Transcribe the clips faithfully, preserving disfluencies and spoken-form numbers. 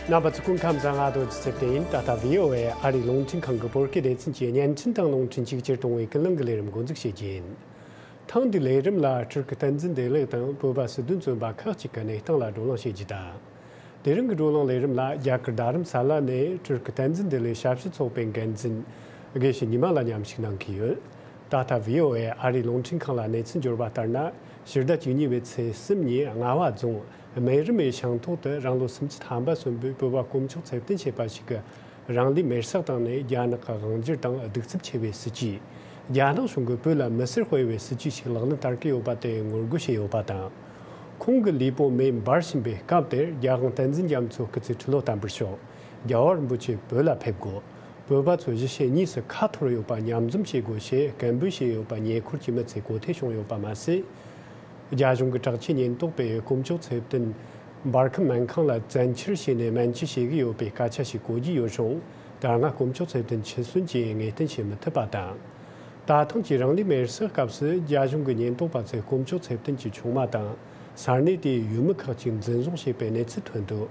རྣམ་པ་ཚོ་སྐུ་ཁམས་བཟང་། ང་རྡོ་རྗེ་ཚེ་བརྟན་ཡིན། ད་ལྟ་བྷི་ཨོ་ཨེ་ཨ་རིའི་རླུང་འཕྲིན་ཁང་གི་བོད་སྐད་སྡེ་ཚན་གྱི་བརྙན་འཕྲིན་དང་རླུང་འཕྲིན་གཅིག་གྱུར་གཏོང་བའི་ཀུན་གླེང་གི་ལས་རིམ་འགོ་འཛུགས་བྱེད་རྒྱུ་ཡིན། ཐེངས་འདིའི་ལས་རིམ་ལ་སྤྲུལ་སྐུ་བསྟན་འཛིན་བདེ་ལེགས་དང་བོད་པ་སྲིད་དོན་བཙོན་པ་ཁག་ཅིག་གི་གནས་སྟངས་ལ་བགྲོ་གླེང་བྱེད་རྒྱུ་དང་། དེ་རིང་གི་བགྲོ་གླེང་ལས་རིམ་ལ་རྒྱ་གར་རྡ་རམ་ས་ལ་ནས་སྤྲུལ་སྐུ་བསྟན་འཛིན་བདེ་ལེགས་ཞབས་ཞུ་ཚོགས་པའི་འགན་འཛིན་དགེ་བཤེས་ཉི་མ་ལགས་མཉམ་ཞུགས་གནང་གི་ཡོད། ད་ལྟ་བྷི་ཨོ་ཨེ་ཨ་རིའི་རླུང་འཕྲིན་ཁང་ལ་གནས་ཚུལ་འབྱོར་བ་ལྟར་ན། ཕྱི་ཟླ་བཅུ་གཉིས་པའི་ཚེས་གསུམ་ཉིན་རྔ་བ་རྫོང་སྨན་རི་མའི་ཤང་ཐོག་ཏུ་རང་ལོ་སུམ་ཅུ་ཐམ་པ་སོན་པོས་བོད་པ་དཀོན་མཆོག་ཚེ་བརྟན་ཞེས་པ་ཞིག་གིས་རང་ལུས་མེར་སྲེག་བཏང་ནས་རྒྱ་ནག་གི་དབང་སྒྱུར་དང་གདུག་རྩུབ་ཆེ་བའི་སྲིད་ཇུས། རྒྱ་ནག་གཞུང་གིས་བོད་ལ་མི་སེར་སྤེལ་བའི་སྲིད་ཇུས་ཤིག་ལག་ལེན་བསྟར་གྱི་ཡོད་པ་དེ་ངོ་རྒོལ་བྱས་ཡོད་པ་དང་། ཁོང་གི་ལུས་པོ་མེ་འབར་བཞིན་པའི་སྐབས་དེར་རྒྱལ་དབང་བསྟན་འཛིན་རྒྱ་མཚོ་སྐུ་ཚེ་ཁྲི་ལོ་བརྟན་པར་ཤོག། རྒྱལ་བ་རིན་པོ་ཆེ་བོད་ལ་ཕེབས་དགོས། བོད་པ་ཚོ་གཞིས་བྱེས་གཉིས་སུ་ཁ་འཐོར་ཡོད་པ་མཉམ་འཛོམས་བྱེད་དགོས་ཞེས་སྐད་འབོད་བྱས་ཡོད་པ་ཉེ་འཁོར་གྱི་མི་ཚོས་གོ་ཐོས་བྱུང་ཡོད་པ་མ་ཟད། རྒྱ་གཞུང་གི་དྲག་ཆས་ཉེན་རྟོག་པས་དཀོན་མཆོག་ཚེ་བརྟན་འབར་ཁམས་སྨན་ཁང་ལ་བཙན་འཁྱེར་བྱས་ནས་སྨན་བཅོས་བྱེད་ཀྱི་ཡོད་པའི་སྐད་ཆ་ཞིག་གོ་རྒྱུ་ཡོད་རུང་། ད་སྔ་དཀོན་མཆོག་ཚེ་བརྟན་འཆི་གསོན་གྱི་ངེས་གཏན་བྱེད་མི་ཐུབ་པ་དང་། ད་ཐེངས་ཀྱི་རང་ལུས་མེར་སྲེག་སྐབས་སུ་རྒྱ་གཞུང་གི་ཉེན་རྟོག་པ་ཚོས་དཀོན་མཆོག་ཚེ་བརྟན་གྱི་ཆུང་མ་དང་ས་གནས་དེའི་ཡུལ་མི་ཁག་ཅིག་འཛིན་བཟུང་བྱས་པའི་གནས་ཚུལ་ཐོན་འདུག།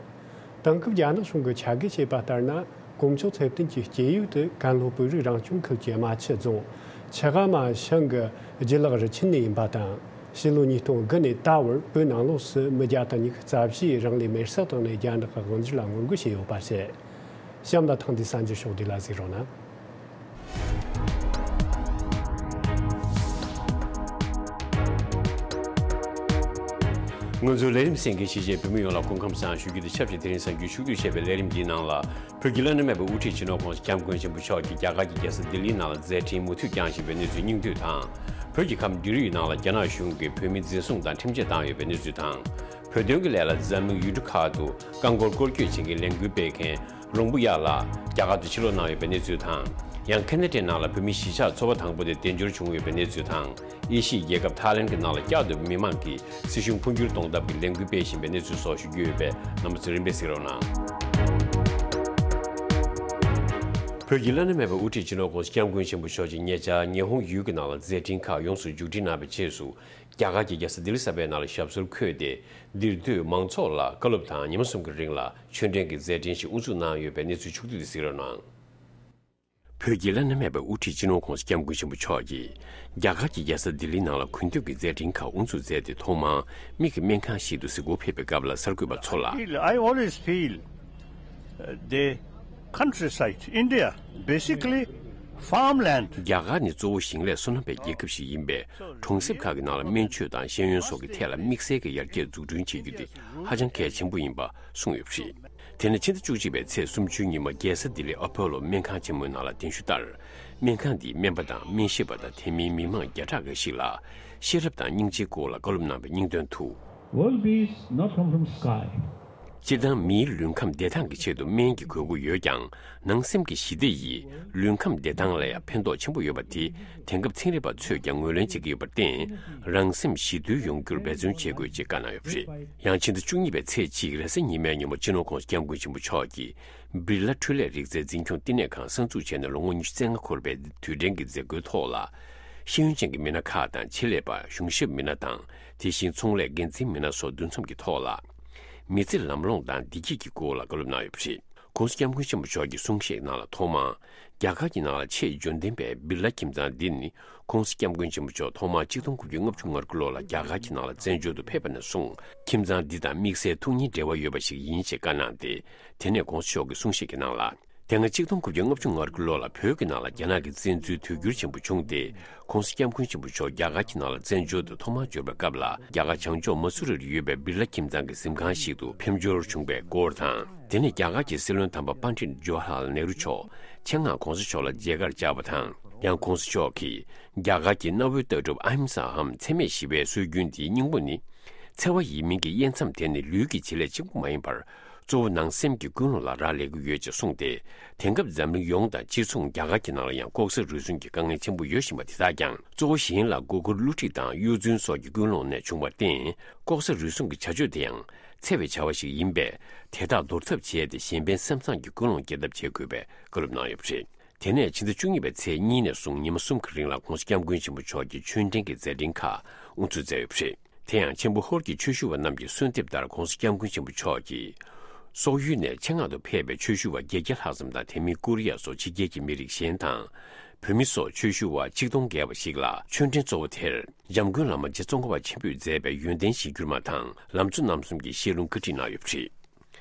དེང་སྐབས་རྒྱ་ནག་གཞུང་གིས་ཆ་བགོས་བྱས་པ་ལྟར་ན། དཀོན་མཆོག་ཚེ་བརྟན་གྱི་སྐྱེས་ཡུལ་དུ་ཀན་ལྷོ་བོད་རིགས་རང་སྐྱོང་ཁུལ་གྱི་རྨ་ཆུ་རྫོང་ཆུ་ཧ་མ་ཤང་གི་རྒྱུ་ལག་རི་ཆེན་ནས་ཡིན་པ་དང་། ཕྱི་ལོ་ཉིས་སྟོང་དགུ་ནས་ད་བར་བོད་ནང་ལོགས་སུ་མི་བརྒྱ་དང་ཉི་ཤུ་རྩ་བཞིས་རང་ལུས་མེར་སྲེག་བཏང་ནས་རྒྱ་ནག་གི་དབང་སྒྱུར་ལ་ངོ་རྒོལ་བྱས་ཡོད་པ་རེད། གཤམ་ལ་ཐེངས་འདིའི་གསར་འགྱུར་ཕྱོགས་བསྡུས་ལ་གཟིགས་རོགས་གནང་། ང་ཚོའི་ལས་རིམ་གསན་མཁན་གཞིས་བྱེས་བོད་མི་ཡོངས་ལ་སྐུ་ཁམས་བཟང་ཞུ་རྒྱུ་དང་ཆབས་ཅིག་དེ་རིང་གསར་འགྱུར་ཕྱོགས་བསྡུས་བྱས་པའི་ལས་རིམ་འདིའི་ནང་ལ། བོད་ཀྱི་བླ་ན་མེད་པའི་དབུ་ཁྲིད་སྤྱི་ནོར་༸གོང་ས་༸སྐྱབས་མགོན་ཆེན་པོ་མཆོག་གིས་རྒྱ་གར་གྱི་རྒྱལ་ས་ལྡི་ལིའི་ནང་ལ་མཛད་འཕྲིན་མུ་མཐུད་བསྐྱངས་བཞིན་པའི་གནས་ཚུལ་སྙིང་བསྡུས་དང་། བོད་ཀྱི་ཁམས་འབྲི་རུའི་ནང་ལ་རྒྱ་ནག་གཞུང་གིས་བོད་མི་འཛིན་བཟུང་དང་ཁྲིམས་ཆད་བཏང་ཡོད་པའི་གནས་ཚུལ་དང་། བོད་དོན་གྱི་ལས་ལ་འཛམ་གླིང་ཡུལ་གྲུ་ཁག་ཏུ་རྐང་འཁོར་སྐོར་སྐྱོད་བྱེད་མཁན་ལས་འགུལ་སྤེལ་མཁན་རོང་པོ་གཡག་ལགས་རྒྱ་གར་དུ་ཕྱིར་ལོག་གནང་ཡོད་པའི་གནས་ཚུལ་དང་། ཡང་ཁེ་ན་ཌའི་ནང་ལ་བོད་མི་གཞིས་ཆགས་ཚོ་པ་དང་པོ་དེ་དལ་འབྱོར་བྱུང་ཡོད་པའི་གནས་ཚུལ་དང་། ཨེ་ཤི་ཡའི་རྒྱལ་ཁབ་ཐའི་ལེན་གྱི་ནང་ལ་བསྐྱར་དུ་མི་མང་གིས་སྲིད་གཞུང་འཕོ་འགྱུར་གཏོང་ཐབས་ཀྱི་ལས་འགུལ་སྤེལ་བཞིན་པའི་གནས་ཚུལ་སོགས་ཞུ་རྒྱུ་ཡོད་པས། རྣམ་པ་ཚོས་རིམ་པས་གཟིགས་རོགས་གནང་། བོད་ཀྱི་བླ་ན་མེད་པའི་དབུ་ཁྲིད་སྤྱི་ནོར་༸གོང་ས་༸སྐྱབས་མགོན་ཆེན་པོ་མཆོག་ཉེ་ཆར་ཉི་ཧོང་ཡུལ་གྱི་ནང་ལ་མཛད་འཕྲིན་ཁག་ཡོངས་སུ་མཇུག་སྒྲིལ་གནང་བའི་རྗེས་སུ། རྒྱ་གར་གྱི་རྒྱལ་ས་ལྡི་ལི་གསར་པའི་ནང་ལ་ཞབས་སོར་འཁོད་དེ། འདིར་སྡོད་མང་ཚོགས་ལ་བཀའ་སློབ་དང་ཉི་མ་གསུམ་གྱི་རིང་ལ་ཆོས་འབྲེལ་གྱི་མཛད་འཕྲིན་ཞིག་དབུ་འཛུགས་གནང་ཡོད་པའི་གནས་ཚུལ་ཕྱོགས་བསྡུས་ཏེ་གཟིགས་རོགས་གནང་། བོད་ཀྱི་བླ་ན་མེད་པའི་དབུ་ཁྲིད་སྤྱི་ནོར་༸གོང་ས་༸སྐྱབས་མགོན་ཆེན་པོ་མཆོག་གིས་རྒྱ་གར་གྱི་རྒྱལ་ས་ལྡི་ལིའི་ནང་ལ་དགུན་སྟོན་གྱི་མཛད་འཕྲིན་ཁག་དབུ་འཛུགས་མཛད་དེ། ཐོག་མར་མིག་གི་སྨན་ཁང་ཞིག་ཏུ་གཟིགས་སྐོར་ཕེབས་པའི་སྐབས་ལ་གསར་འགོད་པ་ཚོ་ལ། Feel, I always feel, uh, the countryside, India, basically farmland. རྒྱ་གར་ནི་གཙོ་བོ་ཞིང་ལས་སོ་ནམ་པའི་རྒྱལ་ཁབ་ཞིག་ཡིན་པས། གྲོང་གསེབ་ཁག་གི་ནང་ལ་སྨན་བཅོས་དང་ཤེས་ཡོན་སོགས་ཀྱི་ཐད་ལ་དམིགས་བསལ་གྱི་ཡར་རྒྱས་འཛུགས་སྐྲུན་བྱེད་རྒྱུ་དེ་ཧ་ཅང་གལ་ཆེན་པོ་ཡིན་པ་གསུངས་ཡོད་པ་རེད། དེ་ནས་ཕྱི་ཟླ་བཅུ་གཅིག་པའི་ཚེས་སུམ་ཅུའི་ཉིན་མོ་རྒྱལ་ས་ལྡི་ལི་ཨ་པོ་ལོ་སྨན་ཁང་ཆེན་མོའི་ནང་ལ་གདན་ཞུ་ལྟར། སྨན་ཁང་འདིའི་སྨན་པ་དང་སྨན་ཞིབ་པ་དང་དེ་མིན་མི་མང་བརྒྱ་ཕྲག་འགའ་ཞིག་ལ་ཤེས་རབ་དང་སྙིང་རྗེའི་སྐོར་ལ་བཀའ་སློབ་གནང་བའི་སྙིང་དོན་དུ། World peace not come from sky. སྤྱིར་བཏང་མིའི་ལུས་ཁམས་བདེ་ཐང་གི་ཆེད་དུ་སྨན་གྱི་དགོས་མཁོ་ཡོད་ཀྱང་། ནང་སེམས་ཀྱི་ཞི་བདེ་ཡིས་ལུས་ཁམས་བདེ་ཐང་ལ་ཡང་ཕན་ཐོགས་ཆེན་པོ་ཡོད་པ་དེ་དེང་སྐབས་ཚན་རིག་པ་ཚོས་ཀྱང་ངོས་ལེན་བྱེད་ཀྱི་ཡོད་པར་བརྟེན། རང་སེམས་ཞི་དུལ་ཡོང་རྒྱུར་འབད་བརྩོན་བྱེད་དགོས་ཅེས་བཀའ་གནང་ཡོད་པ་རེད། ཡང་ཕྱི་ཟླ་བཅུ་གཉིས་པའི་ཚེས་གཅིག་རེས་གཟའ་ཉི་མའི་ཉིན་མོ་སྤྱི་ནོར་༸གོང་ས་༸སྐྱབས་མགོན་ཆེན་པོ་མཆོག་གིས་སྦིར་ལ་འཕྲུལ་ལས་རིག་རྩལ་འཛིན་སྐྱོང་བསྟི་གནས་ཁང་གསར་འཛུགས་བྱས་ནས་ལོ་ངོ་ཉི་ཤུ་རྩ་ལྔ་འཁོར་བའི་དུས་དྲན་གྱི་མཛད་སྒོའི་ཐོག་ལ། ཤེས་ཡོན་ཅན་གྱི་མི་སྣ་ཁག་དང་ཆེད་ལས་པ། གཞུང་ཞབས་མི་སྣ་དང་། དེ་བཞིན་ཚོང་ལས་འགན་འཛིན་མི་སྣ་སོགས་འདུ་འཛོམས་ཀྱི་ཐོག་ལ། མི་ཚེ་ལམ་ལྷོང་དང་བདེ་སྐྱིད་ཀྱི་སྐོར་ལ་བཀའ་སློབ་གནང་ཡོད་པ་རེད། ༸གོང་ས་༸སྐྱབས་མགོན་ཆེན་པོ་མཆོག་གི་གསུང་བཤད་ནང་ལ་ཐོག་མར། རྒྱ་གར་གྱི་ནང་ལ་ཆེས་འབྱོར་ལྡན་པའི་སྦིར་ལ་ཁྱིམ་ཚང་འདི་ནི། ༸གོང་ས་༸སྐྱབས་མགོན་ཆེན་པོ་མཆོག་ཐོག་མར་ཆིག་སྟོང་དགུ་བརྒྱ་ལྔ་བཅུ་ང་དགུ་ལོ་ལ་རྒྱ་གར་གྱི་ནང་ལ་བཙན་བྱོལ་དུ་ཕེབས་པ་ནས་བཟུང་། ཁྱིམ་ཚང་འདི་དང་དམིགས་བསལ་ཐུགས་ཉིད་འབྲེལ་བ་ཡོད་པ་ཞིག་ཡིན་ཞེས་བཀའ་གནང་སྟེ། དེ་ནས་༸གོང་ས་མཆོག་གི་གསུང་བཤད་ཀྱི་ནང་ལ། དེ་སྔ་ཆིག་སྟོང་དགུ་བརྒྱ་ལྔ་བཅུ་ང་དགུ་ལོ་ལ་བོད་ཀྱི་ནང་ལ་རྒྱ་ནག་གི་བཙན་འཛུལ་དུས་འགྱུར་ཆེན་པོ་བྱུང་སྟེ། ༸གོང་ས་༸སྐྱབས་མགོན་ཆེན་པོ་མཆོག་རྒྱ་གར་གྱི་ནང་ལ་བཙན་བྱོལ་དུ་ཐོག་མར་འབྱོར་བའི་སྐབས་ལ། རྒྱ་གར་བྱང་ཕྱོགས་མ་སུ་རིར་ཡོད་པའི་སྦིར་ལ་ཁྱིམ་ཚང་གི་གཟིམ་ཁང་ཞིག་ཏུ་ཕེབས་འབྱོར་བྱུང་བའི་སྐོར་དང་། དེ་ནས་རྒྱ་གར་གྱི་སྲིད་བློན་དམ་པ་པཎྜི་ཏ་ཇོ་ཧར་ལཱལ་ནེ་རུ་མཆོག་ཆེད་མངགས་༸གོང་ས་མཆོག་ལ་མཇལ་ཁར་བཅར་བ་དང་། ཡང་༸གོང་ས་མཆོག་གིས་རྒྱ་གར་གྱི་གནའ་བོའི་ལྟ་གྲུབ་ཨ་ཧིམ་ས་འམ་འཚེ་མེད་ཞི་བའི་སྲོལ་རྒྱུན་འདིའི་སྙིང་པོ་ནི། འཚེ་བ་ཡིན་མིན་གྱི་དབྱེ་མཚམས་དེ་ནི་ལུས་ཀྱི་བྱེད་ལས་གཅིག་པུ་མ་ཡིན་པར། གཙོ་བོ་ནང་སེམས་ཀྱི་ཀུན་སློང་ལ་རག་ལས་ཀྱི་ཡོད་ཅེས་གསུངས་ཏེ། དེང་སྐབས་འཛམ་གླིང་ཡོངས་དང་སྤྱི་མཚུངས་རྒྱ་གར་གྱི་ནང་ལ་ཡང་ལྐོག་ཟ་རུལ་སུངས་ཀྱི་དཀའ་ངལ་ཆེན་པོ་ཡོད་བཞིན་པ་དེ་དག་ཀྱང་། གཙོ་བོ་གཞན་ལ་མགོ་སྐོར་བསླུ་བྲིད་དང་གཡོ་རྫུན་སོགས་ཀྱི་ཀུན་སློང་ནས་བྱུང་བར་བརྟེན། ལྐོག་ཟ་རུལ་སུངས་ཀྱི་བྱ་སྤྱོད་དེ་ཡང་འཚེ་བའི་བྱ་བ་ཞིག་ཡིན་པས། དེ་དག་འདོར་ཐབས་བྱས་ཏེ་གཞན་ཕན་སེམས་བཟང་གི་ཀུན་སློང་སྐྱེ་ཐབས་བྱེད་དགོས་པའི་བཀའ་སློབ་གནང་ཡོད་པ་རེད། དེ་ནས་ཕྱི་ཟླ་བཅུ་གཉིས་པའི་ཚེས་གཉིས་ནས་བཟུང་ཉི་མ་གསུམ་གྱི་རིང་ལ་༸གོང་ས་༸སྐྱབས་མགོན་ཆེན་པོ་མཆོག་གིས་ཆོས་འབྲེལ་གྱི་མཛད་འཕྲིན་ཁག་དབུ་འཛུགས་མཛད་ཡོད་པ་རེད། དེ་ཡང་ཆེན་པོ་ཧོར་གྱི་ཆོས་ཞུ་བ་རྣམས་ཀྱི་གསོལ་འདེབས་ལྟར་༸གོང་ས་༸སྐྱབས་མགོན་ཆེན་པོ་མཆོག་གིས། སོག་ཡུལ་ནས་ཆེད་མངགས་དུ་ཕེབས་པའི་ཆོས་ཞུ་བ་བརྒྱད་བརྒྱ་ལྷག་ཙམ་དང་། དེ་མིན་ཀོ་རི་ཡ་སོགས་ཕྱི་རྒྱལ་གྱི་མི་རིགས་གཞན་དང་། བོད་མི་སོགས་ཆོས་ཞུ་བ་ཆིག་སྟོང་བརྒལ་བ་ཞིག་ལ་ཆོས་འབྲེལ་གཙོ་བོ་དེར་འཇམ་མགོན་བླ་མ་རྗེ་ཙོང་ཁ་པ་ཆེན་པོས་མཛད་པའི་ཡོན་ཏན་གཞིར་གྱུར་མ་དང་ལམ་གཙོ་རྣམ་གསུམ་གྱི་བཤད་ལུང་བཀའ་ཁྲིད་གནང་ཡོད་པ་རེད།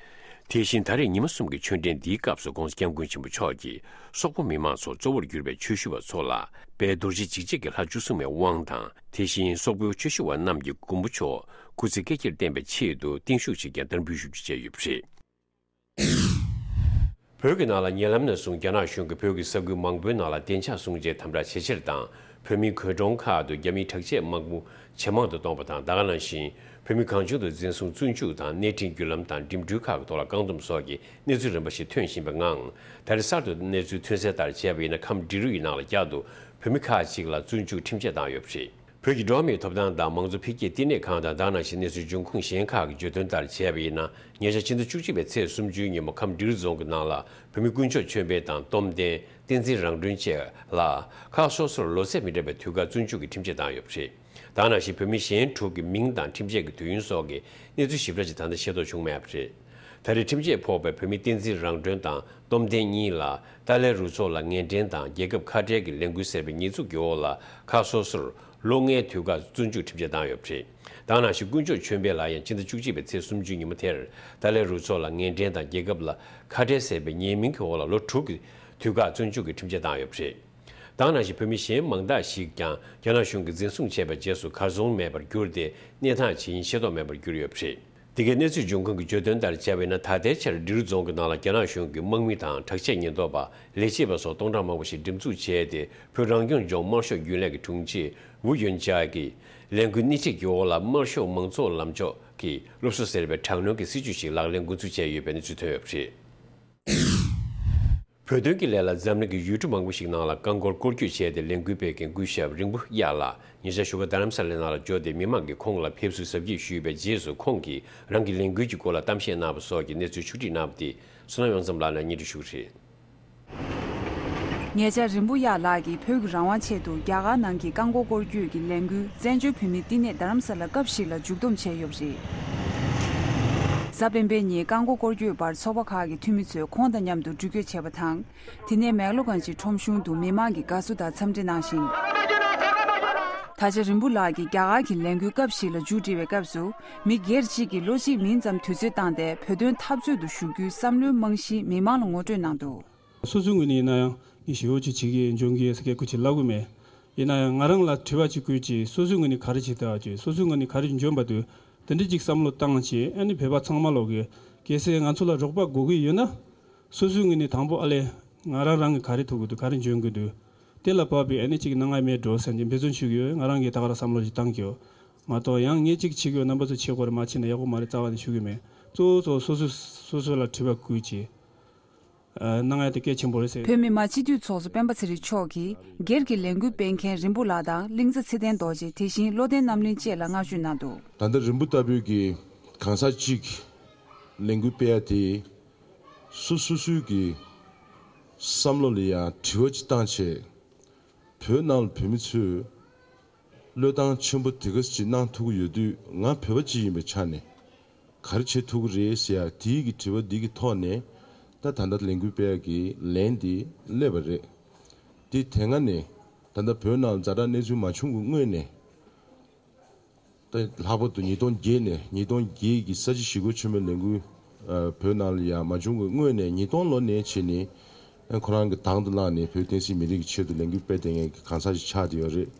དེ་བཞིན་ད་རེས་ཉི་མ་གསུམ་གྱི་ཆོས་འབྲེལ་འདིའི་སྐབས་སུ་༸གོང་ས་༸སྐྱབས་མགོན་ཆེན་པོ་མཆོག་གིས་སོག་པོ་མི་མང་ཚོར་གཙོ་བོར་གྱུར་པའི་ཆོས་ཞུ་བ་ཚོ་ལ་དཔལ་རྡོ་རྗེ་འཇིགས་བྱེད་ཀྱི་ལྷ་བཅུ་གསུམ་པའི་དབང་དང་། དེ་བཞིན་སོག་པོའི་ཆོས་ཞུ་བ་རྣམས་ཀྱི་མགོན་པོ་མཆོག་སྐུ་ཚེ་བསྐལ་བརྒྱར་བརྟན་པའི་ཆེད་དུ་བརྟན་བཞུགས་ཤིག་ཀྱང་དར་འབུལ་ཞུ་རྒྱུ་བཅས་ཡོད་པ་རེད། བོད་ཀྱི་ནང་ལ་ཉེ་ལམ་ནས་བཟུང་རྒྱ་ནག་གཞུང་གིས་བོད་ཀྱི་ས་ཁུལ་མང་པོའི་ནང་ལ་བདེ་འཇགས་སྲུང་བྱའི་དམ་དྲག་ཇེ་ཆེར་དང་། བོད་མིའི་བོད་གྲོང་ཁག་ཏུ་རྒྱ་མིའི་དྲག་ཆས་དམག་མི་ཇེ་མང་དུ་གཏོང་བ་དང་། ད་ག་ནང་བཞིན་བོད་མི་གང་བྱུང་དུ་འཛིན་བཟུང་བཙོན་འཇུག་དང་། གནས་འཕྲིན་བརྒྱུད་ལམ་དང་འགྲིམ་འགྲུལ་ཁག་གི་ཐོག་ལ་བཀག་སྡོམ་སོགས་ཀྱི་གནས་ཚུལ་རིམ་པ་ཞིག་ཐོན་བཞིན་པའི་ངང་། ད་རེས་གསར་དུ་གནས་ཚུལ་ཐོན་གསལ་ལྟར་བྱས་པ་ཡིན་ན། ཁམས་འབྲི་རུའི་ནང་ལ་བསྐྱར་དུ་བོད་མི་ཁག་ཅིག་ལ་བཙོན་འཇུག་ཁྲིམས་ཆད་བཏང་ཡོད་པ་རེད། བོད་ཀྱི་འགྲོ་བ་མིའི་ཐོབ་ཐང་དང་མང་གཙོ་འཕེལ་རྒྱས་བསྟི་གནས་ཁང་དང་། ད་ག་ནང་བཞིན་གནས་ཚུལ་འབྱུང་ཁུངས་གཞན་ཁག་གིས་བརྗོད་དོན་ལྟར་བྱས་པ་ཡིན་ན། ཉེ་ཆར་ཕྱི་ཟླ་བཅུ་གཅིག་པའི་ཚེས་སུམ་ཅུའི་ཉིན་མོ་ཁམས་འབྲི་རུ་རྫོང་གི་ནང་ལ་བོད་མི་དཀོན་མཆོག་མཆོད་འཕེལ་དང་། སྟོབས་ལྡན། བསྟན་འཛིན་རང་གྲོན་བཅས་ལ་ཁག་སོ་སོར་ལོ་ཚད་མི་འདྲ་བའི་དུས་བཀག་བཙོན་འཇུག་གི་ཁྲིམས་ཆད་བཏང་ཡོད་པ་རེད། ད་ག་ནང་བཞིན་བོད་མི་གཞན་དྲུག་གི་མིང་དང་ཁྲིམས་ཆད་ཀྱི་དུས་ཡུན་སོགས་ཀྱི་གནས་ཚུལ་ཞིབ་ཕྲ་ཅིག་ད་ལྟ་ཤེས་རྟོགས་བྱུང་མེད་པ་རེད། ད་རེས་ཁྲིམས་ཆད་ཕོག་པའི་བོད་མི་བསྟན་འཛིན་རང་གྲོན་དང་སྟོབས་ལྡན་གཉིས་ལ་ཏཱ་ལའི་རུ་ཚོགས་ལ་ངན་འབྲེལ་དང་རྒྱལ་ཁབ་ཁ་བྲལ་གྱི་ལས་འགུལ་ཟེར་བའི་ཉེས་འཛུགས་ཀྱི་འོག་ལ་ཁག་སོ་སོར་ལོ་ལྔའི་དུས་བཀག་བཙོན་འཇུག་ཁྲིམས་ཆད་བཏང་ཡོད་པ་རེད། ད་ག་ནང་བཞིན་དཀོན་མཆོག་མཆོད་འཕེལ་ལ་ཡང་ཕྱི་ཟླ་བཅུ་གཅིག་པའི་ཚེས་སུམ་ཅུ་ཉིན་མོ་དེར་ཏཱ་ལའི་རུ་ཚོགས་ལ་ངན་འབྲེལ་དང་རྒྱལ་ཁབ་ལ་ཁ་བྲལ་ཟེར་བའི་ཉེས་མིང་གི་འོག་ལ་ལོ་དྲུག་གི་དུས་བཀག་བཙོན་འཇུག་གི་ཁྲིམས་ཆད་བཏང་ཡོད་པ་རེད། ད་ག་ནང་བཞིན་བོད་མི་གཞན་མང་དག་ཞིག་ཀྱང་རྒྱ་ནག་གཞུང་གིས་འཛིན་བཟུང་བྱས་པའི་རྗེས་སུ་གར་སོང་མེད་པར་གྱུར་ཏེ། གནས་སྟངས་ཇི་ཡིན་ཤེས་རྟོགས་མེད་པར་གྱུར་ཡོད་པ་རེད། འདི་གའི་གནས་ཚུལ་འབྱུང་ཁུངས་ཀྱིས་བརྗོད་དོན་ལྟར་བྱས་པ་ཡིན་ན། ད་ལྟའི་ཆར་འབྲི་རུ་རྫོང་གི་ནང་ལ་རྒྱ་ནག་གཞུང་གི་དམག་མི་དང་དྲག་ཆས་ཉེན་རྟོག་པ། ལས་བྱེད་པ་སོགས་སྟོང་ཕྲག་མང་པོ་ཞིག་འགྲེམས་འཛུགས་བྱས་ཏེ། བོད་རང་སྐྱོང་ལྗོངས་དམར་ཤོག་རྒྱུན་ལས་ཀྱི་དྲུང་ཆེ་ཝུ་ཡོན་ཅཱ་གིས་ལས་འགུལ་སྣེ་ཁྲིད་ཀྱི་འོག་ལ་དམར་ཤོག་མང་ཚོགས་ལམ་ཕྱོགས་ཀྱི་སློབ་གསོ་ཟེར་བའི་དྲག་གནོན་གྱི་སྲིད་བྱུས་ཤིག་ལག་ལེན་འགོ་འཛུགས་བྱས་ཡོད་པའི་གནས་ཚུལ་ཐོན་ཡོད་པ་རེད། བོད་དོན་གྱི་ལས་ལ་འཛམ་གླིང་གི་ཡུལ་གྲུ་མང་པོ་ཞིག་ནང་ལ་རྐང་འཁོར་སྐོར་སྐྱོད་བྱས་ཏེ་ལས་འགུལ་སྤེལ་མཁན་སྐུ་ཞབས་རིང་པོ་གཡག་ལགས་ཉེ་ཆར་བཞུགས་སྒར་རྡ་རམ་ས་ལའི་ནང་ལ་འབྱོར་ཏེ། མི་མང་གིས་ཁོང་ལ་ཕེབས་བསུ་གཟབ་རྒྱས་ཞུས་པའི་རྗེས་སུ། ཁོང་གིས་རང་གི་ལས་འགུལ་གྱི་སྐོར་ལ་གཏམ་བཤད་གནང་བ་སོགས་ཀྱི་གནས་ཚུལ་ཕྱོགས་སྒྲིག་གནང་བ་དེ་བསོད་ནམས་དབྱངས་འཛོམས་ལགས་ནས་སྙན་སྒྲོན་ཞུ་གི་རེད། ཉེ་ཆར་རིང་པོ་གཡག་ལགས་ཀྱིས་བོད་ཀྱི་རང་དབང་ཆེད་དུ་རྒྱ་གར་ནང་གི་རྐང་འཁོར་སྐོར་སྐྱོད་ཀྱི་ལས་འགུལ་བཙན་བྱོལ་བོད་མིའི་བསྟི་གནས་རྡ་རམ་ས་ལ་སྐབས་ཤིག་ལ་མཇུག་བསྡོམས་བྱས་ཡོད་པ་རེད། གཟའ་སྤེན་པའི་ཉིན་རྐང་འཁོར་སྐོར་སྐྱོད་པར་ཚོགས་པ་ཁག་གི་འཐུས་མི་ཚོས་ཁོང་དང་མཉམ་དུ་འགྲུལ་སྐྱོད་བྱས་པ་དང་། དེ་ནས་མེག་ལོ་གྷན་ཇི་ཁྲོམ་གཞུང་དུ་མི་མང་གི་དགའ་བསུ་དང་འཚམས་འདྲི་གནང་ཞིང་། ད་ཆ་རིང་པོ་ལགས་ཀྱིས་རྒྱ་གར་གྱི་ལས་འགུལ་སྐབས་ཤིག་ལ་མཇུག་སྒྲིལ་བའི་སྐབས་སུ། མི་སྒེར་གཅིག་གིས་ལོ་གཅིག་མིན་ཙམ་དུས་ཚོད་བཏང་སྟེ་བོད་དོན་འཐབ་རྩོད་དུ་ཞུགས་རྒྱུའི་བསམ་བློའི་རྨང་གཞི་མི་མང་ལ་ངོ་སྤྲོད་གནང་འདུག། སོ་སོའི་ངོས་ནས་ཡིན་ན་ཡང་ངས་ཞེ་པོ་ཅིག་བྱེད་ཀྱི་ཡིན། འཇོན་གྱི་ཡོད་ཟེར་སྐད་ཆ་ཅིག་ལབ་གི་མེད། ཡིན་ན་ཡང་ང་རང་ལ་དྲི་བ་ཅིག་བཀོད་ཅིག། སོ་སོའི་ངོས་ནས་ག་རེ་བྱེད་ཐུབ་ཅིག། སོ་སོའི་ངོས་ནས་ག་རེ་འཇོན་པ་འདུག། དེ་འདྲ་ཅིག་བསམ་བློ་བཏང་བྱས། ཨ་ནི་བོད་པ་ཚང་མ་ལོག་གི། གལ་སྲིད་ང་ཚོ་ལ་རོགས་པ་དགོས་ཀྱི་ཡོད་ན། སོ་སོའི་ངོས་ནས་དང་པོ་ཨ་ལས་ང་རང་རང་གིས་ག་རེ་ཐུབ་ཀྱི་འདུག། ག་རེ་འཇོན་གྱི་འདུག། དེ་ལ་བབས་པའི་ཨ་ནི་ཅིག་གནང་ཡ་མེད་འགྲོ་ཟེར་ནས་འབད་བརྩོན་ཞུ་གི་ཡོད། ང་རང་གིས་ད་ག་རང་བསམ་བློ་ཅིག་བཏང་གི་ཡོད། མ་གཏོགས་ཡང་ངས་ཅིག་བྱེད་ཀྱི་ཡོད། རྣམ་པ་ཚོ་བྱེད་དགོས་རེད། མ་བྱེད་ན་ཡག་པོ་མ་རེད། རྩ་བ་ནས་ཞུ་གི་མེད། གཙོ་བོ་གཙོ་བོ་སོ་སོ་སོ་སོ་ལ་དྲི་བ་བཀོད་ཅིག། ཨ། གནང་ཡ་དེ་གལ་ཆེན་པོ་རེད་ཟེར། བོད་མི་མང་སྤྱི་འཐུས་ཚོགས་གཙོ་སྤེན་པ་ཚེ་རིང་མཆོག་གིས་སྒེར་གྱི་ལས་འགུལ་སྤེལ་མཁན་རིང་པོ་ལགས་དང་གླིང་ཚ་ཚེ་བརྟན་རྡོ་རྗེ། དེ་བཞིན་བློ་བརྟན་རྣམ་གླིང་བཅས་ལ་བསྔགས་བརྗོད་གནང་འདུག། ད་ལྟ་རིང་པོ་ལྟ་བུའི་གི་གང་ཟག་གཅིག་ལས་འགུལ་སྤེལ་ཡ་དེ་སོ་སོ་སོའི་གི་བསམ་བློ་ལ་ཡང་དྲི་བ་ཅིག་བཏང་བྱས། བོད་ནང་ལ་བོད་མི་ཚོས་བློས་བཏང་ཆེན་པོ་དེ་ག་ཅིག་གནང་ཐུབ་ཀྱི་ཡོད་དུས། ང་བོད་པ་ཅིག་ཡིན་པའི་ཆ་ནས་ག་རེ་བྱེད་ཐུབ་ཀྱི་རེད་ཟེར་ཡ་དེའི་གི་དྲི་བ་འདི་གི་ཐོག་ནས། ད་ད་ལྟ་ལས་འགུལ་སྤེལ་ཡ་གི་ལན་འདི་སླེབས་པ་རེད། འདི་དེ་སྔ་ནས་ད་ལྟ་བོད་ནང་ཛ་དྲག་གནས་ཚུལ་མ་བྱུང་གི་སྔོན་ནས། ད་ལྷག་པར་དུ་ཉིས་སྟོང་བརྒྱད་ནས། ཉིས་སྟོང་བརྒྱད་ཀྱི་ས་བྱི་ཞི་རྒོལ་ཆེན་མོའི་ལས་འགུལ། ཨ། བོད་ནང་ལ་ཡང་མ་བྱུང་གི་སྔོན་ནས། ཉིས་སྟོང་ལོ་ནས་བྱས་ནས། ཨ། ཁོ་རང་གིས་དང་དུ་བླངས་ནས་བོད་བསྟན་སྲིད་མི་རིགས་ཀྱི་ཆེད་དུ་ལས་འགུལ་སྤེལ་བསྡད་མཁན་གྱི་གང་ཟག་ཞིག་ཆགས་བསྡད་ཡོད་རེད།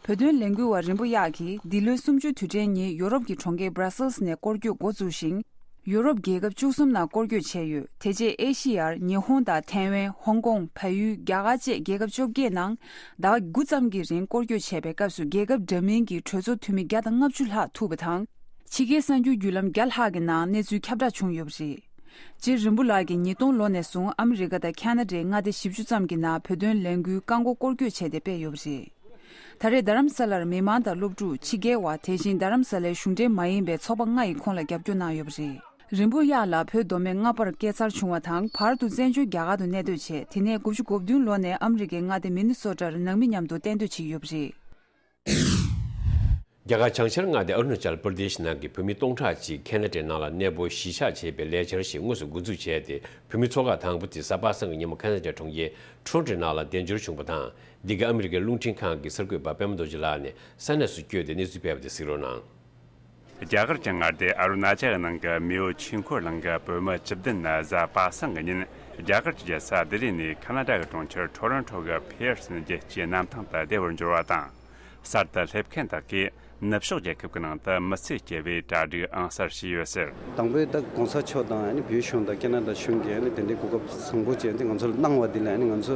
བོད་དོན་ལས་འགུལ་བ་རིང་པོ་གཡག་གིས་འདི་ལོའི་གསུམ་བཅུའི་དུས་དྲན་ཉིན་ཡོ་རོབ་ཀྱི་གྲོང་ཁྱེར་སྦྲ་སེལ་སི་ནས་སྐོར་སྐྱོད་འགོ་བཙུགས་ཤིང་། ཡོ་རོབ་རྒྱལ་ཁབ་བཅུ་གསུམ་ནང་སྐོར་སྐྱོད་བྱས་ཡོད། དེ་རྗེས་ཨེ་ཤི་ཡར་ཉི་ཧོང་དང་ཐའེ་ཝན། ཧོང་ཀོང་། བལ་ཡུལ། རྒྱ་གར་བཅས་རྒྱལ་ཁབ་བཅོ་བརྒྱད་ནང་ཟླ་བ་དགུ་ཙམ་གྱི་རིང་སྐོར་སྐྱོད་བྱས་པའི་སྐབས་སུ། རྒྱལ་ཁབ་འདྲ་མིན་གྱི་གྲོས་ཚོགས་འཐུས་མི་བརྒྱ་དང་ལྔ་བཅུ་ལྷག་ཐུག་པ་དང་། ཕྱི་རྒྱལ་གསར་འགྱུར་བརྒྱུད་ལམ་བརྒྱ་ལྷག་གི་ནང་གནས་ཚུལ་ཁྱབ་བསྒྲགས་བྱུང་ཡོད་པ་རེད། སྤྱིར་རིང་པོ་ལགས་ཀྱིས་ཉིས་སྟོང་ལོ་ནས་བཟུང་ཨ་མི་རི་ཀ་དང་ཁ་ན་ཌའི་མངའ་སྡེ་བཞི་བཅུ་ཙམ་གྱི་ནང་བོད་དོན་ལས་འགུལ་རྐང་འཁོར་སྐོར་སྐྱོད་བྱས་ཏེ་སྤེལ་ཡོད་པ་རེད། ད་རེས་རྡ་རམ་ས་ལར་མི་མང་དང་སློབ་ཕྲུག་ཕྱི་རྒྱལ་བ། དེ་བཞིན་རྡ་རམ་ས་ལའི་གཞུང་འབྲེལ་མ་ཡིན་པའི་ཚོགས་པ་ལྔ་ཡིས་ཁོང་ལ་རྒྱབ་སྐྱོར་གནང་ཡོད་པ་རེད། རིང་པོ་གཡག་ལགས་བོད་མདོ་སྨད་རྔ་པར་སྐྱེས་འཚར་བྱུང་བ་དང་། བར་དུ་བཙན་བྱོལ་རྒྱ་གར་དུ་གནས་སྡོད་བྱས། དེ་ནས་དགུ་བཅུ་གོ་བདུན་ལོ་ནས་ཨ་མི་རི་ཀའི་མངའ་སྡེ་མི་ནི་སོ་ཊར་ནང་མི་མཉམ་དུ་གཏན་སྡོད་བྱེད་ཀྱི་ཡོད་པ་རེད། རྒྱ་གར་བྱང་ཤར་མངའ་སྡེ་ཨ་རུ་ན་ཅལ་པར་དེཤ་ནང་གི་བོད་མི་སྟོང་ཕྲག་གཅིག་ཁེ་ན་ཌའི་ནང་ལ་གནས་སྤོ་གཞིས་ཆགས་བྱེད་པའི་ལས་འཆར་ཞིག་དངོས་སུ་འགོ་འཛུགས་བྱས་ཏེ། བོད་མི་ཚོགས་ཁག་དང་པོ་དེ་གཟའ་པ་སངས་ཀྱི་ཉིན་མོ་ཁ་སང་ཆ་གྲོང་ཁྱེར་ཊོ་རོན་ཊོའི་ནང་ལ་གདན་འཇགས་བྱུང་བ་དང་། འདི་ག་ཨ་མི་རི་ཀའི་རླུང་འཕྲིན་ཁང་གི་གསར་འགོད་པ་པད་མ་རྡོ་རྗེ་ལགས་ནས་ས་གནས་སུ་བསྐྱོད་དེ་གནས་ཚུལ་སྤེལ་བ་དེ་གཟིགས་རོགས་གནང་། རྒྱ་གར་གྱི་མངའ་སྡེ་ཨ་རུ་ན་ཅལ་ནང་གི་མེའོ་ཆོས་འཁོར་གླིང་གི་བོད་མི་བཅུ་བདུན་ནི་གཟའ་པ་སངས་ཀྱི་ཉིན་རྒྱ་གར་གྱི་རྒྱལ་ས་ལྡི་ལི་ནས་ཁ་ན་ཌ་གི་གྲོང་ཁྱེར་ཊོ་རོན་ཊོ་གི་ཕི་ཡར་སན་རྒྱལ་སྤྱིའི་གནམ་ཐང་དུ་བདེ་བར་འབྱོར་བ་དང་། གསར་དུ་སླེབས་མཁན་དག་གིས་ནུབ་ཕྱོགས་རྒྱལ་ཁབ་ཀྱི་ནང་དུ་མི་ཚེ་སྐྱེལ་བའི་གྲ་སྒྲིག་ཨང་གསར་བྱས་ཡོད་ཟེར། དང་པོའི་ད་༸གོང་ས་མཆོག་དང་ཨ་ནི་བོད་གཞུང་དང་ཁེ་ན་ཌ་གཞུང་གིས་ཨ་ནི་དེ་འདྲའི་གོ་སྐབས་བཟང་པོ་ཅིག་ཨ་ནི་ང་ཚོར་གནང་བ་འདི་ལ་ཨ་ནི་ང་ཚོ་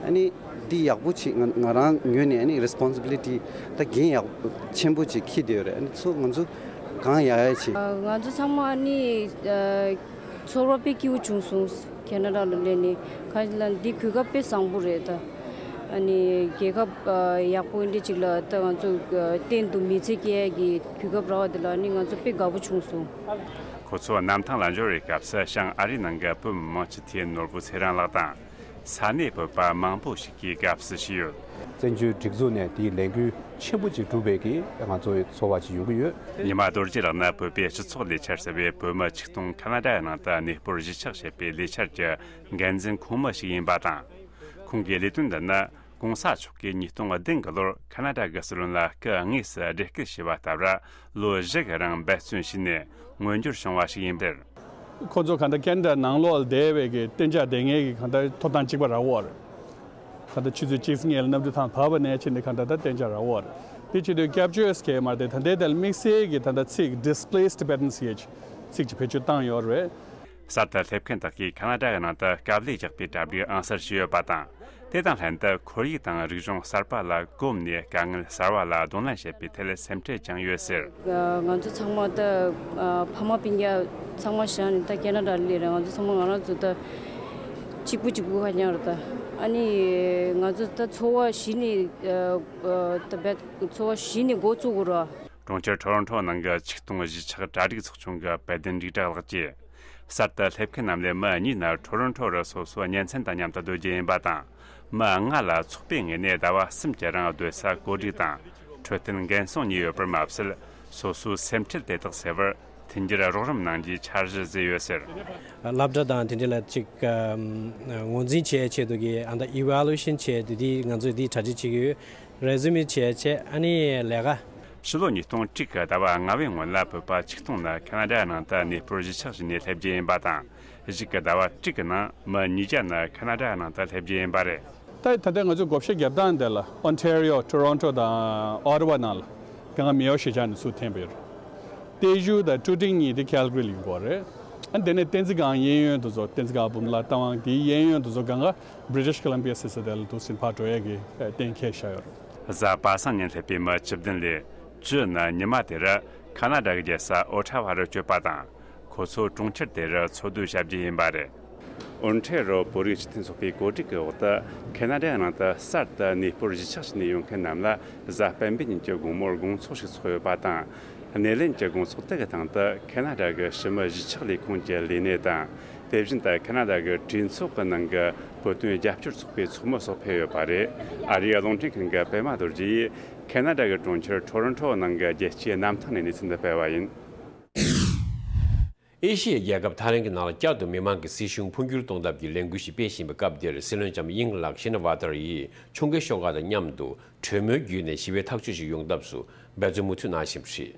ཨ་ནི་འདི་ཡག་པོ་ཅིག་ང་ང་རང་ངོས་ནས་ཨ་ནི་རེ་སི་པོན་སི་བི་ལི་ཊི་ད་འགན་ཡག་པོ་ཆེན་པོ་ཅིག་འཁྱེར་བསྡད་ཡོད་རེད། ཨ་ནི་ཚོ་ང་ཚོ་གང་ཡག་ཡག་ཅིག་ང་ཚོ་ཚང་མ་ཨ་ནི་ཚོར་བ་དཔེ་སྐྱིད་པོ་བྱུང་སོང་། ཁེ་ན་ཌ་ལ་སླེབས་ནས་གང་ལ་འདི་གོ་སྐབས་དཔེ་བཟང་པོ་རེད་ད། ཨ་ནི་རྒྱལ་ཁབ་ཡག་པོ་འདི་ཅིག་ལ་ད་ང་ཚོ་གཏན་དུ་མི་ཚེ་སྐྱེལ་ཡག་གི་གོ་སྐབས་རག་པ་དེ་ལ་ཨ་ནི་ང་ཚོ་དཔེ་དགའ་པོ་བྱུང་སོང་། ཁོ་ཚོ་གནམ་ཐང་ལ་འབྱོར་བའི་སྐབས་སུ་བྱང་ཨ་རིའི་ནང་གི་བོད་མི་མང་སྤྱི་འཐུས་ནོར་བུ་ཚེ་རིང་ལགས་དང་། ས་གནས་བོད་པ་མང་པོ་ཞིག་གིས་དགའ་བསུ་བྱས་ཡོད། བཙན་བྱོལ་སྒྲིག་འཛུགས་ནས་དེའི་ལས་འགུལ་ཆེན་པོ་ཅིག་བསྒྲུབས་པའི་གི་ང་ཚོའི་ཚོར་བ་ཅིག་ཡོང་གི་ཡོད། ཉི་མ་རྡོ་རྗེ་ལགས་ནི་བོད་པའི་སྤྱི་ཚོགས་ལས་འཆར་ཟེར་བའི་བོད་མི་ཆིག་སྟོང་ཁ་ན་ཌ་ནང་དུ་གནས་སྤོར་གཞིས་ཆགས་བྱེད་པའི་ལས་འཆར་གྱི་འགན་འཛིན་ཁོངས་མི་ཞིག་ཡིན་པ་དང་། ཁོང་གི་ལས་དོན་འདི་ནི་༸གོང་ས་མཆོག་གིས་ཉིས་སྟོང་བདུན་གྱི་ལོར་ཁ་ན་ཌ་གི་སྲིད་བློན་ལ་སྐུ་དངོས་སུ་འབྲེལ་སྐུལ་བྱས་པ་ལྟར་ལོ་བཞི་གི་རིང་འབད་བརྩོན་བྱས་ནས་མངོན་འགྱུར་བྱུང་བ་ཞིག་ཡིན་པར། ཁོ་ཚོ་གང་ལྟར་ཁེ་ན་ཌ་ནང་ལོགས་ལ་བསྡད་པའི་གི་གཏན་འཇགས་བསྡད་མཁན་གྱི་གང་ལྟར་ཐོབ་ཐང་གཅིག་པ་རག་པ་རེད། གང་ལྟར་ཆུ་ཚོད་གཅིག་ཙམ་ལྔ་ལ་གནམ་གྲུ་ཐང་བབས་པ་ནས་ཕྱིན་ཏེ་གང་ལྟར་ད་གཏན་འཇགས་རག་པ་རེད། དེ་བྱེད་དུས་སྐྱབས་བཅོལ་ཟེར་མཁན་མ་རེད་དེ། ད་ལྟའི་དེ་ལ་དམིགས་བསལ་གྱི་ད་ལྟ་ཚིག་displaced Tibetans ཟེར་ཚིག་ཅིག་བེད་སྤྱོད་བཏང་ཡོད་རེད། གསར་དུ་སླེབས་མཁན་དག་གིས་ཁ་ན་ཌ་ནང་དུ་དཀའ་ལས་རྒྱག་པའི་གྲ་སྒྲིག་ཨང་གསར་བྱས་ཡོད་པ་དང་། དེ་དང་ལྷན་དུ་ཁོར་ཡུག་དང་རིག་གཞུང་གསར་པ་ལ་གོམས་ནས་དཀའ་ངལ་གསར་བ་ལ་གདོང་ལེན་བྱེད་པའི་ཐད་སེམས་ཁྲལ་ཀྱང་ཡོད་ཟེར། ང་ཚོ་ཚང་མ་ད་ཕ་མ་སྤུན་ཀྱག་ཚང་མ་བཞག་ནས་ད་ཁེ་ན་ཌ་ལ་སླེབས་རེད། ང་ཚོ་ཚང་མ་ང་རང་ཚོ་ད་གཅིག་པུ་གཅིག་པུ་ཁ་རྐྱང་རེད་ད། ཨ་ནི་ང་ཚོ་ད་འཚོ་བ་གཞི་ནས་ད་བད་འཚོ་བ་གཞི་ནས་འགོ་བཙུགས་དགོས་རེད། གྲོང་ཁྱེར་ཊོ་རོན་ཊོ་ནང་གི་ཆིག་སྟོང་གཞིས་ཆགས་གྲ་སྒྲིག་ཚོགས་ཆུང་གི་དཔལ་ལྡན་འབྲུག་གྲགས་ལགས་ཀྱིས། གསར་དུ་སླེབས་མཁན་རྣམས་ལས་མི་གཉིས་ནི་ཊོ་རོན་ཊོ་རུ་སོ་སོའི་གཉེན་ཚན་དང་མཉམ་དུ་སྡོད་རྒྱུ་ཡིན་པ་དང་། མི་ལྔ་ལ་ཚོགས་པའི་ངོས་ནས་ཟླ་བ་གསུམ་གྱི་རིང་སྡོད་ས་བཀོད་སྒྲིག་དང་འཕྲོད་བསྟེན་འགན་སྲུང་གཉིས་ཡོད་པར་མ་ཟད། སོ་སོའི་སེམས་ཁྲལ་དེ་དག་སེལ་བར་མཐུན་འགྱུར་རོགས་རམ་གནང་རྒྱུའི་འཆར་གཞི་བཟོས་ཡོད་ཟེར། སློབ་གྲྭ་དང་དེ་འདྲ་ལ་ཅིག་ངོས་འཛིན་བྱེད་ཆེད་དུ་གི་ཨ་ད་evaluation བྱེད་དུས་དེ་ང་ཚོས་དེ་གྲ་སྒྲིག་བྱེད་ཀྱི་ཡོད། རེ་ཟུ་མི་བྱས་བྱས་ཨ་ནི་ལས་ཀ། ཕྱི་ལོ་ཉིས་སྟོང་དྲུག་གི་ཟླ་བ་ལྔ་པའི་སྔོན་ལ་བོད་པ་ཆིག་སྟོང་ནི་ཁ་ན་ཌ་ནང་དུ་གནས་སྤོར་གཞིས་ཆགས་བྱས་ནས་སླེབས་རྒྱུ་ཡིན་པ་དང་། གཞུག་གི་ཟླ་བ་དྲུག་གི་ནང་མི་ཉིས་བརྒྱ་ནི་ཁ་ན་ཌ་ནང་དུ་སླེབས་རྒྱུ་ཡིན་པ་རེད། ད་ད་ལྟ་ང་ཚོས་བགོ་བཤའ་བརྒྱབ་སྟངས་དེ་ལ་ཨོན་ཊ་རི་ཡོ། ཊོ་རོན་ཊོ་དང་ཨོ་ཊ་ཝ་ནང་ལ་སྒང་ག་མེའོ་གཞིས་ཆགས་ནས་ཚུར་འཐེན་པ་ཡོད་རེད། ཏེ་ཞུ་དང་ཀྲུ་ཀྲིང་གཉིས་དེ་ཁལ་གྷ་རི་ལ་ཡོང་གི་ཡོད་རེད། ཨ་དེ་ནས་བསྟན་འཛིན་སྒང་གཡས་གཡོན་དེ་ཚོ། བསྟན་འཛིན་སྒང་འབུམ་ལ་རྟ་དབང་དེའི་གཡས་གཡོན་དེ་ཚོ་སྒང་ག་British Columbia ཟེར་ས་དེ་ལ་འདུག་སེ་ཕར་འགྲོ་ཡས་ཀྱི་གཏན་འཁེལ་བཞག་ཡོད་རེད། གཟའ་པ་སངས་ཉིན་སླེབས་པའི་མི་བཅུ་བདུན་ལས་བཅུ་ནི་ཉི་མ་དེར་ཁ་ན་ཌ་གི་རྒྱལ་ས་ཨོ་ཊ་ཝ་རུ་བསྐྱོད་པ་དང་། ཁོ་ཚོ་གྲོང་ཁྱེར་དེར་འཚོ་སྡོད་བྱ་རྒྱུ་ཡིན་པ་རེད། ཨོན་ཊེ་རོ་བོད་རིགས་སྤྱི་མཐུན་ཚོགས་པའི་གོ་སྒྲིག་གི་འོག་ཏུ་ཁེ་ན་ཌའི་ནང་དུ་གསར་དུ་གནས་སྤོར་གཞིས་ཆགས་བྱས་ནས་ཡོང་མཁན་རྣམས་ལ་གཟའ་སྤེན་པའི་ཉིན་གྱི་དགོང་མོར་དགོང་ཚོགས་ཤིག་ཚོགས་ཡོད་པ་དང་། སྣེ་ལེན་གྱི་དགོང་ཚོགས་དེ་གི་སྟེང་དུ་ཁེ་ན་ཌ་གི་ཕྱི་མི་གཞིས་ཆགས་ལས་ཁུངས་ཀྱི་ལས་སྣེ་དང་། དེ་བཞིན་དུ་ཁེ་ན་ཌ་གི་གྲོས་ཚོགས་ཀྱི་ནང་གི་བོད་དོན་རྒྱབ་སྐྱོར་ཚོགས་པའི་ཚོགས་མི་སོགས་ཕེབས་ཡོད་པ་རེད། ཨ་རིའི་རླུང་འཕྲིན་ཁང་གི་པད་མ་རྡོ་རྗེ་ཡིས་ཁེ་ན་ཌ་གི་གྲོང་ཁྱེར་ཊོ་རོན་ཊོ་ནང་གི་རྒྱལ་སྤྱིའི་གནམ་ཐང་ནས་གནས་ཚུལ་འདི་སྤེལ་བ་ཡིན། ཨེ་ཤི་ཡའི་རྒྱལ་ཁབ་ཐའི་ལན་གྱི་ནང་ལ་བསྐྱར་དུ་མི་མང་གི་སྲིད་གཞུང་འཕོ་འགྱུར་གཏོང་ཐབས་ཀྱི་ལས་འགུལ་ཞིག་སྤེལ་བཞིན་པའི་སྐབས་འདིར། སྲིད་བློན་ལྕམ་དབྱིངས་ལགས་ཤི་ན་ཝ་ཏར་ཡིས་ཕྱོགས་འགལ་ཤོག་ཁག་དང་མཉམ་དུ་གྲོས་མོལ་བརྒྱུད་ནས་ཞི་བའི་ཐག་གཅོད་ཅིག་ཡོང་ཐབས་སུ་འབད་བརྩོན་མུ་མཐུད་གནང་བཞིན་པ་རེད།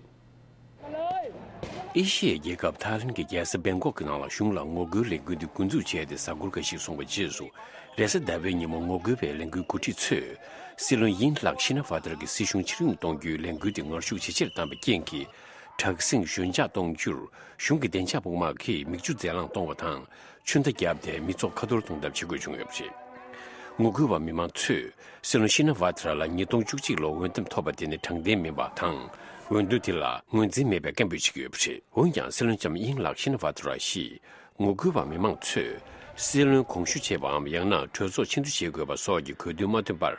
ཨེ་ཤི་ཡའི་རྒྱལ་ཁབ་ཐའི་ལན་གྱི་རྒྱལ་ས་བེང་ཀོག་གི་ནང་ལ་གཞུང་ལ་ངོ་རྒོལ་ལས་འགུལ་འདི་འགོ་འཛུགས་བྱས་ཏེ་གཟའ་འཁོར་འགའ་ཞིག་སོང་བའི་རྗེས་སུ། རེས་གཟའ་ཟླ་བའི་ཉིན་མོ་ངོ་རྒོལ་བའི་ལས་འགུལ་འགོ་ཁྲིད་ཚོས་སྲིད་བློན་དབྱིན་ལགས་ཤི་ན་ཝ་ཏར་གྱི་སྲིད་གཞུང་ཕྱིར་འོང་གཏོང་རྒྱུའི་ལས་འགུལ་དེ་ངར་ཤུགས་ཇེ་ཆེར་བཏང་བའི་རྐྱེན་གྱིས། དྲག་ཟིང་ཞོད་འཇགས་གཏོང་རྒྱུར་གཞུང་གི་བདེ་འཇགས་དཔུང་དམག་གིས་མིག་ཆུ་རྫས་རླངས་གཏོང་བ་དང་ཆུ་མདའ་བརྒྱབ་སྟེ་མི་ཚོགས་ཁ་ཐོར་གཏོང་ཐབས་བྱེད་དགོས་བྱུང་ཡོད་པ་རེད། ངོ་རྒོལ་བ་མི་མང་ཚོས་སྲིད་བློན་ཤི་ན་ཝ་ཏྲ་ལ་ཉིས་སྟོང་བཅུ་གཅིག་ལོར་འོས་འདེམས་ཐོབ་པ་དེ་ནི་དྲང་བདེན་མིན་པ་དང་། འོས་བསྡུ་དེ་ལ་ངོས་འཛིན་མེད་པའི་སྐད་འབོད་བྱེད་ཀྱི་ཡོད་པ་རེད། འོན་ཀྱང་སྲིད་བློན་ལྕམ་དབྱིངས་ལགས་ཤི་ན་ཝ་ཏྲ་ཞེས། ངོ་རྒོལ་བ་མི་མང་ཚོས་སྲིད་བློན་དགོངས་ཞུ་བྱེད་པའམ་ཡང་ན་གྲོས་ཚོགས་ཕྱིར་འཐེན་བྱེད་དགོས་པ་སོགས་ཀྱི་དགོས་འདུན་མ་བཏོན་པར།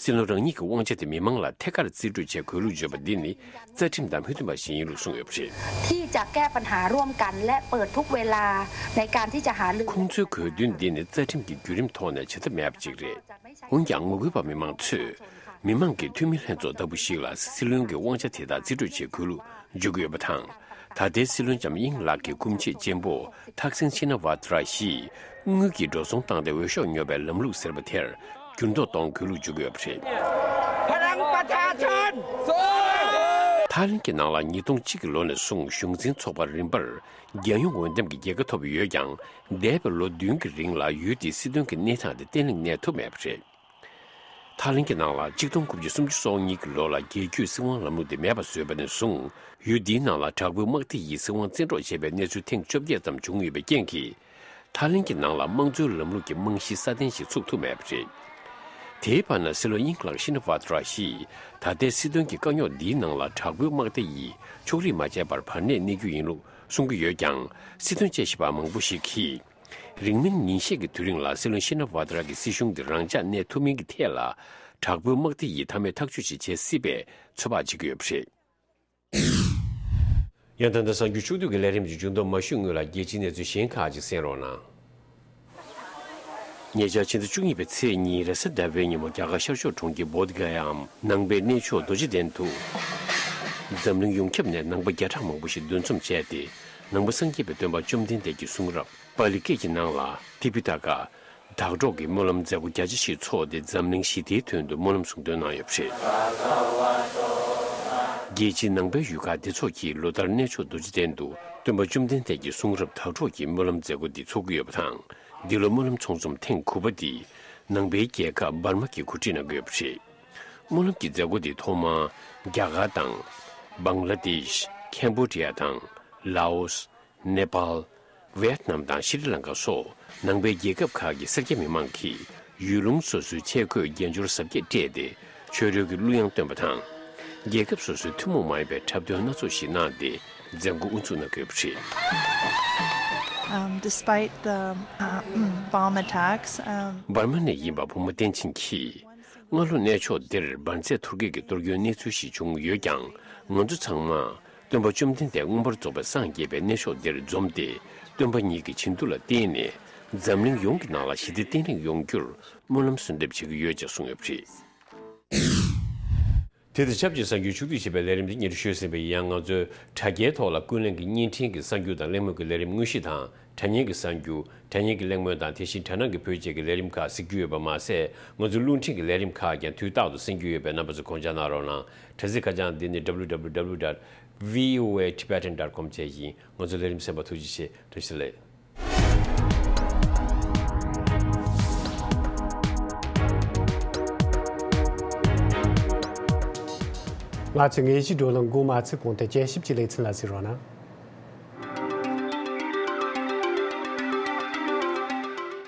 སྲིད་བློན་རང་ཉིད་ཀྱི་དབང་ཆ་དེ་མི་མང་ལ་ཐད་ཀར་རྩིས་སྤྲོད་བྱས་དགོས་ལུགས་བརྗོད་པ་འདི་ནི་རྩ་ཁྲིམས་དང་མི་མཐུན་པ་ཞིག་ཡིན་ལུགས་གསུངས་ཡོད་པ་རེད། ที่จะแก้ปัญหาร่วมกันและเปิดทุกเวลาในการที่จะหารือ ཁོང་ཚོའི་དགོས་འདུན་འདི་ནི་རྩ་ཁྲིམས་ཀྱི་བརྒྱུད་རིམ་ཐོག་ནས་བྱེད་ཐབས་མེད་པ་ཅིག་རེད། འོན་ཀྱང་ངོ་རྒོལ་བ་མི་མང་ཚོས་ མི་མང་གི་འཐུས་མི་ལྷན་ཚོགས་ལྟ་བུ་ཞིག་ལ་སྲིད་བློན་གྱི་དབང་ཆ་དེ་དག་རྩིས་སྤྲོད་བྱེད་དགོས་ལུགས་བརྗོད་ཀྱི་ཡོད་པ་དང་། ད་ལྟའི་སྲིད་བློན་ལྕམ་དབྱིང་ལགས་ཀྱི་སྐུ་མཆེད་གཅེན་པོ་ཐག་སིང་ཤི་ན་ཝ་ཏྲ་ཞིས་དངུལ་གྱི་འགྲོ་སོང་བཏང་སྟེ་འོས་ཤོག་ཉོ་བའི་ལམ་ལུགས་ཟེར་བ་དེར་འགྱུར་ལྡོག་གཏོང་དགོས་ལུགས་བརྗོད་ཀྱི་ཡོད་པ་རེད། ཐའི་ལན་གྱི་ནང་ལ་ཉིས་སྟོང་གཅིག་གི་ལོ་ནས་བཟུང་གཞུང་འཛིན་ཚོགས་པ་རིམ་པར་རྒྱལ་ཡོངས་འོས་འདེམས་ཀྱི་རྒྱལ་ཁ་ཐོབ་ཡོད་ཀྱང་། འདས་པའི་ལོ་བདུན་གྱི་རིང་ལ་ཡུལ་དེའི་སྲིད་དོན་གྱི་གནས་སྟངས་དེ་བརྟན་ལྷིང་གནས་ཐུབ་མེད་པ་རེད། ཐའི་ལན་གྱི་ནང་ལ་གཅིག་སྟོང་དགུ་བརྒྱ་སུམ་ཅུ་སོ་གཉིས་ཀྱི་ལོ་ལ་རྒྱལ་རྒྱུད་སྲིད་དབང་ལམ་ལུགས་དེ་མེད་པ་བཟོས་པ་ནས་བཟུང་། ཡུལ་འདིའི་ནང་ལ་དྲག་པོའི་དམག་སྡེ་ཡིས་སྲིད་དབང་བཙན་འཕྲོག་བྱས་པའི་གནས་ཚུལ་ཐེངས་བཅོ་བརྒྱད་ཙམ་བྱུང་ཡོད་པའི་རྐྱེན་གྱིས། ཐའི་ལན་གྱི་ནང་ལ་དམངས་གཙོའི་ལམ་ལུགས་ཀྱི་རྨང་གཞི་སྲ་བརྟན་ཞིག་ཚུགས་ཐུབ་མེད་པ་རེད། དེའི་བར་ན་སྲིད་བློན་དབྱིང་ལགས་ཤི་ན་ཝ་ཏྲ་ཞིས་ད་ལྟའི་སྲིད་དོན་གྱི་དཀའ་རྙོག་འདིའི་ནང་ལ་དྲག་པོའི་དམག་སྡེ་ཡིས་ཕྱོགས་རིས་མ་བྱས་པར་བར་གནས་གནས་རྒྱུ་ཡིན་ལུགས་གསུང་གི་ཡོད་ཀྱང་། སྲིད་དོན་དཔྱད་ཞིབ་པ་མང་པོ་ཞིག་གིས། རིང་མིན་ཉིན་ཤས་ཀྱི་དུས་རིང་ལ་སྲིད་བློན་ཤི་ན་ཝ་ཏྲ་གི་སྲིད་གཞུང་འདི་རང་འཇགས་གནས་ཐུབ་མིན་གྱི་ཐད་ལ། དྲག་པོའི་དམག་སྡེ་ཡིས་མཐའ་མའི་ཐག་གཅོད་ཅིག་བྱེད་སྲིད་པའི་ཚོད་དཔག་བྱེད་ཀྱི་ཡོད་པ་རེད། ཡང་ད་ལྟ་གསར་འགྱུར་ཕྱོགས་བསྡུས་ཀྱི་ལས་རིམ་གྱི་མཇུག་བསྡོམས་མ་ཞུས་སྔོན་ལ། རྒྱལ་སྤྱིའི་གནས་ཚུལ་གཞན་ཁག་ཅིག་གསན་རོགས་གནང་། ཉེ་ཆར་ཕྱི་ཟླ་བཅུ་གཉིས་པའི་ཚེས་གཉིས་རེས་གཟའ་ཟླ་བའི་ཉིན་མོ། རྒྱ་གར་ཤར་ཕྱོགས་གྲོང་ཁྱེར་བོད་ག་ཡའམ་ནང་པའི་གནས་མཆོག་རྡོ་རྗེ་གདན་དུ། འཛམ་གླིང་ཡོངས་ཁྱབ་ནས་ནང་པ་བརྒྱ་ཕྲག་མང་པོ་ཞིག་འདུ་འཛོམས་བྱས་ཏེ། ནང་པ་སངས་རྒྱས་པའི་སྟོན་པ་བཅོམ་ལྡན་འདས་ཀྱི་གསུང་རབ་པཱ་ལི་སྐད་ཀྱི་ནང་ལ་ཏི་པི་ཏ་ཀ་བདག་སྒྲོག་གི་སྨོན་ལམ་མཛད་སྒོ་རྒྱ་ཆེ་ཞིག་ཚོགས་ཏེ། འཛམ་གླིང་ཞི་བདེའི་དོན་དུ་སྨོན་ལམ་གསུང་འདོན་གནང་ཡོད་པ་རེད། རྒྱལ་སྤྱིའི་ནང་པའི་ཡུལ་ཁག་སྡེ་ཚོགས་ཀྱིས་ལོ་ལྟར་གནས་མཆོག་རྡོ་རྗེ་གདན་དུ་སྟོན་པ་བཅོམ་ལྡན་འདས་ཀྱི་གསུང་རབ་དྭགས་འབྲོག་གི་སྨོན་ལམ་མཛད་སྒོ་འདི་འཚོགས་ཀྱི་ཡོད་པ་དང་། འདི་ལོ་སྨོན་ལམ་ཚོགས་འཛོམས་ཐེངས་དགུ་པ་འདི་ནང་པའི་རྒྱལ་ཁབ་འབར་མ་གིས་གོ་སྒྲིག་གནང་གི་ཡོད་པ་རེད། སྨོན་ལམ་གྱི་མཛད་སྒོ་འདི་ཐོག་མར་རྒྱ་གར་དང་། བང་ལ་དེཤ། ཁེམ་བྷོ་ཌི་ཡ་དང་། ལའོ་སི། ནེ་པཱལ། ཝེད་ནམ་དང་ཤྲི་ལང་ཀ་སོགས་ནང་པའི་རྒྱལ་ཁབ་ཁག་གི་སེར་སྐྱ་མི་མང་གིས་ཡུལ་ལུང་སོ་སོའི་ཆས་གོས་རྒྱན་འབྱོར་གཟབ་རྒྱས་སྤྲས་ཏེ། ཆོས་རོལ་གྱི་གླུ་དབྱངས་བཏོན་པ་དང་། རྒྱལ་ཁབ་སོ་སོའི་ཐུན་མོང་མ་ཡིན་པའི་འཁྲབ་སྟོན་སྣ་ཚོགས་ཤིག་གནང་སྟེ། མཛད་སྒོ་དབུ་འཛུགས་གནང་གི་ཡོད་པ་རེད། Um, despite the uh, bomb attacks, um, འབར་མ་ནས་ཡིན་པ་བུ་མོ་བསྟན་ཆེན་གྱིས། སྔ་ལོ་གནས་མཆོག་འདིར་འབར་རྫས་ཐོར་བུ་གི་གཏོར་སྐྱོན་གནས་ཚུལ་ཞིག་བྱུང་ཡོད་ཀྱང་། ང་ཚོ་ཚང་མ་སྟོན་པ་བཅོམ་ལྡན་འདས་མངོན་པར་རྫོགས་པའི་སངས་རྒྱས་པའི་གནས་མཆོག་འདིར་འཛོམས་ཏེ། སྟོན་པ་ཉིད་ཀྱི་བྱིན་མཐུ་ལ་བརྟེན་ནས་འཛམ་གླིང་ཡོངས་ཀྱི་ནང་ལ་ཞི་བདེ་བརྟན་ལྷིང་ཡོང་རྒྱུར་སྨོན་ལམ་གསོལ་འདེབས་བྱེད་ཀྱི་ཡོད་ཅེས་གསུངས་ཡོད་པ་རེད། དེ་དང་ཆབས་ཅིག་གསར་འགྱུར་ཕྱོགས་བསྡུས་བྱས་པའི་ལས་རིམ་དེ་སྙན་སྒྲོན་ཞུས་ཟིན་པ་ཡིན། ཡང་ང་ཚོའི་དྲ་རྒྱའི་ཐོག་ལ་ཀུན་གླེང་གི་བརྙན་འཕྲིན་གྱི་གསར་འགྱུར་དང་གླེང་མོལ་གྱི་ལས་རིམ་དངོས་གཞི་དང་། དྲ་བརྙན་གྱི་གསར་འགྱུར། དྲ་བརྙན་གྱི་གླེང་མོལ་དང་། དེ་བཞིན་དྲ་ནང་གི་བོད་ཅེས་ཀྱི་ལས་རིམ་ཁག་གཟིགས་རྒྱུ་ཡོད་པ་མ་ཟད། ང་ཚོའི་རླུང་འཕྲིན་གྱི་ལས་རིམ་ཁག་ཀྱང་དུས་རྟག་ཏུ་གསན་རྒྱུ་ཡོད་པས། རྣམ་པ་ཚོ་དགོངས་འཇགས་གནང་རོགས་གནང་། དྲ་ཚིགས་ཁ་བྱང་འདི་ནི་W W W dot V O A Tibetan dot com བཅས་ཡིན། ང་ཚོའི་ལས་རིམ་གསན་པར་ཐུགས་རྗེ་ཆེ། བཀྲ་ཤིས་བདེ་ལེགས། ང་ཚོའི་དངོས་གཞིའི་བགྲོ་གླེང་འགོ་མ་ཚུགས་གོང་དུ་དཔྱད་ཞིབ་ཀྱི་ལེ་ཚན་ལ་གཟིགས་རོགས་གནང་།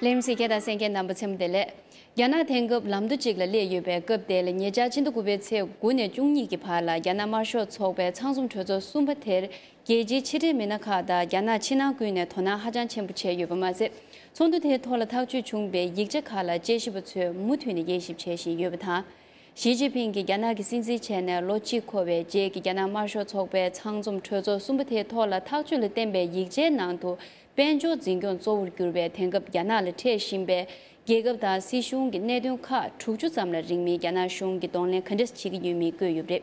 ལས་རིམ་གཟིགས་མཁན་དང་གསན་མཁན་རྣམ་པ་ཚང་མ་བདེ་ལེགས། རྒྱ་ནག་དེང་སྐབས་ལམ་མདོ་གཅིག་ལ་སླེབས་ཡོད་པའི་སྐབས་དེ་ལ། ཉེ་ཆར་ཕྱི་ཟླ་དགུ་པའི་ཚེས་དགུ་ནས་བཅུ་གཉིས་ཀྱི་བར་ལ་རྒྱ་ནག་དམར་ཤོག་ཚོགས་པའི་ཚང་འཛོམས་གྲོས་ཚོགས་གསུམ་པ་དེར། རྒྱལ་སྤྱིའི་ཕྱི་འབྲེལ་མི་སྣ་ཁག་དང་རྒྱ་ནག་ཕྱི་ནང་ཀུན་ནས་དོ་སྣང་ཧ་ཅང་ཆེན་པོ་བྱས་ཡོད་པ་མ་ཟད། ཚོགས་འདུ་དེའི་ཐོག་ལ་ཐག་གཅོད་བྱུང་བའི་ཡིག་ཆ་ཁག་ལ་དཔྱད་ཞིབ་པ་ཚོས་མུ་མཐུད་ནས་དབྱེ་ཞིབ་བྱེད་བཞིན་ཡོད་པ་དང་། ཞི་ཅིན་ཕིང་གིས་རྒྱ་ནག་གི་སྲིད་འཛིན་བྱས་ནས་ལོ་གཅིག་འཁོར་བའི་རྗེས་ཀྱི་རྒྱ་ནག་དམར་ཤོག་ཚོགས་པའི་ཚང་འཛོམས་གྲོས་ཚོགས་གསུམ་པ་དེའི་ཐོག་ལ་ཐག་གཅོད་ལ་བརྟེན་པའི་ཡིག་ཆའི་ནང་དུ། དཔལ་འབྱོར་འཛིན་སྐྱོང་གཙོ་བོར་གྱུར་པའི་དེང་སྐབས་རྒྱ་ནག་ལ་འཕྲད་བཞིན་པའི་རྒྱལ་ཁབ་དང་སྲིད་གཞུང་གི་གནད་དོན་ཁག་དྲུག་ཅུ་ཙམ་ལ་རིང་མིན་རྒྱ་ནག་གཞུང་གིས་གདོང་ལེན་ག་འདྲ་བྱེད་ཀྱི་ཡོད་མེད་བཀོད་ཡོད་པ་རེད།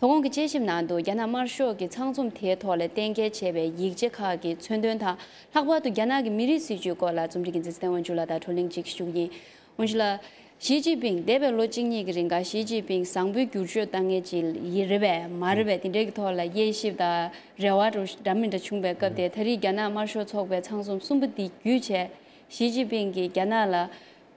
དོ་དགོང་གི་དཔྱད་ཞིབ་ནང་དུ་རྒྱ་ནག་དམར་ཤོག་གི་ཚང་འཛོམས་དེའི་ཐོག་ལ་གཏན་འཁེལ་བྱས་པའི་ཡིག་ཆ་ཁག་གི་མཚོན་དོན་དང་། ལྷག་པར་དུ་རྒྱ་ནག་གི་མི་རིགས་སྲིད་བྱུས་སྐོར་ལ་རྩོམ་སྒྲིག་འགན་འཛིན་ཚེ་བརྟན་དབང་ཕྱུག་ལགས་དང་བགྲོ་གླེང་ཅིག་ཞུ་གི་ཡིན། དབང་ཕྱུག་ལགས། ཞི་ཅིན་ཕིང་འདས་པའི་ལོ་གཅིག་གཉིས་ཀྱི་རིང་ག་ཞི་ཅིན་ཕིང་བཟང་པོའི་བསྒྱུར་བཅོས་བཏང་མཁན་ཅིག་ཡིན་རེད་པས་མ་རེད་པས། དེ་འདྲའི་གི་ཐོག་ལ་དབྱེ་ཞིབ་དང་རེ་བ་འདྲ་མི་འདྲ་བྱུང་བའི་སྐབས་དེ། ད་རེས་རྒྱ་ནག་དམར་ཤོག་ཚོགས་པའི་ཚང་འཛོམས་གསུམ་པ་འདི་བརྒྱུད་བྱས། ཞི་ཅིན་ཕིང་གིས་རྒྱ་ནག་ལ་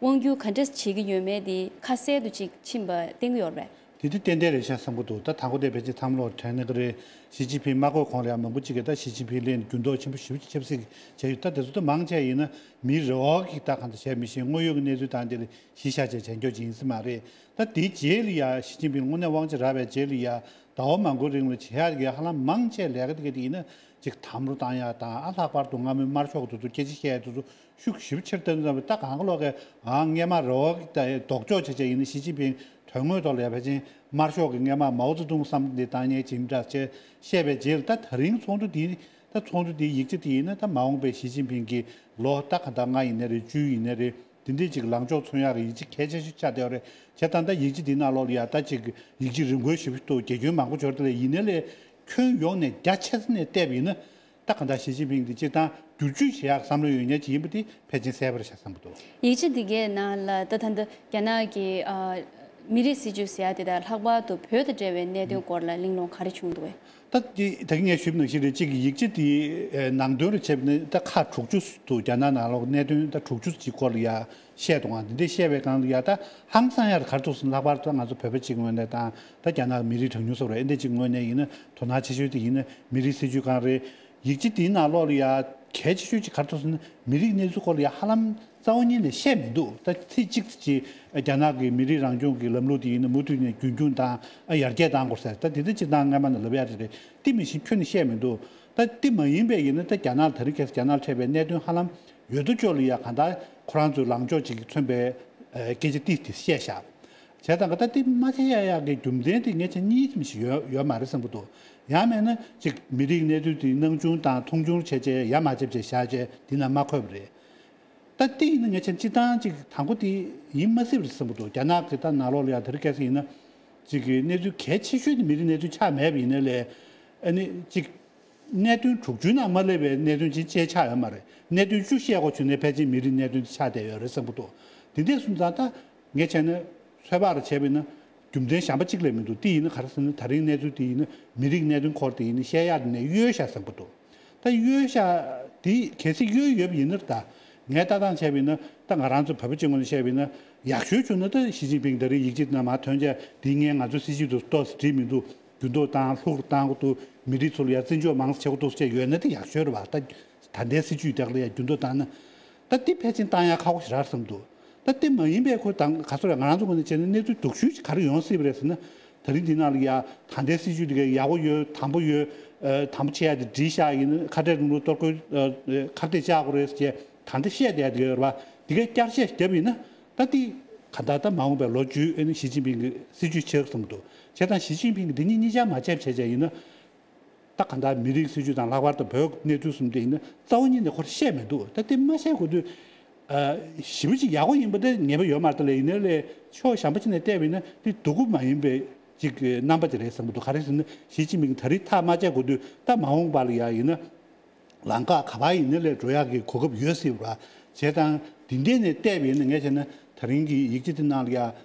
དབང་སྒྱུར་ག་འདྲ་བྱེད་ཀྱི་ཡོད་མེད་དེ་ཁ་གསལ་དུ་ཅིག་ཕྱིན་པ་བསྟན་གྱི་ཡོད་རེད་པས། དེ་དེ་ཏན་ཏན་རེད་ཤག་བསམ་གྱི་འདུག་ད་དང་པོ་དེ་ཕལ་ཆེར་མཚམས་ལོག་དྲན་ནི་གི་རེད། ཞི་ཅིན་ཕིང་མ་བསྐོས་གོང་ལ་ཡང་མང་པོ་ཅིག་གིས་ད་ཞི་ཅིན་ཕིང་སླེབས་ནས་འགྱུར་ལྡོག་ཆེན་པོ་ཞེ་པོ་ཅིག་ཆབ་སྲིད་ཀྱི་བྱས་ཡོད། ད་དེ་ཚོ་ད་མང་ཆེ་ཡིན་ན་མིའི་རེ་བ་གིས་ད་གང་ལྟར་བྱས་མི་ཤེས། དངོས་ཡོད་ཀྱི་གནས་ཚུལ་དང་དེ་ལ་གཞི་བཞག་བྱས་བྱས་འགྱོ་ཅིག་ཡིན་ས་མ་རེད། ད་དེའི་རྗེས་ལ་ཡ་ཞི་ཅིན་ཕིང་དངོས་གནས་དབང་ཆ་རག་པའི་རྗེས་ལ་ཡ་ཟླ་བ་མང་པོའི་རིང་ལ་བྱེད་ཡག་གི་ཧ་ལམ་མང་ཆེ་ལས་ཀ་དེ་ག་དེ་ཡིན་ན་ཅིག་དམ་བློ་བཏང་ཡག་དང་། ཨ་ལྷག་པར་དུ་སྔ་མོའི་དམར་ཤོག་དེ་ཚོ་སྐད་ཆ་བཤད་ཡག་དེ་ཚོ་ཤུགས་ཞེ་པོ་ཆེར་བཏོན་ཙམ། ད་གང་ག་ལོག་གི་ཨ་སྔས་མ་རེ་བ་གི་ད་ལྡོག་ཕྱོགས་བྱས་བྱས་ཡིན་ན། ཞི་ཅིན་ཕིང་དོན་དངོས་ཐོག་ལ་ཡ་ཕལ་ཆེར་དམར་ཤོག་གི་སྔས་མ་མའོ་ཙེ་ཏུང་བསམ་བློ་འདི་བཏང་མཁན་ཅིག་ཡིན་འདྲ་ཅེས་བཤད་པའི་རྗེས་ལ། ད་ད་རིང་ཚོགས་འདུ་འདི་ད་ཚོགས་འདུ་འདིའི་ཡིག་ཆ་དེ་ཡིན་ན། ད་མ་འོངས་པའི་ཞི་ཅིན་ཕིང་གི་ལོ་ད་ག་ད་ལྔ་ཡིན་ན་རེད། བཅུ་ཡིན་ན་རེད། འདི་འདྲའི་ཅིག་ལངས་ཕྱོགས་མཚོན་ཡག་གི་ཡིག་ཆ་གལ་ཆེ་ཤོས་ཆགས་བསྡད་ཡོད་རེད། བྱས་ཙང་ད་ཡིག་ཆ་འདིའི་ནང་ལོགས་ལ་ཡ་ད་ཅིག་ཡིག་ཆ་རིམ་བགོ་ཞེ་པོ་ཅིག་འདུག་དགེ་སྐྱོན་མང་པོ་འབྱོར། དེ་ལས་ཡིན་ནའི་ལས་ཁྱོན་ཡོངས་ནས་རྒྱ་ཆེ་ས་ནས་བལྟས་པ་ཡིན་ན། ད་གང་ལྟར་ཞི་ཅིན་ཕིང་འདི་སྤྱིར་བཏང་བསྒྱུར་བཅོས་བྱེད་ཡག་བསམ་བློ་ཡོད་མཁན་ཅིག་ཡིན་པ་དེ་ཕལ་ཆེར་གསལ་པོ་རེད་བསམ་གྱི་འདུག་ཡིག་ཆ་འདི་གའི་ནང་ལ་ད་ད་ལྟ་རྒྱ་ནག་གི་ཨ་མི་རིགས་སྲིད་ཇུས་ཟེར་ཡ་དེ་དང་ལྷག་པར་དུ་བོད་དང་འབྲེལ་བའི་གནད་དོན་སྐོར་ལ་གླེང་སློང་ག་རེ་བྱུང་འདུག་གས། ད་དེ་ད་གིན་ངས་ཞུས་པ་ནང་བཞིན་རེད། གཅིག་གི་ཡིག་ཆ་དེའི་ནང་དོན་རུ་བྱས་པ་ནི་ད་ཁག་དྲུག་ཅུ་འདུག་རྒྱ་ནག་ནང་ལོགས་གནད་དོན་ད་དྲུག་ཅུ་ཅིག་སྐོར་ལ་ཡ་བཤད་འདུག་ག་འདི་འདྲ་བཤད་པའི་སྒང་ལ་ཡ་ད་ཧང་སང་ཡ་ག་རེ་འདུག་ཟེར་ན། ལྷག་པར་དུ་ང་ཚོ་བོད་པ་གཅིག་ངོས་ནས་དང་ད་རྒྱ་ནག་མི་རིགས་གྲངས་ཉུང་ཚོ་རེད། ཨེ་འདྲ་གཅིག་ངོས་ནས་ཡིན་ན་དོ་སྣང་ཆེ་ཤོས་དེ་ཡིན་ན་མི་རིགས་སྲིད་ཇུས་སྒང་རེད། ཡིག་ཆ་དེའི་ནང་ལོགས་ལ་ཡ་གལ་ཆེ་ཤོས་ཅིག་ག་རེ་འདུག་ཟེར་ན། མི་རིགས་གནས་ཚུལ་སྐོར་ལ་ཡ་ཧ་ལམ་རྩ་བ་ཉིད་ནས་བཤད་མི་འདུག་ད་ཚིག་གཅིག་ཅིག་རྒྱ་ནག་གི་མི་རིགས་རང་སྐྱོང་གི་ལམ་ལུགས་དེ་ཡིན་ན་མུ་མཐུད་ནས་རྒྱུན་འཁྱོངས་དང་ཡར་རྒྱས་གཏང་དགོས་ཟེར། ད་དེ་འདྲ་སྤྱིར་བཏང་སྔ་མ་ནས་ལབ་ཡ་དེ་རེད། དེ་མི་བཞིན་ཁྱོན་ནས་བཤད་མི་འདུག་ད་དེ་མ་ཡིན་པའི་ཡིན་ན་ད་རྒྱ་ནག་ད་རེས་ཁ་སང་རྒྱ་ནག་འཕྲད་པའི་གནད་དོན་ཧ་ལམ་ཡོད་དོ་ཅོག་ལ་ཡ་གང་ལྟར་ཁོ་རང་ཚོའི་ལངས་ཕྱོགས་ཅིག་མཚོན་པའི་ཨ་སྐད་ཆ་ཏིས་ཏིས་བཤད་བཞག་བྱས་ཙང་ག་ད་དེ་མ་བཤད་ཡ་ཡག་གི་རྒྱུ་མཚན་དེ་ངས་ཆ་གཉིས་ཙམ་ཞིག་ཡོད་ཡོད་མ་རེད་བསམ་གྱི་འདུག་ཡང་མིན་ན་ཅིག་མི་རིགས་གནས་ཚུལ་དེ་སྣང་ཆུང་དང་མཐོང་ཆུང་བྱས་བྱས་ཡ་མ་བྱས་བྱས་བཞག་བྱས་འདི་ན་མ་འཁོད་པ་རེད། ད་དེ་ཡིན་ན་ངས་ཆ་སྤྱིར་བཏང་ཅིག་དང་པོ་དེ་ཡིན་མ་སྲིད་པ་རེད་བསམ་གྱི་འདུག་རྒྱ་ནག་གི་ད་ནང་ལོགས་ལ་ཡ་དེ་རིང་ཁ་སང་ཡིན་ན་ཅིག་གི་གནས་ཚུལ་གལ་ཆེ་ཤོས་དེ་མི་རིགས་གནས་ཚུལ་ཆགས་མེད་པ་ཡིན་ནའི་ལས། ཨ་ནི་ཅིག་གནད་དོན་དྲུག་ཅུའི་ནང་མ་སླེབས་པའི་གནད་དོན་ཅིག་ཅེས་ཆགས་ཡོད་མ་རེད། གནད་དོན་བཅུ་བཤད་དགོས་བྱུང་ནའི་ཕལ་ཆེར་མི་རིགས་གནད་དོན་དེ་ཆགས་བསྡད་ཡོད་རེད་བསམ་གྱི་འདུག་དེ་འདྲ་སོང་ཙང་ད་ངས་བྱས་ན་ཚོད་དཔག་རེ་བྱས་པ་ཡིན་ན་རྒྱུ་མཚན་གཞན་པ་གཅིག་ལས་མི་འདུག་དེ་ཡིན་ན་ག་རེ་ཟེར་ན་ད་རིང་གནས་ཚུལ་དེ་ཡིན་ན་མི་རིགས་གནད་དོན་སྐོར་དེ་ཡིན་ན་བཤད་ཡག་དེ་ནས་གཡོལ་བཞག་བསམ་གྱི་འདུག་ད་གཡོལ་བཞག་དེ་གལ་སྲིད་གཡོལ་ཡོད་པ་ཡིན་ན་ད་ངས་ལྟ་སྟངས་བྱས་པ་ཡིན་ན་ད་ང་རང་ཚོ་བོད་པ་སྤྱི་ངོས་ནས་བཤད་པ་ཡིན་ན་ཡག་ཤོས་བྱུང་ན་ད་ཞི་ཅིན་ཕིང་ད་རིང་ཡིག་ཆ་དེ་ནང་མར་ཐོན་བྱས་དེ་ངས་ང་ཚོའི་སྲིད་ཇུས་དེ་ཏོག་ཙམ་འགྲིག་མི་འདུག་འགྱུར་ལྡོག་བཏང་ལྷུག་བཏང་དགོས་འདུག་མི་རིགས་ཚོ་ལ་ཡ་བརྩི་འཇོག་མང་ཙམ་བྱེད་དགོས་འདུག་ཟེར་ཡོད་ན་དེ་ཡག་ཤོས་རེད་བ། ད་ད་ལྟའི་སྲིད་ཇུས་དེ་ལ་ཡ་འགྱུར་ལྡོག་བཏང་ན་ད་དེ་ཕལ་ཆེར་བཏང་ཡ་ཁག་པོ་ཞེ་དྲག་བསམ་འདུག་ད་དེ་མ་ཡིན་པའི་ཁོ་དང་ག་ཚོད་རེད། ང་རང་ཚོ་ངོས་ནས་བྱས་ན་གནས་ཚུལ་སྡུག་ཤོས་ཅིག་ག་རེ་ཡོང་སྲིད་པ་རེད་ཟེར་ན། ད་རིང་འདི་ནང་ལ་ཡ་ད་ལྟའི་སྲིད་ཇུས་འདི་ག་ཡག་པོ་ཡོད་དམ་པོ་ཡོད། ཨ་དམ་པོ་བྱེད་ཡ་དེ་སྒྲིལ་བཞག་ཡིན་ན་ཁ་བྲལ་རིང་ལུགས་གཏོར་རྒོལ་ཨ་ཁ་གཏད་བཅག་དགོས་རེད་ཟེར་ད་ལྟ་བཤད་བསྡད་ཡ་དེ་ག་ཡོད་རེད་བ། འདི་ག་བསྐྱར་བཤད་བརྒྱབ་ཡིན་ན། ད་དེ་ག་ད་ད་མ་འོངས་པའི་ལོ་རྒྱུས་ཨ་ནི་ཞི་ཅིན་ཕིང་གི་སྲིད་ཇུས་ཆགས་བསམ་འདུག་བྱས་ཙང་ཞི་ཅིན་ཕིང་གི་འདི་གཉིས་གཉིས་ཆ་མ་བྱས་བྱས་བྱས་ཡིན་ན། ད་ག་ད་མི་རིགས་སྲིད་ཇུས་དང་ལྷག་པར་དུ་བོད་གནས་ཚུལ་གསུམ་དེ་ཡིན་ན་རྩ་བ་ཉིད་ནས་ཁོར་བཤད་མི་འདུག་ད་དེ་མ་བཤད་དགོས་དུས་ཨ་ཞེ་པོ་ཅིག་ཡག་པོ་ཡིན་པ་དེ་ངེས་པ་ཡོད་མ་རེད། ད་ལས་ཡིན་ནའི་ལས་ཕྱོགས་གཞན་པ་ཅིག་ནས་བལྟས་པ་ཡིན་ན་དེ་སྡུག་པོ་མ་ཡིན་པའི་ཅིག་རྣམ་པ་ཅིག་རེད་བསམ་གྱི་འདུག་ག་རེ་ཟེར་ན་ཞི་ཅིན་ཕིང་ད་རིང་ཐག་མ་བཅད་དགོས་དུས་ད་མ་འོངས་པ་ལ་ཡ་ཡིན་ན། ལམ་ཁ་ག་པར་ཡིན་ན་ལས་འགྲོ་ཡག་གི་གོ་སྐབས་ཡོད་སྲིད་པ་རེད། བྱས་ཙང་འདི་འདྲས་ནས་བལྟས་པ་ཡིན་ན་ངས་བྱས་ན་ད་རིང་གི་ཡིག་ཆ་འདི་ནང་ལ་ཡ་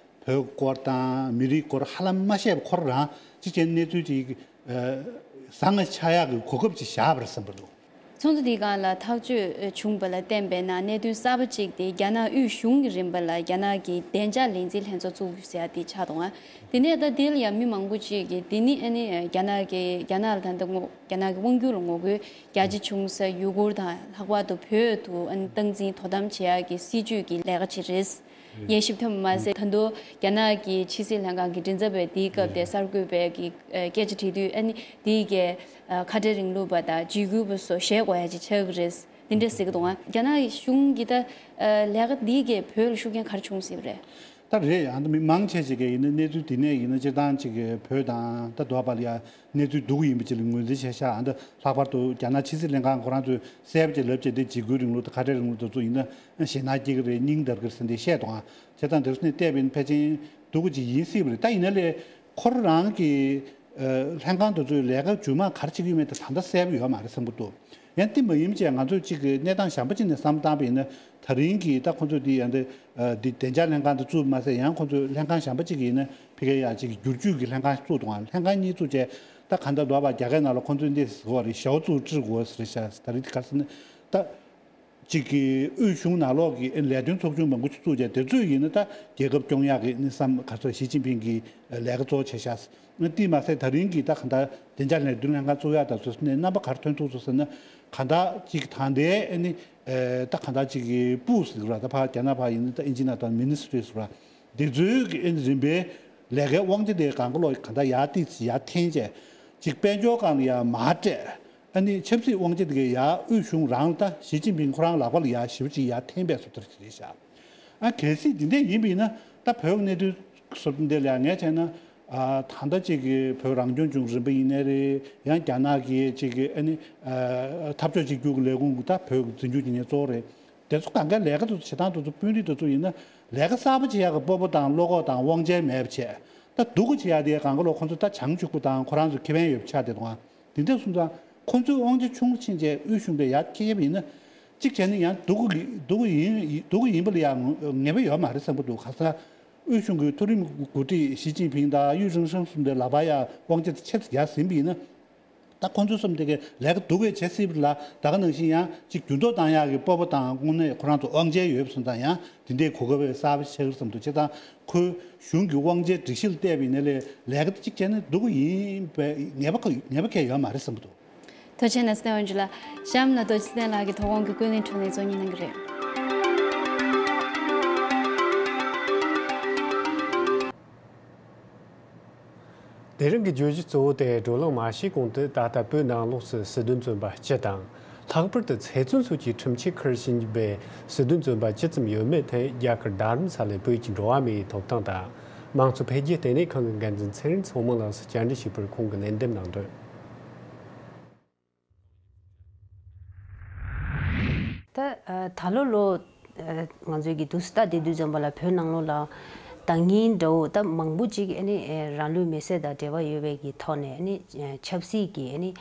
བོད་སྐོར་དང་མི་རིགས་སྐོར་ཧ་ལམ་མ་བཤད་པ་ཁོ་རང་ཅིག་བྱས་ན་གནས་ཚུལ་ཅིག་ཨ་བཟང་ང་ཆགས་ཡག་གི་གོ་སྐབས་ཅིག་བཞག་པ་རེད་བསམ་པ་འདུག་ཚོགས་འདུ་འདིའི་སྒང་ལ་ཐག་གཅོད་བྱུང་བ་ལ་བརྟེན་པའི་ནང་གནད་དོན་གསར་པ་གཅིག་དེ་རྒྱ་ནག་དབུས་གཞུང་གི་རིམ་པ་ལ་རྒྱ་ནག་གི་བདེ་འཇགས་ལས་འཛིན་ལྷན་ཚོགས་བཙུགས་ཟེར་ཡ་དེ་ཆགས་འདུག་ཨ། དེ་ནས་ད་དེ་ལ་ཡང་མི་མང་པོ་ཅིག་གིས་དེ་ནི་ཨ་ནི་རྒྱ་ནག་གི་རྒྱ་ནག་ལ་ད་ལྟ་ངོ་རྒྱ་ནག་གི་དབང་སྒྱུར་ལ་ངོ་རྒོལ་རྒྱ་ཆེ་བྱུང་ས་ཡུ་གུར་དང་ལྷག་པར་དུ་བོད་དུ་ཨ་ནི་སྟངས་འཛིན་དོ་དམ་བྱེད་ཡག་གི་སྲིད་ཇུས་ཀྱི་ལས་ཀ་ཅིག་རེད། དབྱེ་ཞིབ་ཐོན་པ་མ་ཟད་ད་དུང་རྒྱ་ནག་གི་ཕྱི་སྲིད་ལྷན་ཁང་གི་མགྲིན་ཚབ་པས་དེའི་སྐབས་དེ་གསར་འགོད་པའི་གི་སྐད་ཆ་དྲིས་དུས་ཨ་ནི་དེའི་གི་ཁ་བྲལ་རིང་ལུགས་པ་དང་འཇིགས་སྐུལ་བ་སོགས་ཞེད་དགོས་ཡ་ཅིག་ཆགས་ཀྱི་རེད། དེ་འདྲ་ཟེར་གི་འདུག་ཨ། རྒྱ་ནག་གཞུང་གི་ད་ལས་ཀ་འདིའི་གི་བོད་ལ་ཤུགས་རྐྱེན་ག་རེ་བྱུང་སྲིད་པ་རེད། ད་རེད། ཨ་ནི་མི་མང་ཆེ་ཅིག་གིས་ཡིན་ན་གནས་ཚུལ་འདི་ནས་ཡིན་ན་སྤྱིར་བཏང་ཅིག་གི་བོད་དང་ད་འདོད་པ་ལ་ཡ་གནས་ཚུལ་སྡུག་ཡིན་པ་ཅིག་ལ་ངོས་འཛིན་བྱས་ཤག་ཨ་ད་ལྷག་པར་དུ་རྒྱ་ནག་ཕྱི་སྲིད་ལྷན་ཁང་ཁོ་རང་ཚོས་གསལ་པོ་ཅིག་ལབ་བྱས་ཏེ་འཇིགས་སྐུལ་རིང་ལུགས་དང་ཁ་བྲལ་རིང་ལུགས་དེ་ཚོ་ཡིན་ན་ཞེད་སྣང་སྐྱེ་གི་རེད། སྙིང་འདར་གི་རེད་ཟེར་འདི་བཤད་འདུག་ཨ། བྱས་ཙང་དེ་ཚོ་ནས་བལྟས་པ་ཡིན་ན་ཕལ་ཆེར་སྡུག་གི་ཅིག་ཡིན་སྲིད་པ་རེད། ད་ཡིན་ན་ལས་ཁོ་རང་གི་ལྷན་ཁང་དེ་ཚོའི་ལས་ཀ་རྗེས་མ་ག་རེ་བྱེད་ཀྱི་ཡོད་མེད་དེ་ད་ལྟ་གསལ་པོ་ཡོད་མ་རེད་བསམ་གྱི་འདུག་ཡང་དེ་མ་ཡིན་བྱས་ང་ཚོས་གཅིག་གི་གནས་སྟངས་གཞན་པ་གཅིག་ནས་བསམ་བཏང་བ་ཡིན་ན་ད་རིང་གི་ད་ཁོ་ཚོས་འདི་ཡང་འདི་འདི་བདེ་འཇགས་ལྷན་ཁང་དེ་བཙུགས་མ་ཟད་ཡང་ཁོ་ཚོས་ལྷན་ཁང་གཞན་པ་གཅིག་ཡིན་ན་ཕ་གིར་ཡ་གཅིག་གི་བསྒྱུར་བཅོས་ཀྱི་ལྷན་ཁང་བཙུགས་འདུག་ཨ། ལྷན་ཁང་གཉིས་བཙུགས་བྱས་ད་གང་ལྟར་འདོད་པ་རྒྱ་སྐད་ནང་ལ་ཁོ་ཚོས་འདི་ཟེར་བ་རེད། ཞའོ་ཙུའུ་ཀྲི་གོ་ཟེར་ཤག་ད་རིང་དེ་ག་རེ་ཟེར་ན་ད། གཅིག་གི་དབུས་གཞུང་ནང་ལོགས་ཀྱི་ལས་དོན་ཚོགས་ཆུང་མང་པོ་ཞིག་བཙུགས་བྱས་དེ་ཚོས་ཡིན་ན་ད་རྒྱལ་ཁབ་སྐྱོང་ཡག་གི་གནས་བསམ་ག་ཚོད་ཞི་ཅིན་ཕིང་གིས་ལས་ཀ་གཙོ་བོ་བྱས་ཤག་དེས་མ་ཟད་ད་རིང་གི་ད་གང་ལྟར་བདེ་འཇགས་ལས་དོན་ལྷན་ཁང་བཙུགས་ཡག་དང་སོ་སོ་ནས་རྣམ་པ་ག་རེ་ཐོན་ཐུབ་སོང་ཟེར་ན་གང་ལྟར་གཅིག་ད་ལྟའི་ཨ་ནི་ད་གང་ལྟར་གཅིག་གི་པུའུ་ཟེར་བ་ད་ཕར་རྒྱ་ནག་ཕར་ཡིན་ན་ད་ཨིན་ཇི་ནང་ད་མི་ནི་སི་ཊི་རི་ཟེར་བ་དེ་ཚོའི་གི་ཨ་ནི་རིམ་པའི་ལས་ཀའི་དབང་ཆ་དེ་གང་ག་ལོག་གང་ལྟར་ཡར་ཏིག་ཙམ་ཡར་འཐེན་བྱས་གཅིག་དཔལ་འབྱོར་སྒང་ལ་ཡར་མར་སྤྲད། ཨ་ནི་ཆབ་སྲིད་དབང་ཆ་དེ་གའི་ཡར་དབུས་གཞུང་རང་ལ་ད་ཞི་ཅིན་ཕིང་ཁོ་རང་ལག་པ་ལ་ཡར་ཞེ་པོ་ཅིག་ཡར་འཐེན་པའི་བཟོ་ལྟ་ཞིག་རེད་ཤག་ཨ་གལ་སྲིད་འདི་འདྲ་ཡིན་པ་ཡིན་ན་ད་བོད་ཀྱི་གནད་དོན་སོགས་འདི་ལ་ཡང་ངས་བྱས་ན་ཨ་ད་ལྟ་ཅིག་གི་བོད་རང་སྐྱོང་ལྗོངས་རིམ་པ་ཡིན་ནའི་རེད། ཡང་རྒྱ་ནག་གི་ཅིག་གི་ཨ་ནི་ཨ་འཐབ་ཕྱོགས་གཅིག་གྱུར་གྱི་ལས་ཁུངས་ཀྱི་ད་བོད་ཀྱི་འཛིན་སྐྱོང་བྱེད་མཁན་གཙོ་བོ་རེད། དེ་ཚོ་གང་ག་ལས་ཀ་དེ་ཚོ་བྱེད་སྟངས་དེ་ཚོ་དཔོན་རིགས་དེ་ཚོ་ཡིན་ན་ལས་ཀ་གསར་པ་བྱེད་ཡག་གི་སྤོབས་པ་དང་བློ་ཁོག་དང་དབང་ཆ་མེད་པ་བྱས། ད་སྡུག་གུ་བྱེད་ཡག་དེ་གང་ག་ལོ་ཁོང་ཚོ་ད་བྱང་ཆུབ་པ་དང་ཁོ་རང་ཚོ་ཁེ་ཕན་ཡོད་པ་ཆགས་བསྡད་འདུག་ཨ། དེ་འདྲ་སོང་ཙང་ཁོང་ཚོའི་དབང་ཆ་ཆུང་རུ་ཕྱིན་བྱས་དབུས་གཞུང་གིས་ཡར་འཁྱེར་ཡག་ཡིན་ན། གཅིག་བྱས་ན་ཡང་སྡུག་གུ་སྡུག་གུ་ཡིན་སྡུག་གུ་ཡིན་པ་ལ་ཡང་ངེས་པ་ཡོད་མ་རེད་བསམ་གྱི་འདུག་ག་ས། དབུས་གཞུང་གི་མཐོ་རིམ་འགོ་ཁྲིད་ཞི་ཅིན་ཕིང་དང་དབྱི་ཀྲུང་ཧྲེང་གསུམ་དེ་ལག་པ་ཡ་དབང་ཆ་དེ་ཆེ་ཙམ་རྒྱག་ཟིན་པ་ཡིན་ན། ད་ཁོང་ཚོ་གསུམ་དེ་གའི་ལས་ཀ་སྡུག་གས་བྱེད་སྲིད་པ་ལ་ད་ག་ནང་བཞིན་ཡང་ཅིག་འགྱུར་ལྡོག་བཏང་ཡག་གི་སྤོབས་པ་དང་དངོས་གནས་ཁོ་རང་ཚོ་དབང་ཆ་ཡོད་པ་སོང་ཙང་ཡང་དེ་འདྲའི་གོ་སྐབས་གསར་པ་ཆགས་ཀྱི་རེད་བསམ་འདུག་བྱས་ཙང་ཁོའི་གཞུང་གི་དབང་ཆའི་སྒྲིག་གཞི་ལ་བལྟས་པ་ཡིན་ན་ལས་ལས་ཀ་དེ་གཅིག་བྱས་ན་སྡུག་གུ་ཡིན་པའི་ངེས་པ་ངེས་པ་གང་ཡང་ཡོད་མ་རེད་བསམ་གྱི་འདུག་ཐུགས་རྗེ་ཆེ་ན་སྟེ་འོན་ཇུ་ལགས། གཤམ་ལ་རྡོ་རྗེ་ཚེ་བརྟན་ལགས་ཀྱིས་དོ་དགོང་གི་ཀུན་གླེང་འཕྲོ་ནས་རྩོམ་སྙིང་གནང་གི་རེད། དེ་རིང་གི་བརྗོད་གཞི་གཙོ་བོ་དེ་བགྲོ་གླེང་མ་བྱས་གོང་དུ་ད་ལྟ་བོད་ནང་ལོགས་སུ་སྲིད་དོན་བཙོན་པ་སྤྱི་དང་། ལྷག་པར་དུ་ཚེ་བཙོན་སོགས་ཀྱི་ཁྲིམས་ཆད་འཁུར་བཞིན་པའི་སྲིད་དོན་བཙོན་པ་ཅི་ཙམ་ཡོད་མེད་ཐད་རྒྱ་གར་རྡ་རམ་ས་ལའི་བོད་ཀྱི་འགྲོ་བ་མིའི་ཐོབ་ཐང་དང་། མང་གཙོ་འཕེལ་རྒྱས་ལྟེ་གནས་ཁང་གི་འགན་འཛིན་ཚེ་རིང་མཚོ་མོ་ལགས་སུ་བཅར་འདྲི་ཞུས་པར་ཁོང་གིས་ལན་འདེབས་གནང་དོན། ད་ཨ་ད་ལོ་ལོ་ཨ་ང་ཚོའི་གི་དུས་སུ་ད་དེ་དུས་ཙམ་པ་ལ་བོད་ནང་ལོགས་ལ་ད་ཉིན་འདྲ་བོ་ད་མང་པོ་ཅིག་ཨ་ནི་ཨ་རང་ལུས་མེར་སྲེག་དང་འབྲེལ་བ་ཡོད་པའི་གི་ཐོག་ནས་ཨ་ནི་ཨ་ཆབ་སྲིད་ཀྱི་ཨ་ནི་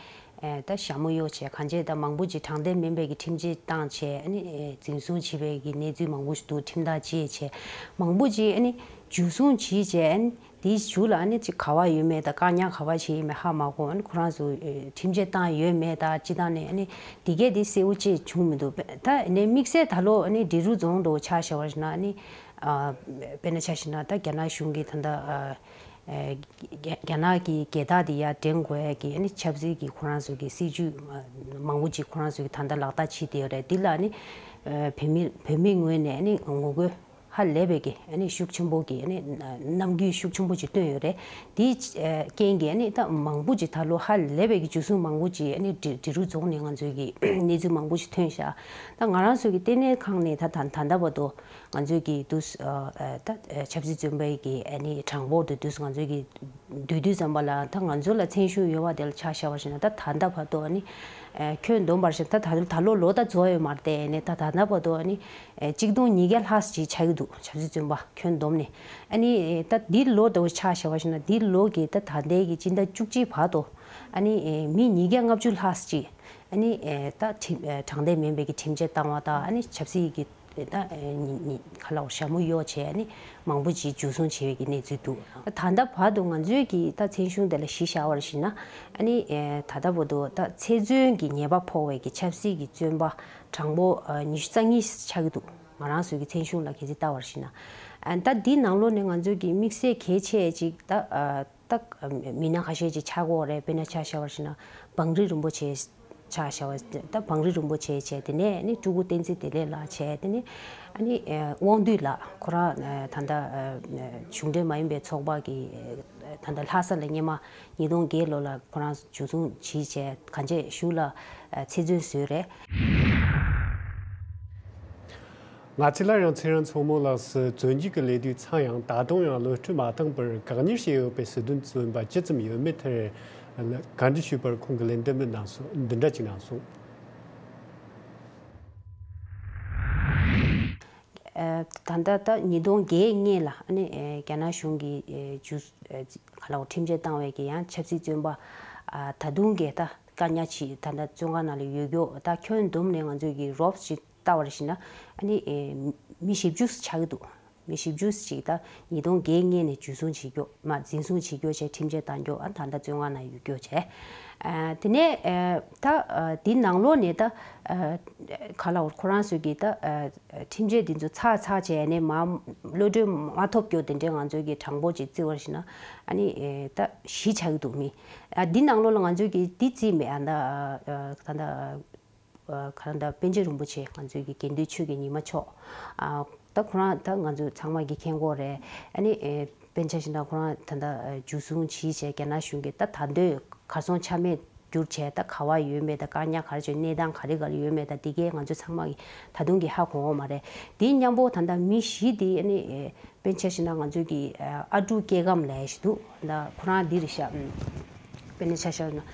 ཨ་ད་ཞྭ་མོ་གཡོགས་བྱས་གང་བྱས་ད་མང་པོ་ཅིག་དྲང་བདེན་མིན་པའི་གི་ཁྲིམས་ཆད་བཏང་བྱས་ཨ་ནི་ཨ་འཛིན་བཟུང་བྱས་པའི་གི་གནས་ཚུལ་མང་པོ་ཞིག་འདུག་ཁྲིམས་ཐག་བཅད་བྱས་མང་པོ་ཅིག་ཨ་ནི་འཇུ་བཟུང་བྱས་བྱས་ཨ་ནི། དེའི་གཞུག་ལ་ཨ་ནི་ཅིག་ག་བ་ཡོད་མེད་དང་བཀག་ཉར་ག་བ་བྱས་ཡོད་མེད་ཧ་མ་གོ་ཨ་ནི་ཁོ་རང་ཚོ་ཨེ་ཁྲིམས་ཆད་བཏང་ཡོད་མེད་དང་སྤྱི་བཏང་ནས་ཨ་ནི་དེ་གས་དེ་གསལ་པོ་ཅིག་བྱུང་མི་འདུག་ད་ཨ་ནི་དམིགས་བསལ་ད་ལོ་ཨ་ནི་འབྲི་རུ་རྫོང་དུ་ཆ་བཞག་པ་ཞིག་ན་ཨ་ནི་ཨ་དཔེར་ན་ཆ་བཞག་ན་ད་རྒྱ་ནག་གཞུང་གིས་ད་ལྟ་ཨ་ཨེ་རྒྱ་རྒྱ་ནག་གི་རྒྱལ་དར་དེ་ཡར་འགྲེང་དགོས་ཡ་གི་ཨ་ནི་ཆབ་སྲིད་ཀྱི་ཁོ་རང་ཚོ་གི་སྲིད་ཇུས་མང་པོ་ཅིག་ཁོ་རང་ཚོ་གི་ད་ལྟ་ལག་བསྟར་བྱེད་བསྡད་ཡོད་རེད། འདི་ལ་ཨ་ནི་ཨ་བོད་མི་བོད་མིའི་ངོས་ནས་ཨ་ནི་ངོ་རྒོལ། ཧ་ལས་པའི་གི་ཨ་ནི་ཤུགས་ཆེན་པོ་གི་ཨ་ནི་རྣམ་འགྱུར་ཤུགས་ཆེན་པོ་ཅིག་བཏོན་ཡོད་རེད། དེའི་རྐྱེན་གྱིས་ཨ་ནི་ད་མང་པོ་ཅིག་ད་ལོ་ཧ་ལས་པའི་གི་འཇུ་བཟུང་མང་པོ་ཅིག་ཨ་ནི་འབྲི་འབྲི་རུ་རྫོང་ནས་ང་ཚོའི་གི་གནས་ཚུལ་མང་པོ་ཅིག་ཐོན་ཤག་ད་ང་རང་ཚོའི་གི་ལྟེ་གནས་ཁང་ནས་ད་ད་ད་ལྟ་བར་དུ་ང་ཚོའི་གི་དུས་ད་ཆབ་སྲིད་བཙོན་པའི་གི་ཨ་ནི་གྲངས་འབོར་དེ་དུས་ང་ཚོའི་གི་བསྡུས་དུས་ཙམ་པ་ལ་ད་ང་ཚོ་ལ་མཚན་ཞུ་ཡོད་པ་དེ་ལ་ཆ་བཞག་པ་ཞིག་ན་ད་ད་ལྟ་བར་དུ་ཨ་ནི་ཨ་ཁྱོན་བསྡོམས་པར་བྱས་ད་ད་ད་ལོ་ལོ་ད་རྫོགས་ཡོད་མ་རེད་དེ་ཨ་ནི་ད་ད་ལྟ་བར་དུ་ཨ་ནི་ཨ་གཅིག་སྟོང་ཉིས་བརྒྱ་ལྷག་ཅིག་ཆགས་ཀྱི་འདུག་ཆབ་སྲིད་བཙོན་པ་ཁྱོན་བསྡོམས་ནས་ཨ་ནི་ཨ་ད་འདི་ལོ་ད་ཆ་བཞག་པ་ཞིག་ན་འདི་ལོ་གི་ད་ད་ལྟའི་གི་སྤྱི་ཟླ་བཅུ་གཅིག་བར་དུ་ཨ་ནི་ཨ་མི་ཉིས་བརྒྱ་ལྔ་བཅུ་ལྷག་ཅིག་ཨ་ནི་ཨ་ད་ཁྲིམས་ཨ་དྲང་བདེན་མིན་པའི་གི་ཁྲིམས་ཆད་བཏང་བ་དང་ཨ་ནི་ཆབ་སྲིད་ཀྱི་ད་ཨ་ནི་ནི་ག་ལ་བ་ཞྭ་མོ་གཡོགས་བྱས་ནི་མང་པོ་ཅིག་འཇུ་བཟུང་བྱས་པའི་གི་གནས་ཚུལ་འདུག་ད་ལྟ་བར་དུ་ང་ཚོའི་གི་ད་མཚན་གཞུང་དེ་ལ་གཞི་བཞག་པར་བཞིན་ན་ཨ་ནི་ཨེ་ད་ལྟ་བར་དུ་ད་ཚེ་བཙོན་གྱི་ཉེས་པ་ཕོག་པའི་གི་ཆབ་སྲིད་ཀྱི་བཙོན་པ་གྲངས་འབོར་ཨ་ཉི་ཤུ་རྩ་གཉིས་ཆགས་ཀྱི་འདུག་ང་རང་ཚོའི་གི་མཚན་གཞུང་ལ་གལ་སྲིད་ལྟ་བར་བཞིན་ན་ཨ་ད་འདི་ནང་ལོགས་ནས་ང་ཚོའི་གི་དམིགས་བསལ་གལ་ཆེ་ཅིག་ད་ཨ། ད་མི་སྣ་ཁ་ཤས་ཅིག་ཆགས་ཀྱི་ཡོད་རེད། དཔེར་ན་ཆ་བཞག་པར་བྱས་ན་བང་རི་རིན་པོ་ཆེ་ཆ་བཞག་པ་ད་བང་རི་རིན་པོ་ཆེ་བྱས་དེ་ནས་ནི་སྤྲུལ་སྐུ་བསྟན་འཛིན་བདེ་ལེགས་ལགས་བྱས་དེ་ནས་ཨ་ནི་དབང་འདུས་ལགས་ཁོ་རང་ད་ལྟ་གཞུང་འབྲེལ་མ་ཡིན་པའི་ཚོགས་པ་གི་ད་ལྟ་ལྷ་ས་ལ་སྔོན་མ་ཉིས་སྟོང་བརྒྱད་ལོ་ལ་ཁོ་རང་འཇུ་བཟུང་བྱས་བྱས་གང་ཅི་གཞུག་ལ་ཚེ་བཙོན་བཟོས་རེད། ང་ཚོས་སླར་ཡང་ཚེ་རིང་མཚོ་མོ་ལགས་སུ་བཙོན་འཇུག་གི་ལས་དུས་ཚང་ཡང་ད་དུང་ཡང་གློད་གྲོལ་མ་བཏང་བར་བཀག་ཉར་བྱས་ཡོད་པའི་སྲིད་དོན་བཙོན་པ་ཇི་ཙམ་ཡོད་མེད་ཐད་བཀའ་འདྲི་ཞུས་པར་ཁོང་གིས་ལན་འདི་འདྲ་གནང་སོང་། འདི་འདྲ་ཅིག་གནང་སོང་། ད་ལྟ་ད་ཉིས་སྟོང་བརྒྱད་སྔོན་ལ་ཨ་ནི་རྒྱ་ནག་གཞུང་གིས་ཇུས་ག་ལ་ཁྲིམས་ཆད་བཏང་བའི་གི་ཡང་ཆབ་སྲིད་བཙོན་པ་ད་དུང་གི་ད་བཀག་ཉར་བྱས་ད་ལྟ་བཙོན་ཁང་ནང་ལ་ཡོད་རྒྱུ་ད་ཁྱོན་བསྡོམས་ནས་ང་ཚོས་གི་རོབ་ཅིག་ལྟ་བར་བཞིན་ན་ཨ་ནི་ཨེ་མི་བཞི་བཅུ་ཆགས་ཀྱི་འདུག་མི་བཞི་བཅུ་ཞིག་ད་ཉིས་སྟོང་བརྒྱད་སྔོན་ནས་འཇུ་བཟུང་བྱེད་རྒྱུ་མ་འཛིན་བཟུང་བྱེད་རྒྱུ་བྱས་ཁྲིམས་ཆད་བཏང་རྒྱུ་ཨ་ད་ལྟ་བཙོན་ཁང་ནང་ཡོད་རྒྱུ་བྱས། ཨ་དེ་ནས་ཨེ་ད་ཨ་འདི་ནང་ལོགས་ནས་ད་ཨ་ག་ལ་ཁོ་རང་ཚོས་ཀྱི་ད་ཨ་ཁྲིམས་ཆད་འདི་ཚོ་ཚར་ཚར་བྱས་ནས་མ་གློད་གྲོལ་མ་ཐོབ་རྒྱུ་དེ་འདྲའི་ང་ཚོས་ཀྱི་གྲངས་འབོར་ཅིག་བརྩི་བར་བྱས་ན་ཨ་ནི་ཨེ་ད་བཞི་ཆགས་ཀྱི་འདུག་མི་ཨ་འདི་ནང་ལོགས་ལ་ང་ཚོས་ཀྱི་འདི་བརྩིས་མེད་ཨ་ད་ཨ་ད་ད། ཨ་ག་རེ་ད་པཎ་ཆེན་རིན་པོ་ཆེ་ང་ཚོའི་གི་དགེ་འདུན་ཆོས་ཀྱི་ཉི་མ་མཆོག་ཨ་ད་ཁོ་རང་ད་ང་ཚོ་ཚང་མ་གི་མཁྱེན་གོ་རེད། ཨ་ནི་ཨེ་དཔེར་ན་ཆ་བཞག་ན་ཁོ་རང་ད་ལྟ་ཨ་འཇུ་བཟུང་བྱས་བྱས་རྒྱ་ནག་གཞུང་གིས་ད་ད་འདོད་གར་སོང་ཆ་མེད་གྱུར་བྱས་ད་ག་བ་ཡོད་མེད་ད་བཀག་ཉར་ག་རེ་བྱས་གནས་སྟངས་ག་རེ་ག་རེ་ཡོད་མེད་ད་འདི་གའི་ང་ཚོ་ཚང་མ་གི་ད་དུང་གི་ཧ་གོ་གོ་མ་རེད། དེ་མཉམ་པོ་ད་ལྟ་མི་བཞི་དེ་ཨ་ནི་ཨེ་དཔེར་ན་ཆ་བཞག་ན་ང་ཚོའི་གི་ཨ་ཨ་ཀྲུག་སྐྱེ་ཁམས་ལབ་ཡ་ཞིག་འདུག་ད་ཁོ་རང་འདི་རེད་ཤག་དཔེར་ན་ཆ་བཞག་ན་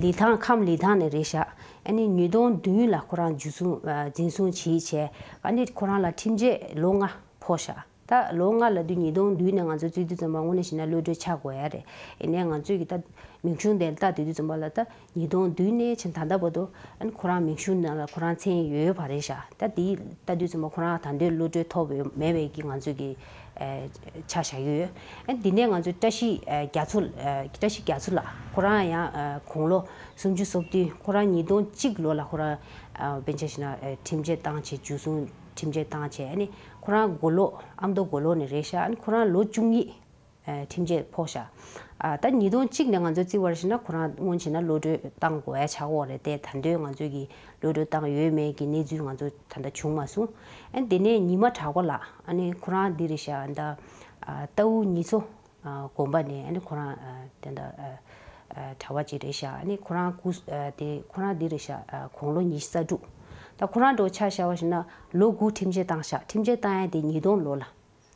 ལི་ཐང་ཁམས་ལི་ཐང་ནས་རེད་ཤག་ཨ་ནི་ཉིས་སྟོང་བདུན་ལ་ཁོ་རང་འཇུ་བཟུང་ཨ་འཛིན་བཟུང་བྱས་བྱས། ཨ་ནི་ཁོ་རང་ལ་ཁྲིམས་ཆད་ལོ་ལྔ་ཕོག་ཤག་ད་ལོ་ལྔ་ལབ་དུས་ཉིས་སྟོང་བདུན་ནས་ང་ཚོ་བརྩི་དུས་ཙམ་པ་དངོས་གནས་བྱས་ན་གློད་གྲོལ་ཆགས་དགོས་ཡ་རེད། ཡིན་ནའི་ང་ཚོས་ཀྱི་ད་མིང་གཞུང་དེ་ལ་ལྟ་དུས་དུས་ཙམ་པ་ལ་ད་ཉིས་སྟོང་བདུན་ནས་བྱས་ད་ལྟ་བར་དུ་ཨ་ནི་ཁོ་རང་མིང་གཞུང་ནང་ལ་ཁོ་རང་མཚན་ཡོད་པ་རེད་ཤག་ད་དེ་ལྟ་དུས་ཙམ་པ་ཁོ་རང་ད་དུང་གློད་གྲོལ་ཐོབ་ཡོད་མེད་པའི་གི་ང་ཚོས་ཀྱི་ཨ་ཆ་བཞག་ཡོད། ཨ་འདི་ནས་ང་ཚོས་བཀྲ་ཤིས་ཨ་རྒྱ་མཚོ་ཨ་བཀྲ་ཤིས་རྒྱ་མཚོ་ལགས་ཁོ་རང་ཡང་ཨ་དགུང་ལོ་སུམ་ཅུ་སོ་བདུན། ཁོ་རང་ཉིས་སྟོང་གཅིག་ལོ་ལ་ཁོ་རང་ཨ་དཔེ་ཆ་བཞག་ན་ཨ་ཁྲིམས་ཆད་བཏང་བྱས་འཇུ་བཟུང་ཁྲིམས་ཆད་བཏང་བྱས། ཨ་ནི་ཁོ་རང་མགོ་ལོག་ཨ་མདོ་མགོ་ལོག་ནས་རེད་ཤག་ཨ་ནི་ཁོ་རང་ལོ་བཅུ་གཉིས་ཨ་ཁྲིམས་ཆད་ཕོག་ཤག་ཨ་ད་ཉིས་སྟོང་གཅིག་ནས་ང་ཚོས་བརྩི་བ་རེད་བྱས་ན་ཁོ་རང་སྔོན་བྱས་ན་གློད་གྲོལ་བཏང་དགོས་ཡ་ཆགས་ཀྱི་ཡོད་རེད་དེ། ད་དུང་ང་ཚོས་ཀྱི་གློད་གྲོལ་བཏང་ཡོད་མེད་ཀྱི་གནས་ཚུལ་ང་ཚོ་ད་ལྟ་བྱུང་མ་སོང་། ཨ་དེ་ནས་ཉི་མ་གྲགས་པ་ལགས་ཨ་ནི་ཁོ་རང་འདི་རེད་ཤག་ད་ཨ་རྟའུ་ཉི་མཚོ་ཨ་དགོན་པ་ནས་ཨ་ནི་ཁོ་རང་ཨ་དེ་འདྲ་ཨ་ཨ་གྲྭ་པ་ཅིག་རེད་ཤག་ཨ་ནི་ཁོ་རང་སྐུ་ཨ་དེ་ཁོ་རང་འདི་རེད་ཤག་ཨ་དགུང་ལོ་ཉི་ཤུ་རྩ་དྲུག་ད་ཁོ་རང་འདྲ་བོ་ཆ་བཞག་པ་ཞིག་ན་ལོ་དགུ་ཁྲིམས་ཆད་བཏང་ཤག་ཁྲིམས་ཆད་བཏང་ཡ་དེ་ཉིས་སྟོང་ལོ་ལ།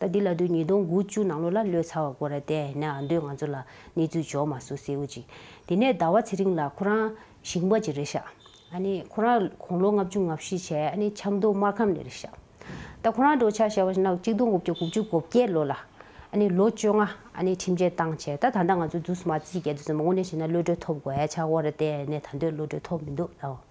ད་འདི་ལ་དུས་ཉིས་སྟོང་དགུ་བཅུ་ནང་ལོ་ལ་གློད་ཚར་བ་དགོས་རེད་དེ། ཡིན་ན་ཨ་འདོད་ང་ཚོ་ལ་གནས་ཚུལ་འབྱོར་མ་སོང་གསལ་བོ་ཅིག་དེ་ནས་ཟླ་བ་ཚེ་རིང་ལགས་ཁོ་རང་ཞིང་པ་ཅིག་རེད་ཤག་ཨ་ནི་ཁོ་རང་དགུང་ལོ་ལྔ་བཅུ་ང་བཞི་བྱས། ཨ་ནི་ཆབ་མདོ་སྨར་ཁམས་ནས་རེད་ཤག་ད་ཁོ་རང་འདྲ་བོ་ཆ་བཞག་པ་ཞིག་ན་གཅིག་སྟོང་དགུ་བརྒྱ་དགུ་བཅུ་གོ་བརྒྱད་ལོ་ལ་ཨ་ནི་ལོ་བཅོ་ལྔ་ཨ་ནི་ཁྲིམས་ཆད་བཏང་བྱས། ད་ད་ལྟ་ང་ཚོ་འདུག་སེ་མ་རྩིས་རྒྱག་དུས་ཙམ་པ་དངོས་གནས་བྱས་ན་གློད་གྲོལ་ཐོབ་དགོས་ཡ་ཆགས་ཀྱི་ཡོད་རེད་དེ། ཡིན་ནའི་ད་དུང་གློད་གྲོལ་ཐོབ་མི་འདུག་ལགས།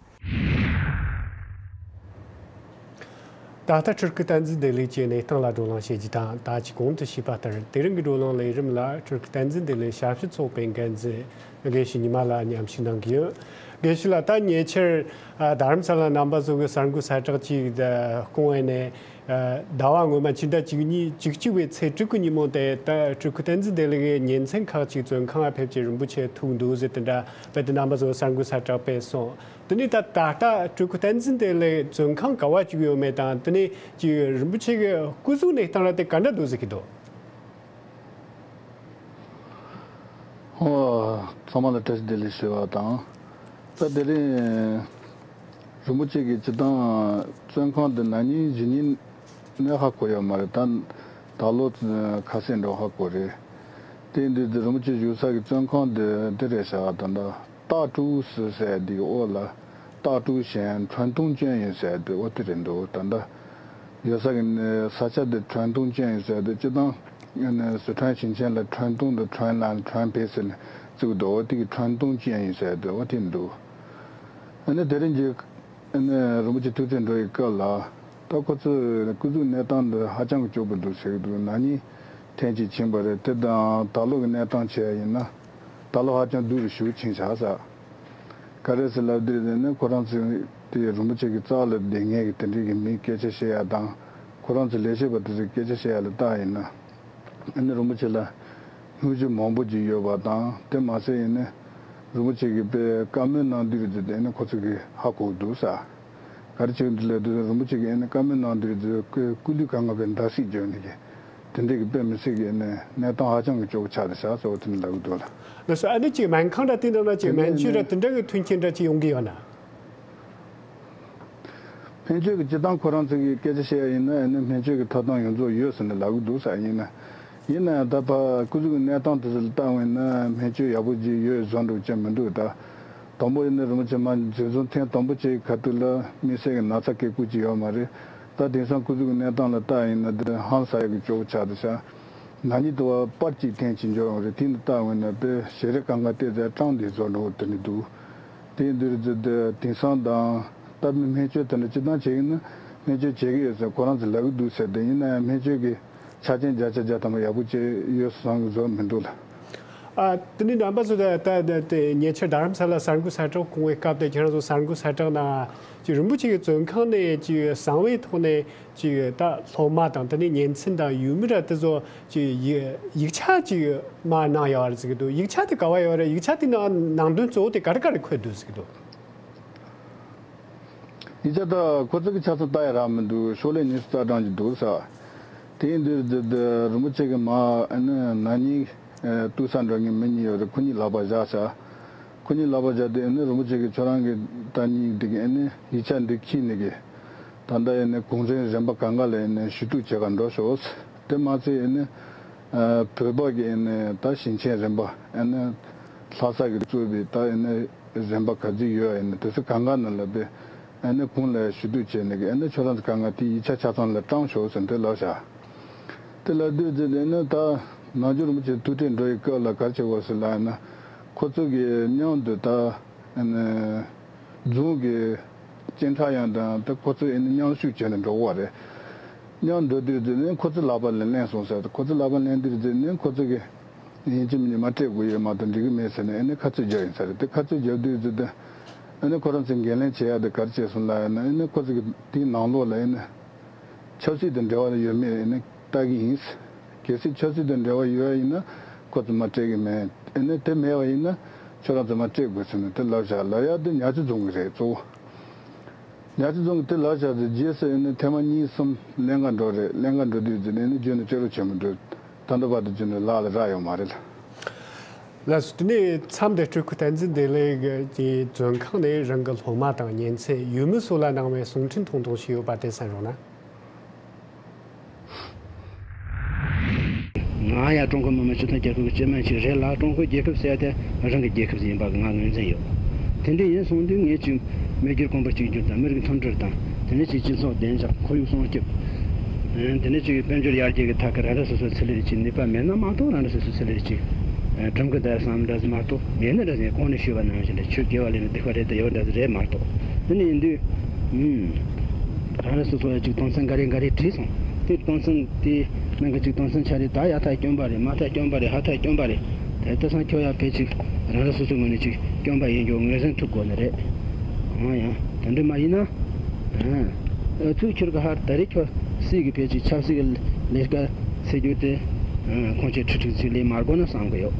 ད་ལྟ་སྤྲུལ་སྐུ་བསྟན་འཛིན་བདེ་ལེགས་ཀྱི་གནས་སྟངས་ལ་བགྲོ་གླེང་བྱེད་རྒྱུ་དང་། ད་ཅི་གོང་དུ་ཞུས་པ་ལྟར་དེ་རིང་གི་བགྲོ་གླེང་ལས་རིམ་ལ་སྤྲུལ་སྐུ་བསྟན་འཛིན་བདེ་ལེགས་ཞབས་ཞུ་ཚོགས་པའི་འགན་འཛིན་དགེ་བཤེས་ཉི་མ་ལགས་མཉམ་ཞུགས་གནང་གི་ཡོད། དགེ་བཤེས་ལགས། ད་ཉེ་ཆར་ཨ་རྡ་རམ་ས་ལ་རྣམ་པ་ཚོ་གི་གསར་འགོད་གསལ་བསྒྲགས་ཅིག་ད་བསྐུངས་པ་ནས། ཟླ་བ་སྔོན་མ་ཕྱི་ཟླ་བཅུ་གཉིས་བཅུ་གཅིག་པའི་ཚེས་དྲུག་གི་ཉིན་མོ་དེ་ད་སྤྲུལ་སྐུ་བསྟན་འཛིན་བདེ་ལེགས་ཀྱི་ཉེ་ཚན་ཁག་ཅིག་བཙོན་ཁང་ལ་ཕེབས་ཀྱི་རིན་པོ་ཆེ་ཐུག་འདུག་ཟེར་དེ་འདྲ་དཔེ་དེ་རྣམ་པ་ཚོ་གསར་འགོད་གསལ་བསྒྲགས་སྤེལ་སོང་། དེ་ནས་ད་ད་ལྟ་སྤྲུལ་སྐུ་བསྟན་འཛིན་བདེ་ལེགས་བཙོན་ཁང་ག་བ་བཅུག་ཡོད་མེད་དང་། དེ་ནས་ཀྱི་རིན་པོ་ཆེ་གི་སྐུ་གཟུགས་གནས་སྟངས་ལ་དེ་ག་འདྲ་འདུག་ཟེར་གྱི་འདུག་ཨོ། ཚང་མ་ལ་བཀྲ་ཤིས་བདེ་ལེགས་ཞུ་བ་དང་། ད་དེ་རིང་རིན་པོ་ཆེ་གི་སྤྱི་བཏང་བཙོན་ཁང་དུ་ན་ནིང་གཞེས་ནིང་ནས་ཧ་གོ་ཡོད་མ་རེད། ད་ད་ལོ་ཁ་སང་འགྲོ་ཧ་གོ་རེད། དེ་འདི་དུས་རིན་པོ་ཆེ་བཞུགས་ས་གི་བཙོན་ཁང་དེ་འདི་རེད་ཤག་ད་ལྟ་སྟག་ཀྲུའུ་ཟེར་ཡ་འདི་གི་འོག་ལ་སྟག་ཀྲུའུ་ཞན་ཁྲོན་ཏུང་ཅན་ཡིན་ཟེར་ཡ་དེ་འོ་དེ་རེད་འདུག་ད་ལྟ་ཡོད་ས་གི་ས་ཆ་དེ་ཁྲོན་ཏུང་ཅན་ཡིན་ཟེར་ཡ་དེ་སྤྱི་བཏང་སི་ཁྲོན་ཞིང་ཆེན་ལ་ཁྲོན་ཏུང་དང་ཁྲོན་ལན་ཁྲོན་བེ་ཟེར་ནས་བརྩི་གི་འདུག་འོ་དེ་གི་ཁྲོན་ཏུང་ཅན་ཡིན་ཟེར་ཡ་དེ་འོ་དེ་འདུག་ཨ་ནི་དེ་རིང་གི་ཨ་ནི་རིན་པོ་ཆེ་ཐུག་འཕྲད་འགྲོ་ཡི་སྐབས་ལ་ད་ཁོ་ཚོས་སྐུ་གཟུགས་གནས་སྟངས་འདི་ཧ་ཅང་གི་སྐྱོ་པོ་འདུག་ཟེར་གི་འདུག་ན་ནིང་ཐེངས་གཅིག་ཕྱིན་པ་རེད། དེ་དང་ད་ལོ་གི་གནས་སྟངས་བྱས་ཡིན་ན་ད་ལོ་ཧ་ཅང་སྡུག་རུ་ཞེ་པོ་ཕྱིན་ཆགས་ས། ག་རེ་ཟེར་ལབ་དུས་དེ་ནི་ཁོ་རང་ཚོས་དེ་རིན་པོ་ཆེ་གི་རྩ་ལ་བསྡད་མཁན་གི་དེ་འདྲའི་གི་མིའི་སྐད་ཆ་བཤད་ཡ་དང་། ཁོ་རང་ཚོ་ལས་བྱེད་པ་དེ་ཚོའི་སྐད་ཆ་བཤད་ཡ་ལ་བལྟས་ཡིན་ན། ཨ་ནི་རིན་པོ་ཆེ་ལ་སྙུང་གཞི་མང་པོ་ཅིག་ཡོད་པ་དང་། དེ་མ་ཟད་ཡིན་ན་རིན་པོ་ཆེ་གིས་དཔེ་བཀའ་མོལ་གནང་དུས་རེ་དེ་ཨ་ནི་ཁོ་ཚོ་གིས་ཧ་གོ་གི་འདུག་ས། ག་རེ་བྱེད་ཀྱི་འདུག་ལབ་དུས་རིན་པོ་ཆེ་གིས་ཨ་ནི་བཀའ་མོལ་གནང་དུས་རེ་དེ་སྐུ་སྐུ་ལུས་གང་ག་དཔེ་འདར་སིག་བརྗོད་ནས་ཀྱི་དེ་འདྲའི་གི་དཔེ་མི་སྲིད་གི་ཨ་ནི་གནས་སྟངས་ཧ་ཅང་གི་སྐྱོ་པོ་ཆགས་བསྡད་ཤག་ཟེར་བ་དེ་འདྲ་ལབ་གི་འདུག་ལ། ལགས་སོ། ཨ་ནི་ཅིག་སྨན་ཁང་འདྲ་དེ་འདྲ་ལ་ཅིག་དེ་སྨན་ནས་བཅོས་འདྲ་དེ་འདྲ་གི་མཐུན་རྐྱེན་འདྲ་ཅིག་ཡོང་གི་ཡོད་ན། སྨན་བཅོས་ཀྱི་སྤྱི་བཏང་ཁོ་རང་ཚོ་གི་སྐད་ཆ་བཤད་ཡ་ཡིན་ན་ཨ་ནི་སྨན་བཅོས་ཀྱི་ཐོབ་ཐང་ཡོངས་རྫོགས་ཡོད་ཟེར་ནས་ལབ་གི་འདུག་ས། ཡིན་ན་ཡིན་ན་ཡང་ད་ཕར་སྐུ་གཟུགས་ཀྱི་གནས་སྟངས་དེ་ཚོ་ལ་བལྟས་པ་ཡིན་ན་སྨན་བཅོས་ཡག་པོ་ཅིག་ཡོད་བཟོ་འདྲ་ཅིག་མི་འདུག་ད་དང་པོ་ཡིན་ན་རིན་པོ་ཆེ་མར་འཛིན་བཟུང་ཐེངས་དང་པོ་བྱས་ཁ་ཐུག་ལ་དམིགས་བསལ་གྱི་ན་ཚ་སྐད་སྐུར་ཅིག་ཡོད་མ་རེད། ད་དེང་སང་སྐུ་གཟུགས་ཀྱི་གནས་སྟངས་ལ་བལྟས་ཡིན་ན་དེ་ཧང་སང་ཡག་གི་སྐྱོ་པོ་ཆགས་འདུག་ཤག་ན་ནིང་དུ་བ་པར་གཅིག་ཐེངས་གཅིག་འབྱོར་ཡོང་རེད། དེ་འདི་བལྟས་པ་ཡིན་ན་དཔེ་ཞལ་རས་གང་ག་བལྟས་ཚེ་སྐྲངས་བསྡད་བཟོ་འདྲ་བོ་དེ་འདྲ་འདུག་དེ་འདིར་འཛུལ་ཏེ་དེང་སང་དང་སྟབས་མི་སྨན་བཅོས་དེ་འདྲ་སྤྱི་བཏང་བྱེད་ཀྱི་ན་སྨན་བཅོས་བྱེད་ཀྱི་ཡོད་ཟེར་ཁོ་རང་ཚོ་ལབ་ཀྱི་འདུག་ཟེར། དེ་ཡིན་ན་ཡང་སྨན་བཅོས་ཀྱི་ཆ་རྐྱེན་བརྒྱ་ཆ་བརྒྱ་ཐམ་པ་ཡག་པོ་བྱས་ཡོད་བཟོ་མི་འདུག་ལ། ཨ་དེ་ནི་རྣམ་པ་ཚོ་ད་ད་ད་དེ་ཉེ་ཆར་རྡ་རམ་ས་ལ་གསར་འགོད་གསལ་བསྒྲགས་གནང་བའི་སྐབས་དེ་ཁྱེད་རང་ཚོ་གསར་འགོད་གསལ་བསྒྲགས་ནང་ཅིག་རིན་པོ་ཆེ་གི་བཙོན་ཁང་ནས་ཅིག་གསང་བའི་ཐོག་ནས་ཅིག་ད་སློབ་མ་དང་དེ་ནས་ཉེ་ཚན་དང་ཡུལ་མི་ར་དེ་ཚོ་ཅིག་ཡིག་ཡིག་ཆ་ཅིག་མར་གནང་ཡོད་རེད་ཟེར་གྱི་འདུག་ཡིག་ཆ་དེ་ག་བ་ཡོད་རེད། ཡིག་ཆ་དེ་ནང་ནང་དོན་གཙོ་བོ་དེ་ག་རེ་ག་རེ་འཁོད་འདུག་ཟེར་གྱི་འདུག་ཡིག་ཆ་ད་ཁོ་ཚོ་གི་ཆ་ཚང་ལྟ་ཡ་རག་མི་འདུག་ཤོག་ལྷེ་ཉི་ཤུ་རྩ་གྲངས་ཅིག་འདུག་ས། དེ་ཡིན་དུས་དེ་དེ་རིན་པོ་ཆེ་གི་མ་ཨ་ནི་ན་ནིང་ལྟོས་ས་འགྲོ་མཁན་མི་གཉིས་ཡོད་རེད། ཁོ་གཉིས་ལག་པ་བཞག་ས། ཁོ་གཉིས་ལག་པ་བཞག་དུས་ཨ་ནི་རིན་པོ་ཆེ་གིས་ཁྱོད་རང་གི་ད་གཉིས་འདི་གི་ཨ་ནི་ཡིག་ཆ་འདི་ཁྱེར་ནས་གི་ད་ལྟ་ཨ་ནི་གུང་ཁྲན་རིམ་པ་གང་ག་ལ་ཨ་ནི་ཞུ་གཏུག་བྱེད་ག་འགྲོ་ཤོག་དེ་མ་ཚད་ཨ་ནི་ཨ་བོད་པ་གི་ཨ་ནི་ད་ཞིང་ཆེན་རིམ་པ་ཨ་ནི་ལྷ་ས་གི་གཙོས་པའི་ད་ཨ་ནི་ གཞན་པ་ག་ཚོད་ཡོད་ཡིན་ན་དེ་ཚོ་གང་ག་ནང་ལ་དཔེ་ཨ་ནི་ཁོང་ལ་ཞུ་གཏུག་བྱས་ནས་ཨ་ནི་ཁྱོད་རང་ཚོ་གང་ག་དེ་ཡིག་ཆ་ཆ་ཚང་ལ་སྤྲང་ཤོག་ཟེར་དེ་ལབ་བཞག་དེ་ལབ་དུས་ཙི་དེ་ནི་ད་ནང་ཆོས་རིན་པོ་ཆེ་ཐུགས་ཁྲལ་འགྲོ་ཡི་སྐབས་ལ་ག་རེ་བྱེད་དགོས་ཟེར་ལབ་ན། ཁོ་ཚོ་གི་མཉམ་དུ་ད་ཨ་ནི་རྫོང་གི་སྤྱན་ཁྲ་ཡང་དང་ད་ཁོ་ཚོ་ཨ་ནི་མཉམ་ཞུགས་བྱས་ནས་འགྲོ་དགོས་རེད། མཉམ་འགྲོ་དུས་ཙི་ནི་ཁོ་ཚོ་ལག་པ་ལ་ལེན་སོང་ཟེར། ཁོ་ཚོ་ལག་པ་ལེན་དུས་ཙི་ནི་ཁོ་ཚོ་གི་ཡིན་གཅིག་མིན་གཅིག་མ་སྤྲད་དགོས་ཡོད་མ་གཏོགས་འགྲིག་གི་མེད་ཟེར་ནས་ཨ་ནི་ཁ་རྩོད་བརྒྱབ་ཡིན་ས་རེད། དེ་ཁ་རྩོད་བརྒྱབ་དུས་ཙི་ད་ཨ་ནི་ཁོ་རང་ཚོས་འགན་ལེན་བྱེད་ཡ་དེ་ག་རེ་བྱས་སོང་ལབ་ཡ་ན་ཨ་ནི་ཁོ་ཚོ་གི་དེའི་ནང་ལོགས་ལ་ཨ་ནི། ཆབ་སྲིད་དང་འབྲེལ་བ་ཡོད་མེད་ནི་ལྟ་གི་ཡིན། གལ་སྲིད་ཆབ་སྲིད་དང་འབྲེལ་བ་ཡོད་ཡིན་ན་ཁོ་ཚོ་མ་སྤྲད་གི་མེད། ཨེ་ནི་དེ་མེད་པ་ཡིན་ན་ཁྱོད་རང་ཚོ་མ་སྤྲད་དགོས་ཟེར་ནས་དེ་ལབ་བཞག་ལབ་ཡ་དེ་ཉག་ཆུ་རྫོང་གི་རེད་གཙོ་བོ། ཉག་ཆུ་རྫོང་གི་དེ་ལབ་བཞག་དེ་རྗེས་སུ་ཨེ་ནི་ཐེངས་མ་གཉིས་གསུམ་ཀླན་ཀ་འགྲོ་རེད། ཀླན་ཀ་འགྲོ་དུས་ཙི་ནས་ཨེ་ནི་རྒྱུན་དུ་ཅོ་རུ་ཆེན་མོ་འགྲོ། ད་ལྟ་བར་དུ་རྒྱུན་དུ་ལག་ལ་རག་ཡོད་མ་རེད། ལགས་སོ། དེ་ནས་མཚམས་འདི་སྤྲུལ་སྐུ་བསྟན་འཛིན་བདེ་ལེགས་ཀྱི་མཛོད་ཁང་ནས་རང་གི་སློབ་མ་དང་ཉེ་ཚན་ཡུལ་མི་སོགས་ལ་གནང་བའི་གསུང་འཕྲིན་ཐུང་ཐུང་ཞིག་ཡོད་པ་དེ་གསན་རོགས་གནང་། ང་ཡང་ཀྲུང་གོ་མི་དམངས་སྤྱི་མཐུན་རྒྱལ་ཁབ་ཀྱི་སྤྱི་དམངས་ཤིག་རེད་ལ། ཀྲུང་གོའི་རྒྱལ་ཁབ་ཟེར་ཏེ་རང་གི་རྒྱལ་ཁབ་ཡིན་པ་ང་ངོས་འཛིན་ཡོད། དེ་འདྲ་ཡིན་སོང་དུས་ངས་ཅིག་མི་སྒེར་གོང་བུ་གཅིག་གྱུར་དང་མི་རིགས་མཐུན་སྒྲིལ་དང་དེ་ནས་ཅིག་སྤྱི་ཚོགས་བདེ་འཇགས་ཁོར་ཡུག་སྲུང་སྐྱོབ། དེ་ནས་ཅིག་དཔལ་འབྱོར་ཡར་རྒྱས་ཀྱི་ཐད་ཀྱི་རང་རང་སོ་སོའི་ཚུལ་ལས་ཅིག་ནུས་པ་མེད་ན་མ་གཏོགས་རང་རང་སོ་སོའི་ཚུལ་ལས་ཅིག་གྲུབ་ཀྱི་འདུག་བསམ་འདྲ་ཟིག་མ་གཏོགས་མེད་ན་འདྲ་ཟིག་གོང་ནས་ཞུས་པ་ནང་བཞིན་རེད། ཆོས་དགེ་བ་ལས་ནི་སྡིག་པ་རེད་དེ་ཡོད་འདྲ་ཟིག་རེད་མ་གཏོགས། དེ་ནས་ཡིན་དུས། ཨུམ། རང་རང་སོ་སོ་ལ་ཅིག་དོན་ཚན་འགའ་རེ་འགའ་རེ་བྲིས་སོང་། དེ་དོན་ཚན་དེ་ནང་གི་ཅིག་དོན་ཚན་ཆ་རེ་ད་ཡག་ཐག་སྐྱོན་པ་རེད། མ་ཐག་སྐྱོན་པ་རེད། ཧ་ཐག་སྐྱོན་པ་རེད། དེ་ལྟ་སང་ཁྱོད་ཡང་ཕལ་ཆེར་རང་རང་སོ་སོའི་ངོས་ནས་ཅིག་སྐྱོན་པ་ཡིན་རྒྱུ་ངོས་ཟིན་ཐུབ་དགོས་ནི་རེད། འོ་ཡང་དེ་འདྲ་མ་ཡིན་ན། ཨ། ཨ་ཚུགས་ཁྱོད་ཀྱི་ཧར་ད་རེས་ཁྱོད་སྲིད་ཀྱི་ཕལ་ཆེར་ཆབ་སྲིད་ཀྱི་ལས་ཀ་ཟེར་རྒྱུ་དེ། ཨ། ཁོང་ཆོས་ཁྲི་ཁྲི་ཚིག་ལས་མ་དགོས་ན་བསམ་གི་ཡོད།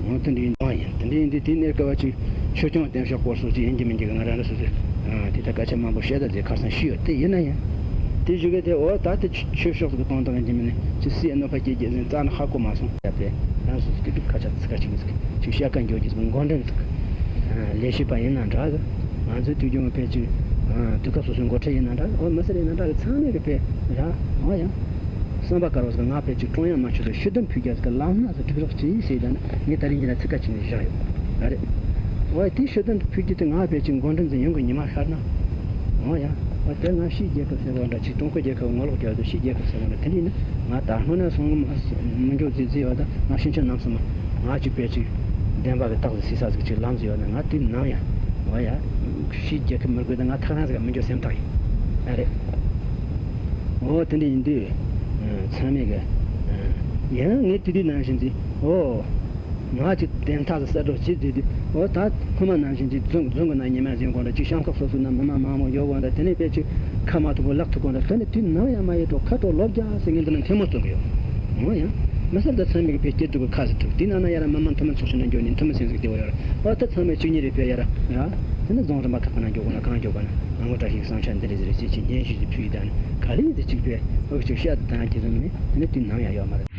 འོ་དེ་འདྲ་ཡིན་ཨ་ཡིན་དེ་འདྲ་ཡིན་དུས་དེ་གནས་སྐབས་ཅིག་ཆོས་སྐྱོང་བརྟན་བཞག་སྐོར་སོགས་ཅིག་ཡིན་གྱི་མིན་གྱི་ང་རང་རང་སོ་སོས། ཨ། དེ་ལྟར་སྐད་ཆ་མང་པོ་བཤད་ད་ཟེར་ཁ་སང་ཞུས་ཡོད། དེ་ཡིན་ན་ཡང་། དེ་ཞུ་གི་དེ་འོ་ད་དེ་ཆོས་ཕྱོགས་སུ་གཏོང་སྟངས་ཡིན་གྱི་མིན་ནི་ཅི་སྲིད་གནོད་པ་སྐྱེལ་རྒྱུ་ཟིན་རྩ་ནས་ཧ་གོ་མ་སོང་། ཡ་དེ་རང་སོ་སོ་དེ་དུས་ཁ་ཆ་ཚིག་ཁ་ཅིག་ཅིག་བཤད་ཀ་འགྱོ་རྒྱུ་ཟིག་འགོ་འདྲེན་ཟིག་ལས་བྱེད་པ་ཡིན་ན་འདྲ་གི། ང་ཚོའི་དུས་རྒྱུན་ཕལ་ཆེར་དུས་སྐབས་སོ་སོའི་འགོ་ཁྲིད་ཡིན་ན་འདྲ་གི། འོ་མི་སེར་ཡིན་ན་འདྲ་གི། ཚང་མས་གི་དཔེ་ར་འོ་ཡང་བསམ་པ་དཀར་བོ་ཟིག་ང་ཕལ་ཆེར་ཀྲུང་དབྱང་དམར་ཤོག་ཏུ་ཤི་དོན་ཕུལ་རྒྱ་ཟིག་ལམ་སྣ་ཟིག་སྒྲིག་རོགས་གྱིས་ཟེར་ད་ནི་ངས་ད་རིང་འདི་ན་ཚིག་ཁ་ཅིག་ནས་བཞག་ཡོད་ཨ་རེད། འོ་དེ་ཤི་དོན་ཕུལ་རྒྱུ་དེ་ང་ཕལ་ཆེར་འགོ་འདྲེན་ཟིག་ཡོང་གི་ཉི་མ་ཤར་ན། འོ་ཡ། འོ་དེ་ང་ཕྱིའི་རྒྱལ་ཁབ་ཟེར་བ་འདྲ་ཅིག་ཀྲུང་གོའི་རྒྱལ་ཁབ་ངོ་ལོག་རྒྱག་དུས་ཕྱིའི་རྒྱལ་ཁབ་ཟེར་བ་འདྲ་དེ་འདྲ་ཡིན་ན་ང་ད་སྔོན་ན་སོང་གི་མི་འགྱོ་ཙི་ཙི་ཡོད། ད་ང་ཕྱིན་ཆད་ནམ་སོང་ན་ང་ཅིག་དཔེ་ཅིག་བདེན་པ་གི་རྟགས་ཟིག་སྲིད་ས་ཟིག་ཅིག་ལམ་ཟིག་ཡོད་ན་ང་དུས་ནམ་ཡང་། འོ་ཡ། ཕྱིའི་རྒྱལ་ཁབ་མི་དགོས་ད་ང་ཐག་རིང་ཟིག་ག་མི་འགྱོ་སེམས་ཐག་ཡིན། ཨ་རེད། འོ་དེ་འདྲ་ཡིན་དུས། ཚང་མས་གི། ཡང་ངས་དེ་དུས་ནང་བཞིན་ཅིག་འོ། ང་ཅིག་བདེན་མཐའ་ཟིག་གསལ་སྒྲོག་བྱེད་དུས་དུས་འོ་ད་ཁོ་མ་ནང་བཞིན་ཅིག་རྫོང་རྫོང་གི་ནང་ཉི་མ་ཟིན་དགོས་འདྲ་ཅིག་ཤང་ཁག་སོ་སོའི་ནང་མི་མང་མང་མང་ཡོད་དགོས་འདྲ་དེ་ནས་དཔེ་ཅིག་ཁ་མ་ཐུག་པོ་ལག་ཐུག་དགོས་འདྲ་དེ་ནས་དུས་ནམ་ཡང་མ་ཡོད་དོ་ཁ་དོག་ལོ་བརྒྱ་ཟེར་ངས་འདི་ན་ཐལ་མོ་སྟོན་གི་ཡོད། འོ་ཡང་མི་སེར་དང་ཚང་མས་གི་དཔེ་སྐྱིད་སྡུག་གི་ཁ་ཟིག་ཐུག་དེ་ནང་ན་ཡ་ར་མི་མང་འཐུས་མི་ཚོགས་ཆེན་ནང་འགྱོ་ནས་འཐུས་མི་སེམས་ཟིག་བདེ་བོ་ཡོད་ར་འོ་ད་ཚང་མས་གཅིག་གཉིས་རེ་དཔེ་ཡ་ར་ར་དེ་ནས་རྫོང་རིམ་པ་ཁག་གི་ནང་འགྱོ་དགོས་ན་གང་འགྱོ་དགོས་ན་ང་ངོ་བཀྲ་ཤིས་བསམ་འཆར་འདི་རེད་ཟེར་ཟེར་ཅིག་སྙན་ཞུ་ཞིག་ཕུལ་ཡི་ད་ནི་ག་ལེ་ཡིན་ཟེར་གཅིག་པས་འུ་ཅིག་བཤད་དང་ཁྱེད་ཚོ་མིན་དེ་ནས་དུས་ནམ་ཡང་ཡོད་མ་རེད།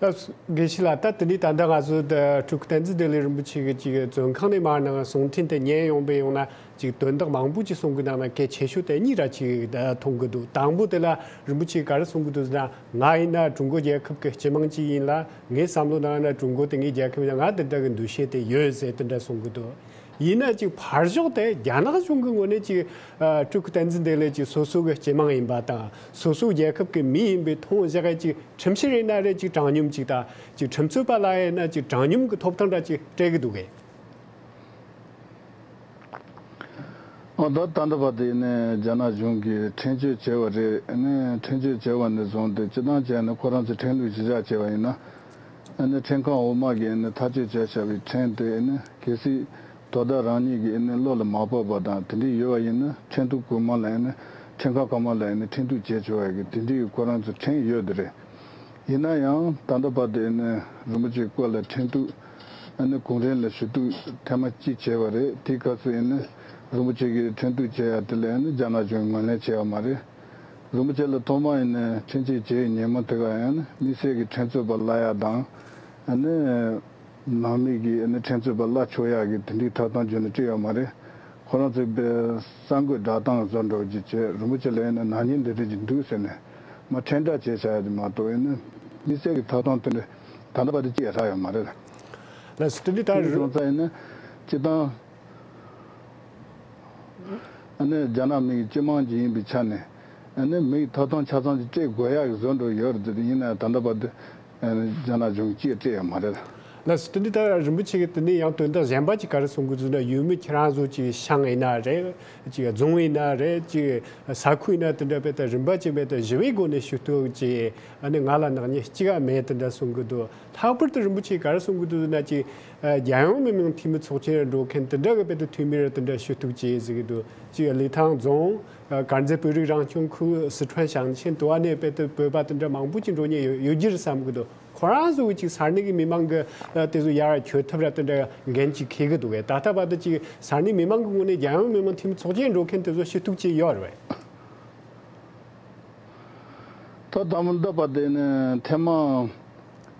ལགས་དགེ་བཤེས་ལགས། ད་དེ་ནས་ད་ལྟ་ང་ཚོ་ད་སྤྲུལ་སྐུ་བསྟན་འཛིན་བདེ་ལེགས་རིན་པོ་ཆེ་གི་ཅིག་མཛོད་ཁང་ནས་མར་ནང་གསུང་འཕྲིན་དེ་ཉན་ཡོང་པའི་ཡོང་ན་ཅིག་དོན་དག་མང་པོ་ཅིག་གསུང་གི་ནང་ན་གལ་ཆེ་ཤོས་དེ་གཉིས་ར་ཅིག་མཐོང་གི་འདུག་དང་པོ་དེ་ལ་རིན་པོ་ཆེས་ག་རེ་གསུང་གི་འདུག་ཟེར་ན། ང་ཡིན་ན་ཀྲུང་གོ་རྒྱལ་ཁབ་ཀྱི་སྤྱི་དམངས་ཅིག་ཡིན་ལ་ངའི་བསམ་བློ་ནང་ན་ཀྲུང་གོ་དེ་ངའི་རྒྱལ་ཁབ་ཡིན་ན་ང་དེ་འདྲ་གི་འདུ་ཤེས་དེ་ཡོད་ཟེར་དེ་འདྲ་གསུང་གི་འདུག་ཡིན་ན་ཅིག་ཕར་ཕྱོགས་དེ་རྒྱ་ནག་གཞུང་གི་ངོས་ནས་ཅིག་ཨ་སྤྲུལ་སྐུ་བསྟན་འཛིན་བདེ་ལེགས་ཀྱིས་སོ་སོ་གི་སྤྱི་དམངས་ཡིན་པ་དང་སོ་སོའི་རྒྱལ་ཁབ་ཀྱི་མི་ཡིན་པའི་མཐོང་བཞག་གི་ཅིག་ཁྲིམས་བཤེར་ཡིན་ན་རེད། ཅིག་དྲང་སྙོམས་ཅིག་དང་ཅིག་ཁྲིམས་རྩོད་པ་ལ་ཡིན་ན་ཅིག་དྲང་སྙོམས་ཀྱི་ཐོབ་ཐང་འདྲ་ཅིག་སྤྲད་ཀྱི་འདུག་གས། ཨ་ད་ད་ལྟ་བར་དུ་ནས་རྒྱ་ནག་གཞུང་གིས་འཕྲིན་བཅོལ་བྱས་པ་རེད། ནས་འཕྲིན་བཅོལ་བྱས་པ་ནས་བཟུང་སྟེ་སྤྱིར་བཏང་བྱས་ན་ཁོ་རང་ཚོས་ཁྲིམས་ལུགས་གཞི་བཞག་བྱས་པ་ཡིན་ན། ཨ་ནི་ཁྲིམས་ཁང་འོག་མ་གིས་ཨ་ནི་ཐག་གཅོད་བྱས་བཞག་པའི་ཁྲིམས་དེ་ཨ་ནི་གལ་སྲིད་དོ་བདག་རང་ཉིད་ཀྱིས་ཨ་ནི་བློ་ལ་མ་བབས་པ་དང་དེ་འདྲ་ཡོད་པ་ཡིན་ན་ཁྲིམས་གཏུག་གོང་མ་ལ་ཨ་ནི་ཁྲིམས་ཁང་གོང་མ་ལ་ཨ་ནི་ཁྲིམས་གཏུག་བྱེད་ཆོག་ཡ་གི་དེ་འདྲའི་ཁོ་རང་ཚོ་ཁྲིམས་ཡོད་དེ་རེད། ཡིན་ན་ཡང་ད་ལྟ་བར་དུ་ཨ་ནི་རིན་པོ་ཆེའི་སྐོར་ལ་ཁྲིམས་གཏུག་ཨ་ནི་གོང་རིམ་ལ་ཞུ་གཏུག་ཐེངས་མ་གཅིག་བྱས་པ་རེད། དེའི་སྐབས་སུ་ཨ་ནི་རིན་པོ་ཆེ་གིས་ཁྲིམས་གཏུག་བྱས་ཡ་དེ་ལ་ཨ་ནི་རྒྱ་ནག་གཞུང་ངོས་ལེན་བྱས་པ་མ་རེད། རིན་པོ་ཆེ་ལ་ཐོག་མ་ཡིན་ནའི་ཁྲིམས་གཅོད་བྱས་ཉིན་མོ་དེ་ག་ཡང་ནི་དམིགས་བསལ་གྱི་ཁྲིམས་རྩོད་པ་གླ་ཡག་དང་། ཨ་ནི་ནང་མི་གིས་ཨ་ནི་ཁྲིམས་རྩོད་པ་གླ་ཆོག་ཡག་གི་དེ་འདྲའི་ཐོབ་ཐང་རྒྱུན་དུ་སྤྲད་ཡོད་མ་རེད། ཁོ་རང་ཚོས་པའི་གསར་འགོད་བསྒྲགས་སྟངས་བཟོ་འདྲ་ཅིག་བྱས་རིན་པོ་ཆེ་ལ་ཨ་ནི་ནག་ཉེས་འདི་འདྲ་ཅིག་འདུག་ཟེར་ནས་མ་ཁྲིམས་བསྒྲགས་བྱས་བཞག་ཡ་དེ་མ་གཏོགས་ཨ་ནི་དམིགས་བསལ་གྱི་ཐོབ་ཐང་དེ་འདྲ་ད་ལྟ་བར་དུ་ཅི་ཡང་རག་ཡོད་མ་རེད། ལགས་སོ། དེ་འདྲའི་ད་རུ་བྱུང་ཚར་ཡིན་ན་སྤྱི་བཏང་ཨ་ནི་རྒྱ་ནག་མི་གི་སྤྱི་དམངས་ཅིག་ཡིན་པའི་ཆ་ནས་ཨ་ནི་མི་གི་ཐོབ་ཐང་ཆ་ཚང་ཅིག་སྤྲད་དགོས་ཡག་གི་བཟོ་འདྲ་ཡོད་རེད་དེ། ཡིན་ན་ད་ལྟ་བར་དུ་རྒྱ་ནག་གཞུང་གིས་སྤྲད་ཡོད་མ་རེད། ལགས་སོ། དེ་འདྲའི་ད་རིན་པོ་ཆེ་གིས་དེ་ནས་ཡང་དོན་དག་གཞན་པ་ཅིག་ག་རེ་གསུང་གི་འདུག་ན། ཡུལ་མི་ཁྱེད་རང་ཚོ་ཅིག་ཤང་ཡིན་ན་རེད། ཅིག་རྫོང་ཡིན་ན་རེད། ཅིག་ས་ཁུལ་ཡིན་ན། དེ་འདྲ་བས་ད་རིམ་པ་ཅིག་བས་ད་ཞི་བའི་སྒོ་ནས་ཞུ་གཏུག་ཅིག་ཨ་ནི་ང་ལ་ནག་ཉེས་གཅིག་ཀ་མེད། དེ་འདྲ་གསུང་གི་འདུག་ལྷག་པར་དུ་རིན་པོ་ཆེས་ག་རེ་གསུང་གི་འདུག་ཟེར་ན། ཅིག་ཨ་རྒྱལ་ཡོངས་མི་མང་འཐུས་མི་ཚོགས་ཆེན་འགྲོ་མཁན་དེ་འདྲ་གི་དཔེ་དེ་འཐུས་མི་རེ་དེ་འདྲ་ཞུ་གཏུག་བྱས་ཟེར་གི་འདུག་ཅིག་ལི་ཐང་རྫོང་། ཨ་དཀར་མཛེས་བོད་རིགས་རང་སྐྱོང་ཁུལ། སི་ཁྲོན་ཞིང་ཆེན། དུ་བ་ནས་དཔེ་དེ་བོད་པ་དེ་འདྲ་མང་པོ་ཅིག་འགྲོ་མཁན་ཡོད་ཡོད་རྒྱུ་རེད་བསམ་གི་འདུག་ཁོ་རང་ཚོ་གི་ཅིག་ས་གནས་ཀྱི་མི་མང་གི་ཨ་དེ་ཚོ་ཡར་བསྐྱོད་ཐབས་ར་དེ་འདྲ་འགན་ཅིག་འཁྱེར་གི་འདུག་གས། ད་ལྟ་བར་དུ་ཅིག་ས་གནས་མི་མང་གི་ངོས་ནས་རྒྱལ་ཡོངས་མི་མང་འཐུས་མི་ཚོགས་ཆེན་འགྲོ་མཁན་དེ་ཚོ་ཞུ་གཏུག་བྱས་ཡོད་རེད་པས། ད་དང་པོ་འདི་བར་དེ་ནས་ཐེངས་མ་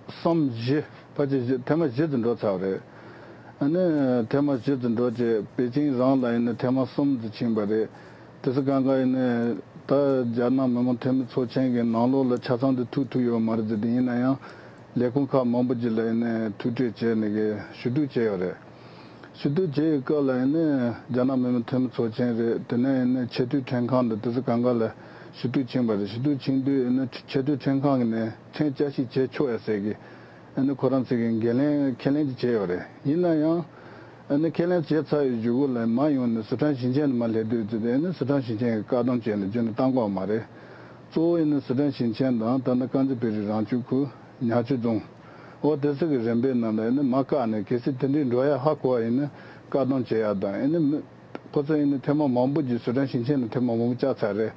གསུམ་བཞི། ཕལ་ཆེར་བཞི། ཐེངས་མ་བཞི་ཙམ་འགྲོ་ཚར་བ་རེད། ཨ་ནི་ཐེངས་མ་བཞི་ཙམ་འགྲོ་རྗེས་པེ་ཅིང་རང་ལ་ཡིན་ན་ཐེངས་མ་གསུམ་ཙམ་ཕྱིན་པ་རེད། དེ་ཚོ་གང་ག་ཡིན་ན་ད་རྒྱ་ནག་མི་དམངས་འཐུས་མི་ཚོགས་ཆེན་གྱི་ནང་ལོགས་ལ་ཆ་ཚང་དུ་ཐུག་ཐུབ་ཡོད་མ་རེད་ཟེར། དེ་ཡིན་ན་ཡང་ལས་ཁུངས་ཁག་མང་པོ་ཅིག་ལ་ཡིན་ན་ཐུག་འཕྲད་བྱས་ནས་གི་ཞུ་གཏུག་བྱས་ཡོད་རེད། ཞུ་གཏུག་བྱེད་ཡོད་སྐབས་ལ་ཡིན་ན་རྒྱ་ནག་མི་དམངས་འཐུས་མི་ཚོགས་ཆེན་རེད། དེ་ནས་ཡིན་ན་ཆེས་མཐོའི་ཁྲིམས་ཁང་དང་དེ་ཚོ་གང་ག་ལ་ཞུ་གཏུག་ཕྱིན་པ་རེད། ཞུ་གཏུག་ཕྱིན་དུས་ཡིན་ན་ཆེས་མཐོའི་ཁྲིམས་ཁང་གི་ནས་ཁྲིམས་བསྐྱར་ཞིབ་བྱེད་ཆོག་ཡ་ཟེར་གི་ཡིན་ན་ཁོ་རང་ཚོ་གི་འགན་ལེན་ཁས་ལེན་ཅིག་བྱས་ཡོད་རེད། ཡིན་ན་ཡང་ཨ་ནི་ཁས་ལེན་བྱས་ཚར་བའི་གཞུག་གུ་ལ་མར་ཡོང་ནས་སི་ཁྲོན་ཞིང་ཆེན་དུ་མར་སླེབས་དུས་ཙམ་དེ་ནི་སི་ཁྲོན་ཞིང་ཆེན་གྱི་བཀག་སྡོམ་བྱས་ནས་རྒྱུན་དུ་བཏང་གི་ཡོད་མ་རེད། གཙོ་བོ་ཡིན་ན་སི་ཁྲོན་ཞིང་ཆེན་དང་ད་ནི་དཀར་མཛེས་བོད་རིགས་རང་སྐྱོང་ཁུལ། ཉག་ཆུ་རྫོང་། འོ་དེ་ཚོ་གི་རིམ་པའི་ནང་ལ་ཡིན་ན་མར་བཀག་ནས་གལ་སྲིད་དེ་འདྲའི་འགྲོ་ཡ་ཧ་གོ་བ་ཡིན་ན་བཀག་སྡོམ་བྱེད་ཡ་དང་། ཡིན་ན་མི་ཁོ་ཚོ་ཡིན་ན་ཐེངས་མ་མང་པོ་ཅིག་སི་ཁྲོན་ཞིང་ཆེན་ནས་ཐེངས་མ་མང་པོ་བཅར་ཚར་རེད།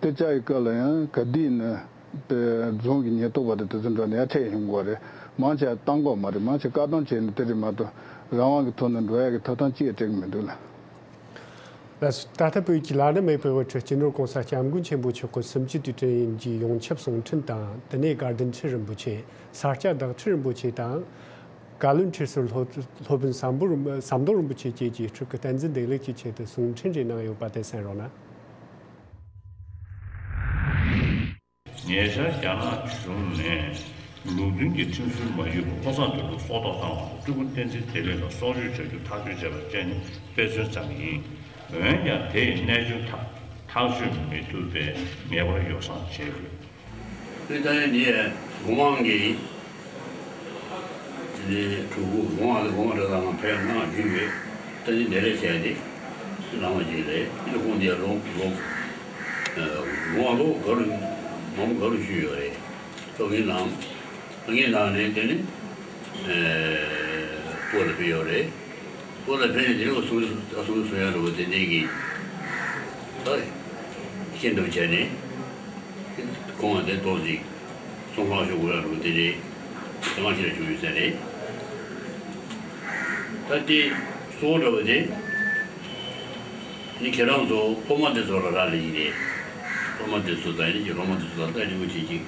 དེ་བཅར་ཡི་སྐབས་ལ་ཡང་ག་དུས་ཡིན་ན་དེ་རྫོང་གི་ཉེན་རྟོག་པ་དང་དེ་ཚོ་འགྲོ་ནས་ཡར་ཁྲིད་ཡོང་དགོས་རེད། མང་ཆེ་བཏང་དགོས་མ་རེད། མང་ཆེ་བཀག་སྡོམ་བྱས་ནས་དེ་རེད་མ་གཏོགས་རང་དབང་གི་ཐོག་ནས་འགྲོ་ཡ་གི་ཐོབ་ཐང་ཅི་ཡང་སྤྲད་གི་མི་འདུག་ལ། ལགས་སོ། ད་ལྟ་བོད་ཀྱི་བླ་ན་མེད་པའི་དབུ་ཁྲིད་སྤྱི་ནོར་༸གོང་ས་༸སྐྱབས་མགོན་ཆེན་པོ་མཆོག་གི་སུམ་ཅུ་དུས་དྲན་དབྱིན་ཇིའི་ཡོངས་ཁྱབ་གསུང་འཕྲིན་དང་། དེ་ནས་དགའ་ལྡན་ཁྲི་རིན་པོ་ཆེ། ས་སྐྱ་བདག་ཁྲི་རིན་པོ་ཆེ་དང་། བཀའ་བློན་ཁྲི་ཟུར་སློབ་སློབ་དཔོན་ཟམ་པོ་རིན་པོ་ཟམ་གདོང་རིན་པོ་ཆེ་བཅས་ཀྱིས་སྤྲུལ་སྐུ་བསྟན་འཛིན་བདེ་ལེགས་ཀྱི་ཆེད་དུ་གསུང་འཕྲིན་རེ་གནང་ཡོད་པ་དེ་གསན་རོགས་གནང་། ཉེ་ཆར་རྒྱ་ནག་གཞུང་ནས་ལུགས་མཐུན་གྱི་ཁྲིམས་སྲོལ་མ་ཡོད་པར་ཕོ་བྲང་དུ་སྲོག་ཐོག་བཏང་བ་དང་སྤྲུལ་སྐུ་བསྟན་འཛིན་བདེ་ལེགས་ལ་སྲོག་གཅོད་བྱ་རྒྱུ་ཐག་གཅོད་བྱས་པ་བཅས་ནི་དཔེ་མཚོན་ཙམ་ཡིན། འོན་ཀྱང་དེ་ཡི་གནད་དོན་ཐག་ཐག་གཅོད་མི་ཐུབ་པས་ངེས་པར་ཡོ་བསྲང་བྱེད་དགོས། དེ་ལྟ་ཡིན་དེ་གོང་མ་གིས་དེ་ནས་གྲུ་གུ་གོང་མ་དེ་གོང་མ་དེ་དང་ཕན་གནང་རྒྱུ་ཡོད། བསྟན་འཛིན་བདེ་ལེགས་བྱས་ཏེ་བླ་མ་ཅིག་རེད། དེ་ཁོང་དེ་ལོ་ལོ་ལོ་ལོ་ག་རུ་མང་པོ་ག་རུ་བཞུགས་ཡོད་རེད། ཐོག་གི་ནང་ངའི་ནང་ནས་དེ་ནི་བོད་ལ་ཕེབས་ཡོད་རེད། བོད་ལ་ཕེབས་ནས་དེ་ནི་གསུང་གསུང་གསུང་ཡ་འདྲ་པོ་དེ་འདྲའི་གི་ད་ཤིན་ཏུ་བྱས་ནས་ཁོང་དེ་ཏོག་ཙམ་གསུང་ཁང་ཞུ་དགོས་ཡ་འདྲ་པོ་དེ་འདྲའི་དེ་མ་ཤེས་ལ་བྱུང་ཡོད་ས་རེད། ད་དེ་གཙོ་བོ་འདྲ་པོ་དེ་ནི་ཁྱེད་རང་ཚོ་སློབ་མ་དེ་ཚོ་ལ་རག་ལས་ཀྱི་རེད། སློབ་མ་དེ་ཚོ་དང་ཡིན་གྱི་སློབ་མ་དེ་ཚོ་ལ་ལྟ་རིན་པོ་ཆེ་ཅིག་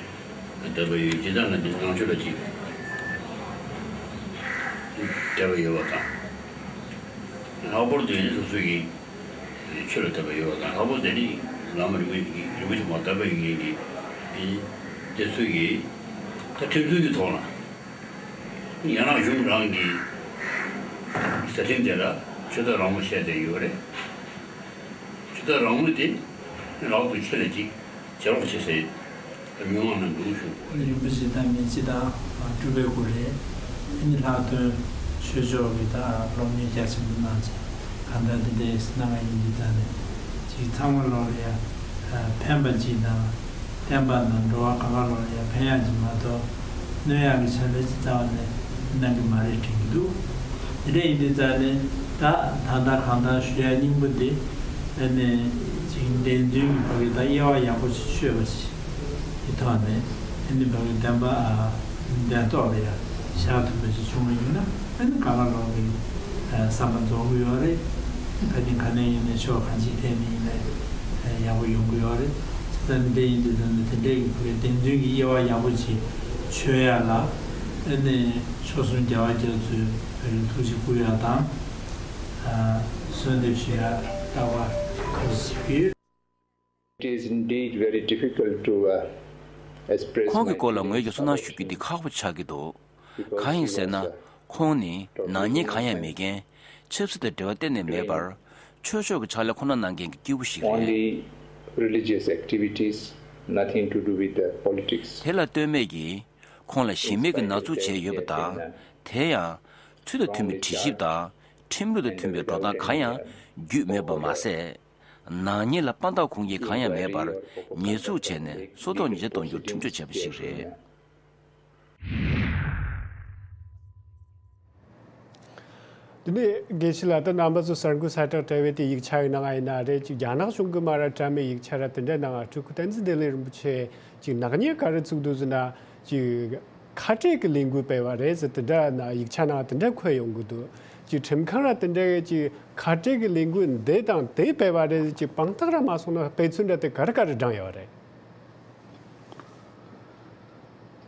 དད་པ་ཡོད། ཇི་ལྟར་ན་འདི་ནང་ཆོས་ལ་ཅིག་དད་པ་ཡོད་པ་དང་། ལྷག་པར་དུ་ཡིན་སོ་སོ་ཡི་ཆོས་ལ་དད་པ་ཡོད་པ་དང་། ལྷག་པར་དུ་ནི་བླ་མ་རིན་པོ་ཆེ་རིན་པོ་ཆེ་མར་དད་པ་ཡོད་མཁན་གྱི་དེ་ཚོ་ཡི་ད་ཁྲིམས་སྲོལ་གྱི་ཐོག་ལ་ཡང་ན་གཞུང་རང་གི་ས་ཁྲིམས་དེ་ལ་ཆོས་དད་རང་མོས་བཤད་བསྡད་ཡོད་རེད། ཆོས་དད་རང་མོས་དེ་ལག་ཏུ་ཁྱེར་ནས་ཅིག་བྱེད་རོགས་བྱེད་ཟེར་མི་མང་ནང་འདུག་ཞུ། རིན་པོ་ཆེ་དང་མི་སྤྱི་དང་སྤྲུལ་པའི་སྐུ་རེད། ཨ་ནི་ལྷག་དོན་ཆོས་ཕྱོགས་ཀྱི་ད་སློབ་གཉེར་རྒྱ་ཆེན་པོ་གནང་བྱས་གང་ལྟར་དེ་འདྲའི་གནང་བ་ཡིན་དུས་ད་ནི་ཅིག་ཚང་མ་ལོག་ལ་ཡ་ཕན་པ་ཅིག་དང་། བསྟན་པ་དང་འགྲོ་བ་གང་ག་ལོག་ལ་ཡང་ཕན་ཡག་ཅིག་མ་གཏོགས་གནོད་ཡག་གི་ཕྱག་ལས་ཅིག་རྩ་བ་ནས་གནང་གི་མ་རེད་དྲན་གྱི་འདུག་དེ་འདྲ་ཡིན་དུས་རྩ་ནས་ད་ད་ལྟ་གང་ལྟར་ཞུ་ཡག་སྙིང་པོ་འདི་ཨ་ནི་ཅིག་བདེན་དོན་གྱི་བར་གྱི་ད་དབྱེ་བ་ཡག་པོ་ཞིག་ཤོད་པ་ཞིག་གི་ཐོག་ནས་ཨ་ནི་བར་གྱི་བདེན་པ་ཨ་བདེན་ཐོག་ལ་ཡང་བཞག་ཐུབ་པ་ཞིག་བྱུང་བ་ཡིན་ན། ཨ་ནི་གང་ལ་ལོག་གི་བསམ་པ་རྫོགས་ཀྱི་ཡོད་རེད། ད་ནི་ག་ནས་ཡིན་ནའི་ཕྱོགས་གང་ཅིའི་ཐད་ནས་ཡིན་ནའི་ཡག་པོ་ཡོང་གི་ཡོད་རེད། ད་ནི་འདྲ་ཡིན་དུས་ད་ནི་དེ་འདྲའི་གི་བུ་གའི་བདེན་དོན་གྱི་དབྱེ་བ་ཡག་པོ་ཅིག་ཆོད་ཡ་ལ་ཨ་ནི་ཆོལ་གསུམ་རྒྱལ་བ་རྒྱ་མཚོའི་བོད་ཀྱི་ཐུགས་རྗེ་བསྐུལ་ཡ་དང་། གསོལ་འདེབས་ཞུ་ཡ་ལྟ་བ་ཐུགས་རྗེ་ཆེ་ཞུ་གི་ཡོད། It is indeed very difficult to, uh, express ཁོང་གི་my སྐོར་ལ་ངོས་ཀྱིས་ཚོར་སྣང་ཞུ་རྒྱུ་འདི་ཁག་པོ་ཆགས་ཀྱི་འདུག་གང་ཡིན་ཟེར་ན། ཁོང་ནི་ནག་ཉེས་གང་ཡང་མེད་མཁན། ཆབ་སྲིད་དང་འབྲེལ་བ་གཏན་ནས་མེད་པར། ཆོས་ཕྱོགས་ཀྱི་ཕྱག་ལས་ཁོ་ན་གནང་མཁན་གྱི་སྐྱེས་བུ་ཞིག་རེད། Only religious activities, nothing to do with the politics. དེ་ལ་ལྟོས་མེད་ཀྱིས། ཁོང་ལ་གཞི་མེད་ཀྱི་ན་ཟུག་བྱས་ཡོད་པ་དང་། དེ་ཡང་། ཚུལ་དང་མཐུན་པའི་དྲི་ཞིབ་དང་། ཁྲིམས་ལུགས་དང་མཐུན་པའི་འགྲོ་སྟངས་གང་ཡང་བརྒྱུད་མེད་པ་མ་ཟད། ནག་ཉེས་ལ་དཔའ་མདའ་ཁུངས་སྐྱེལ་གང་ཡང་མེད་པར། ཉེས་འཛུགས་བྱས་ནས་སྲོག་ཐོག་ཉེས་ཆད་གཏོང་རྒྱུར་ཁྲིམས་གཅོད་བྱས་པ་ཞིག་རེད། དེ་ནས་དགེ་བཤེས་ལགས། ད་རྣམ་པ་ཚོ་གསར་འགོད་གསལ་བསྒྲགས་བྲལ་བའི་དེ་ཡིག་ཆ་ཡི་ནང་ཡིན་ན་རེད། ཅིག་རྒྱ་ནག་གཞུང་གི་མ་ར་བཀྲམ་མའི་ཡིག་ཆ་ར་དེ་འདྲ་ནང་སྤྲུལ་སྐུ་བསྟན་འཛིན་བདེ་ལེགས་རིན་པོ་ཆེ་ཅིག་ནག་ཉེས་ག་རེ་བཙུགས་འདུག་ཟེར་ན། ཅིག་ཁ་བྲལ་གྱི་ལས་འགུལ་སྤེལ་བ་རེད་ཟེར། དེ་འདྲ་ན་ཡིག་ཆ་ནང་དེ་འདྲ་འཁོད་ཡོང་གི་འདུག་ཅིག་ཁྲིམས་ཁང་ར་དེ་འདྲ་གི་ཅིག་ཁ་བྲལ་གྱི་ལས་འགུལ་འདི་དང་དེ་སྤེལ་བ་རེད། ཅིག་དཔང་རྟགས་ར་མ་སོང་ན་དཔེ་མཚོན་འདྲ་དེ་ག་རེ་ག་རེ་བགྲངས་ཡོད་རེད།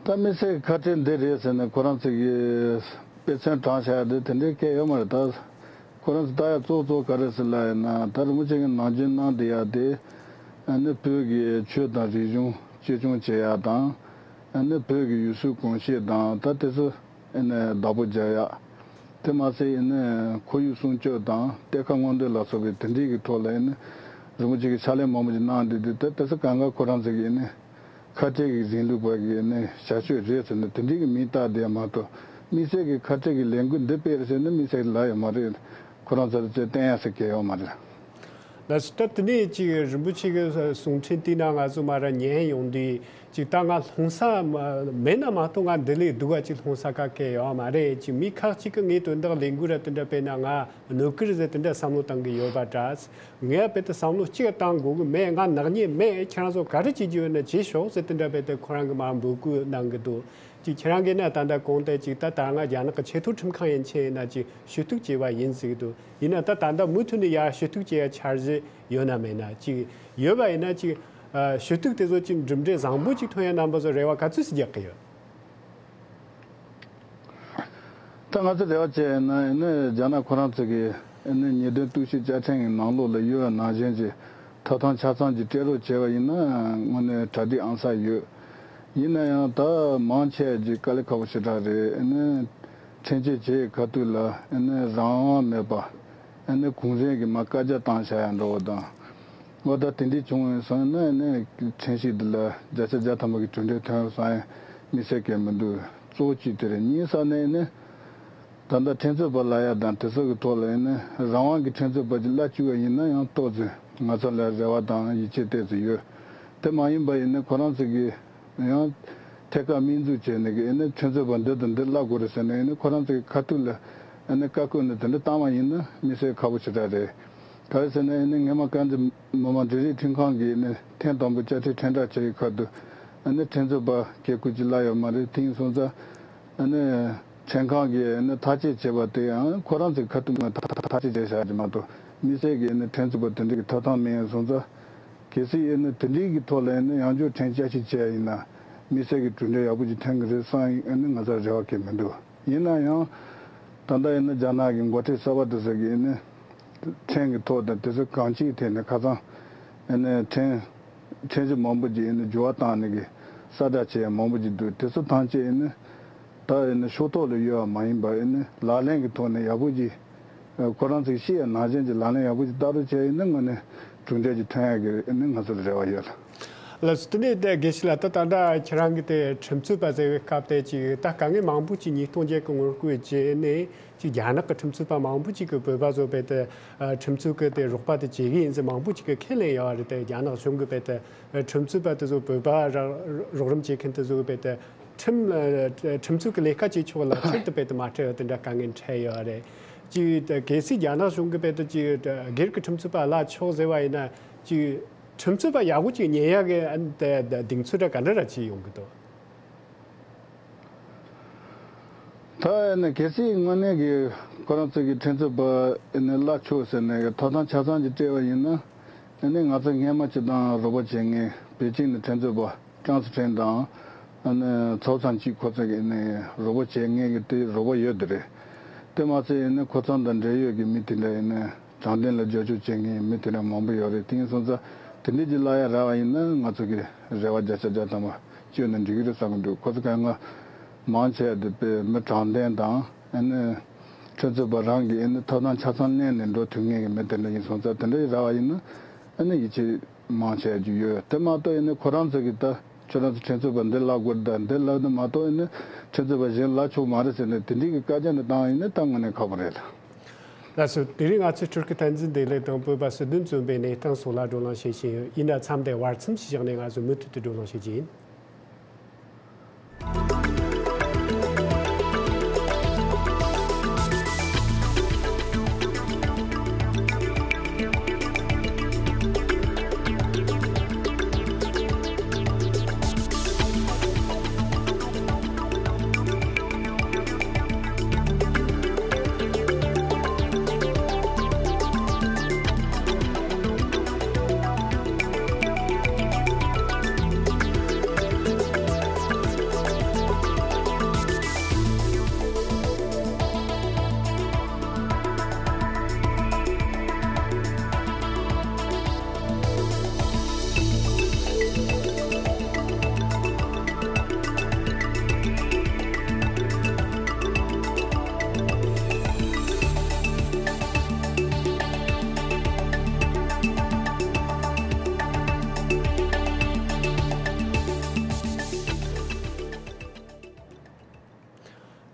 ད་དམིགས་བསལ་གྱི་ཁ་བྲལ་འདི་རེད་ཟེར་ནས་ཁོ་རང་ཚོ་གི་དཔེ་མཚོན་དྲངས་བཞག་ཡ་དེ་དེ་འདྲའི་སྐད་ཡོད་མ་རེད། ད་ཁོ་རང་ཚོ་ལྟ་ཡ་གཙོ་གཙོ་ག་རེ་ཟེར་ལབ་ཡིན་ན། ད་རིན་པོ་ཆེ་གི་ནམ་རྒྱུན་གནང་བསྡད་ཡ་དེ་ཨ་ནི་བོད་ཀྱི་ཆོས་དང་རིག་གཞུང་གཅེས་སྐྱོང་བྱེད་ཡ་དང་། ཨ་ནི་བོད་ཀྱི་ཡུལ་སྲོལ་གོམས་གཤིས་དང་ད་དེ་ཚོ་ཨ་ནི་བདག་པོ་རྒྱག་ཡ། དེ་མ་ཟད་ཨ་ནི་ཁོར་ཡུག་སྲུང་སྐྱོབ་དང་གཏེར་ཁ་སྔོག་འདོན་ལ་སོགས་པའི་དེ་འདྲའི་གི་ཐོག་ལ་ཨ་ནི་རིན་པོ་ཆེ་གི་ཕྱག་ལས་མང་པོ་ཞིག་གནང་བསྡད་དེ། ད་དེ་ཚོ་གང་ག་ཁོ་རང་ཚོ་གི་ཨ་ནི་ཁ་བྲལ་གྱི་རིང་ལུགས་པ་གི་ནི་བྱ་སྤྱོད་རེད་ཟེར་ནས་དེ་འདྲའི་གི་མིང་བཏགས་བསྡད་མ་གཏོགས། དམིགས་བསལ་གྱི་ཁ་བྲལ་གྱི་ལས་འགུལ་འདི་སྤེལ་ཟེར་ནས་དམིགས་བསལ་ལབ་ཡོད་མ་རེད། ཁོ་རང་ཚོར་ཚོད་བསྟན་ཡ་ཟེར་གྱི་ཡོད་མ་རེད། ལགས་སོ། ད་དེ་ནས་ཅིག་རིན་པོ་ཆེ་གི་གསུང་འཕྲིན་དེའི་ནང་ང་ཚོ་མ་ར་ཉན་ཡོང་དུས་ཅིག་ད་ང་ལྷུང་ས་མ་མེད་ན་མ་གཏོགས་ང་འདི་ལས་སྡུག་ག་ཅིག་ལྷུང་ས་ག་གེ་ཡོད་མ་རེད། ཅིག་མི་ཁག་ཅིག་གི་ངའི་དོན་དག་ལས་འགུལ་ར་དེ་འདྲ་སྤེལ་ན་ང་གནོད་ཀི་རེད་ཟེར་དེ་འདྲ་བསམ་བློ་བཏང་གི་ཡོད་པ་འདྲ། ངས་དཔེ་དེ་བསམ་བློ་གཅིག་བཏང་དགོས་གི་མེད། ང་ནག་ཉེས་མེད། ཁྱེད་རང་ཚོ་ག་རེ་བྱེད་རྒྱུ་ཡོད་ན་བྱེད་ཤོག་ཟེར་དེ་འདྲ་དཔེ་དེ་ཁོ་རང་གི་མར་འབོད་སྐུལ་གནང་གི་འདུག་ཅིག་ཁྱེད་རང་གིས་ན་ད་ལྟ་གོང་དེ་ཅིག་ད་ད་ང་རྒྱ་ནག་གི་ཆེས་མཐོའི་ཁྲིམས་ཁང་ཡན་ཆད་ཡིན་ན་ཅིག་ཞུ་གཏུག་བྱས་པ་ཡིན་ཟེར་གི་འདུག་ཡིན་ན་ད་ད་ལྟ་མུ་མཐུད་ནས་ཡར་ཞུ་གཏུག་བྱེད་ཡ་འཆར་གཞི་ཡོད་ན་མེད་ན། ཅིག་ཡོད་པ་ཡིན་ན་ཅིག་ཨ་ཞུ་གཏུག་དེ་ཚོ་ཅིག་གྲུབ་འབྲས་བཟང་པོ་ཅིག་ཐོན་ཡ་རྣམ་པ་ཚོ་རེ་བ་ག་ཚོད་ཅིག་རྒྱག་གི་ཡོད། ད་ང་ཚོ་རེ་བ་བྱས་ན་ཨ་ནི་རྒྱ་ནག་ཁོ་རང་ཚོ་གི་ཨ་ནི་ཉེས་དོན་གཏུག་བཤེར་བཅའ་ཁྲིམས་ཀྱི་ནང་ལོགས་ལ་ཡོད་པ་ནང་བཞིན་གྱི་ཐོབ་ཐང་ཆ་ཚང་གྱི་སྤྲད་རོགས་བྱས་པ་ཡིན་ན་དངོས་གནས་གྲ་སྒྲིག་ཨང་གསར་ཡོད། ཡིན་ན་ཡང་ད་མང་ཆེ་བ་ཅིག་དཀའ་ལས་ཁག་པོ་ཞེ་དྲག་རེད། ཨ་ནི་ཁྲིམས་གཅོད་བྱེད་ཡའི་ཁ་ཐུག་ལ་ཨ་ནི་རང་དབང་མེད་པ། ཨ་ནི་གུང་གཞོན་གྱི་མ་བཀའ་རྒྱ་བཏང་བཞག་ཡ་འདྲ་བོ་དང་། འོ་ད་དེ་འདྲའི་བྱུང་བའི་སོང་ན་ཨ་ནི་ཁྲིམས་ཞིབ་འདི་ལ་བརྒྱ་ཆ་བརྒྱ་ཐམ་པ་གི་གྲུབ་འབྲས་ཐོན་སོང་ཡ་དམིགས་བསལ་གལ་མི་འདུག་གཙོ་བོ་གཅིག་དེ་རེད། གཉིས་ས་ནས་ཨ་ནི་ད་ལྟ་ཁྲིམས་རྩོད་པ་ལབ་ཡ་དང་དེ་ཚོ་གི་ཐོག་ལ་ཨ་ནི་རང་དབང་གི་ཁྲིམས་རྩོད་པ་ཅིག་གླ་བཅུག་པ་ཡིན་ན་ཡང་ཏོག་ཙམ་ང་ཚོ་ལ་རེ་བ་དང་ཡིད་ཆེས་ཏོག་ཙམ་ཡོད། དེ་མ་ཡིན་པ་ཡིན་ན་ཁོ་རང་ཚོ་གི་ཡང་ཐད་ཀར་དམིགས་འཛུགས་བྱས་ནས་ཀྱི་ཨེ་ནི་ཁྲིམས་རྩོད་པ་འདི་དང་འདི་གླ་དགོས་རེད་ཟེར་ནས་ཨེ་ནི་ཁོ་རང་ཚོའི་ཁ་ཐུག་ལ་ཨེ་ནི་བཀའ་བཀོད་ནས་དེ་འདྲ་བཏང་བ་ཡིན་ན་དམིགས་བསལ་ཁག་པོ་ཞེ་དྲག་རེད། ག་རེ་ཟེར་ན་ཨེ་ནི་སྔོན་མ་དཀར་མཛེས་མི་དམངས་འབྲེལ་ཡོད་ཁྲིམས་ཁང་གིས་ཨེ་ནི་ཐེངས་དང་པོ་བཅའ་ཁྲིམས་ཁྲིམས་བསྒྲགས་བྱས་ཡོད་ཁ་ཐུག་ཨེ་ནི་ཁྲིམས་རྩོད་པ་གལ་ཁུར་ཅིག་གླ་ཡོད་མ་རེད། དེ་ཡིན་སོང་ཙང་ཨེ་ནི་ཁྲིམས་ཁང་གིས་ཨེ་ནི་ཐག་གཅོད་བྱས་པ་དེ་ཡང་ཁོ་རང་ཚོའི་ཁ་ཐུག་ནས་ཐག་གཅོད་བྱས་བཞག་གི་མ་གཏོགས་དམིགས་བསལ་གྱི་ཨེ་ནི་ཁྲིམས་རྩོད་པ་དེ་འདྲ་གི་ཐོབ་ཐང་མེད་ཡིན་སོང་ཙང་། གལ་སྲིད་ཨེ་ནི་དེ་འདྲའི་གི་ཐོག་ལ་ཨེ་ནི་ཡང་བསྐྱར་ཕྲན་བསྐྱར་ཞིབ་བྱས་ཡིན་ན་དམིགས་བསལ་གྱི་གྲུབ་འབྲས་ཡག་པོ་ཅིག་ཐོན་གི་རེད་བསམ་ཨེ་ནི་ང་ཚོར་རེ་བ་གང་མི་འདུག་ཡིན་ན་ཡང་ད་ལྟ་ཨེ་ནི་རྒྱ་ནག་གི་འགོ་ཁྲིད་གསར་པ་དེ་ཚོ་གི་ཨེ་ནི་ཕྲན་གྱི་ཐོག་དང་དེ་ཚོ་གང་ཅིའི་ཐད་ནས་ཁ་སང་ཨེ་ནི་ཕྲན་ཕྲན་ཚེགས་མང་པོ་ཅིག་ཨེ་ནི་འགྱུར་བ་བཏང་ནས་གི་གསལ་བསྒྲགས་བྱས་ཡ་མང་པོ་ཅིག་འདུག་དེ་ཚོ་ཐམས་ཅད་ཨེ་ནི་ད་ཨེ་ནི་ཤོག་ཐོག་ལ་ཡོད་པ་མ་ཡིན་པ་ཨེ་ནི་ལག་ལེན་གྱི་ཐོག་ནས་ཡག་པོ་ཅིག་ཁོ་རང་ཚོས་བཤད་ཡ་ནང་བཞིན་གྱི་ལག་ལེན་ཡག་པོ་ཞིག་བསྟར་རོགས་བྱས་ཡིན་ན་དངོས་གནས་གྲུབ་འབྲས་ཅིག་ཐོན་ཡག་གི་ནི་ང་ཚོར་རེ་བ་ཡོད། ལགས་སོ། དེ་ནས་དེ་དགེ་བཤེས་ལགས། ད་ད་ལྟ་ཁྱེད་རང་གིས་དེ་ཁྲིམས་རྩོད་པ་ཟེར་བའི་སྐབས་དེ་ཅིག་ད་དཀའ་ངལ་མང་པོ་ཅིག་ཉིས་སྟོང་བརྒྱད་ཀྱི་ངོ་རྒོལ་རྗེས་ནས་ཅིག་རྒྱ་ནག་གི་ཁྲིམས་རྩོད་པ་མང་པོ་ཅིག་གིས་བོད་པ་ཚོ་དཔེ་དེ་ཁྲིམས་རྩོད་ཀྱི་དེ་རོགས་པ་དེ་བྱེད་ཀྱི་ཡིན་ཟེར་མང་པོ་ཅིག་གིས་ཁས་ལེན་ཡོད་རེད། དེ་རྒྱ་ནག་གཞུང་གིས་དཔེ་དེ་ཁྲིམས་རྩོད་པ་དེ་ཚོ་བོད་པ་ར་རོགས་རམ་བྱེད་མཁན་དེ་ཚོ་གིས་དཔེ་དེ། ཁྲིམས་ཁྲིམས་རྩོད་ཀྱི་ལས་ཀ་བྱེད་ཆོག་ལ་ཕྱིར་དུ་དཔེ་དེ་མ་སྤྲད་ཡོད་དེ་འདྲ་དཀའ་ངལ་འཕྲད་ཡོད་རེད། ཅིག་གལ་སྲིད་རྒྱ་ནག་གཞུང་གིས་དཔེ་དེ་ཅིག་སྒེར་གྱི་ཁྲིམས་རྩོད་པ་གླ་ཆོག་ཟེར་བ་ཡིན་ན་ཅིག་ཁྲིམས་རྩོད་པ་ཡག་པོ་ཅིག་ཉན་ཡག་གི་གདེང་ཚོད་འདྲ་ག་འདྲ་ར་ཅིག་ཡོང་གི་འདུག་ད་ནི་གལ་སྲིད་དངོས་གནས་ཀྱི་ཁོ་རང་ཚོ་གི་ཁྲིམས་རྩོད་པ་ནི་གླ་ཆོག་ཟེར་ནས་ཐོབ་ཐང་ཆ་ཚང་ཅིག་སྤྲད་པ་ཡིན་ན། ཨ་ནི་ང་ཚོ་སྔོན་མ་སྤྱིར་བཏང་རོགས་པ་བྱེད་མཁན་པེ་ཅིང་ནས་ཁྲིམས་རྩོད་པ་ཀྲང་སི་ཁྲེན་དང་ཨ་ནི་ཚའོ་ཚང་ཅིག་ཁོ་ཚོ་གི་ཨ་ནི་རོགས་པ་བྱེད་མཁན་གྱི་དེ་རོགས་པ་ཡོད་དེ་རེད། དེ་མ་ཚད་ཨ་ནི་ཁོ་ཚང་དང་འབྲེལ་ཡོད་ཀྱི་མི་དེ་འདྲ་ཨ་ནི་དྲང་བདེན་ལ་རྒྱབ་སྐྱོར་བྱེད་མཁན་མི་དེ་འདྲ་མང་པོ་ཡོད་རེད། དེ་ཡིན་སོང་ཙང་དེ་འདྲ་ཅིག་གླ་ཡ་རག་པ་ཡིན་ན་ང་ཚོ་གི་རེ་བ་བརྒྱ་ཆ་བརྒྱ་ཐམ་པ་བཅོལ་ན་འགྲིག་གི་རེད་བསམ་གི་འདུག་ཁོ་ཚོ་གང་ག་མང་ཆེ་བ་དེ་དཔེ་མི་དྲང་བདེན་དང་ ཨ་ནི་ཁྲིམས་རྩོད་པ་རང་གིས་ཨ་ནི་ཐོབ་ཐང་ཆ་ཚང་ལེན་ནས་འགྲོ་ཐུབ་མཁན་གྱི་མི་དེ་འདྲ་ཡིན་སོང་ཙང་། དེ་འདྲ་ཡི་ར་བ་ཡིན་ན་ཨ་ནི་ཡིད་ཆེས་མང་ཆེ་རྒྱུ་ཡོད། དེ་མ་གཏོགས་ཨ་ནི་ཁོ་རང་ཚོ་གིས་ད་ཁྱོད་རང་ཚོ་ཁྲིམས་རྩོད་པ་འདི་བརླག་དགོས་ད། འདི་བརླག་ནི་མ་གཏོགས་ཨ་ནི་ཁྲིམས་རྩོད་པ་གཞན་བརླག་ཆོག་མ་རེད་ཟེར་ནས་དེ་འདྲའི་གི་བཀའ་རྒྱ་འདི་བཏང་ཡིན་ན་ད་དངོས་གནས་ཁག་པོ་རེད་ལ། ལགས་སོ། དེ་རིང་ང་ཚོའི་སྤྲུལ་སྐུ་བསྟན་འཛིན་བདེ་ལེགས་དང་བོད་པ་སྲིད་དོན་བཙོན་པའི་གནས་སྟངས་སོགས་ལ་བགྲོ་གླེང་བྱེད་བཞིན་ཡོད། ཡིན་ན་མཚམས་འདིར་བར་མཚམས་ཤིག་བཞག་ནས་ང་ཚོ་མུ་མཐུད་དུ་བགྲོ་གླེང་བྱེད་ཀྱི་ཡིན།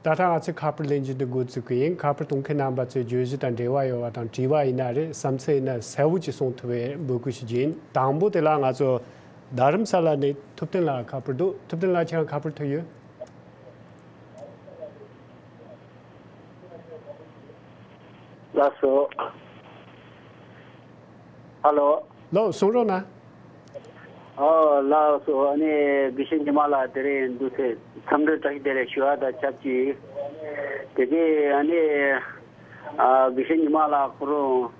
ད་ལྟ་ང་ཚོས་ཁ་པར་ལེན་རྒྱུ་འདི་འགོ་བཙུགས་ཀྱི་ཡིན། ཁ་པར་གཏོང་མཁན་རྣམ་པ་ཚོས་བརྗོད་གཞི་དང་འབྲེལ་བ་ཡོད་པ་དང་། དྲི་བ་ཡིན་ན་རེད། བསམ་ཚུལ་ཡིན་ན་གསལ་བོ་ཅིག་གསུང་ཐུབ་པའི་འབོད་སྐུལ་ཞུ་རྒྱུ་ཡིན། དང་པོ་དེ་ལ་ང་ཚོ་རྡ་རམ་ས་ལ་ནས་ཐུབ་བསྟན་ལགས་ཁ་པར་འདུག། ཐུབ་བསྟན་ལགས་ཁྱེད་རང་ཁ་པར་ཐོན་ཡོད། ལགས་སོ། ཧ་ལོ། ལགས་གསུང་རོགས་གནང་། ཨོ་ལགས་སོ། ཨ་ནི་དགེ་བཤེས་ཉི་མ་ལགས་དེ་རིང་འདུག་སེ་འཚམས་འདྲི་བཀྲ་ཤིས་བདེ་ལེགས་ཞུ་བ་དང་ཆབས་ཅིག། དེ་གའི་ཨ་ནི་ཨ་དགེ་བཤེས་ཉི་མ་ལགས་ཁོ་རང་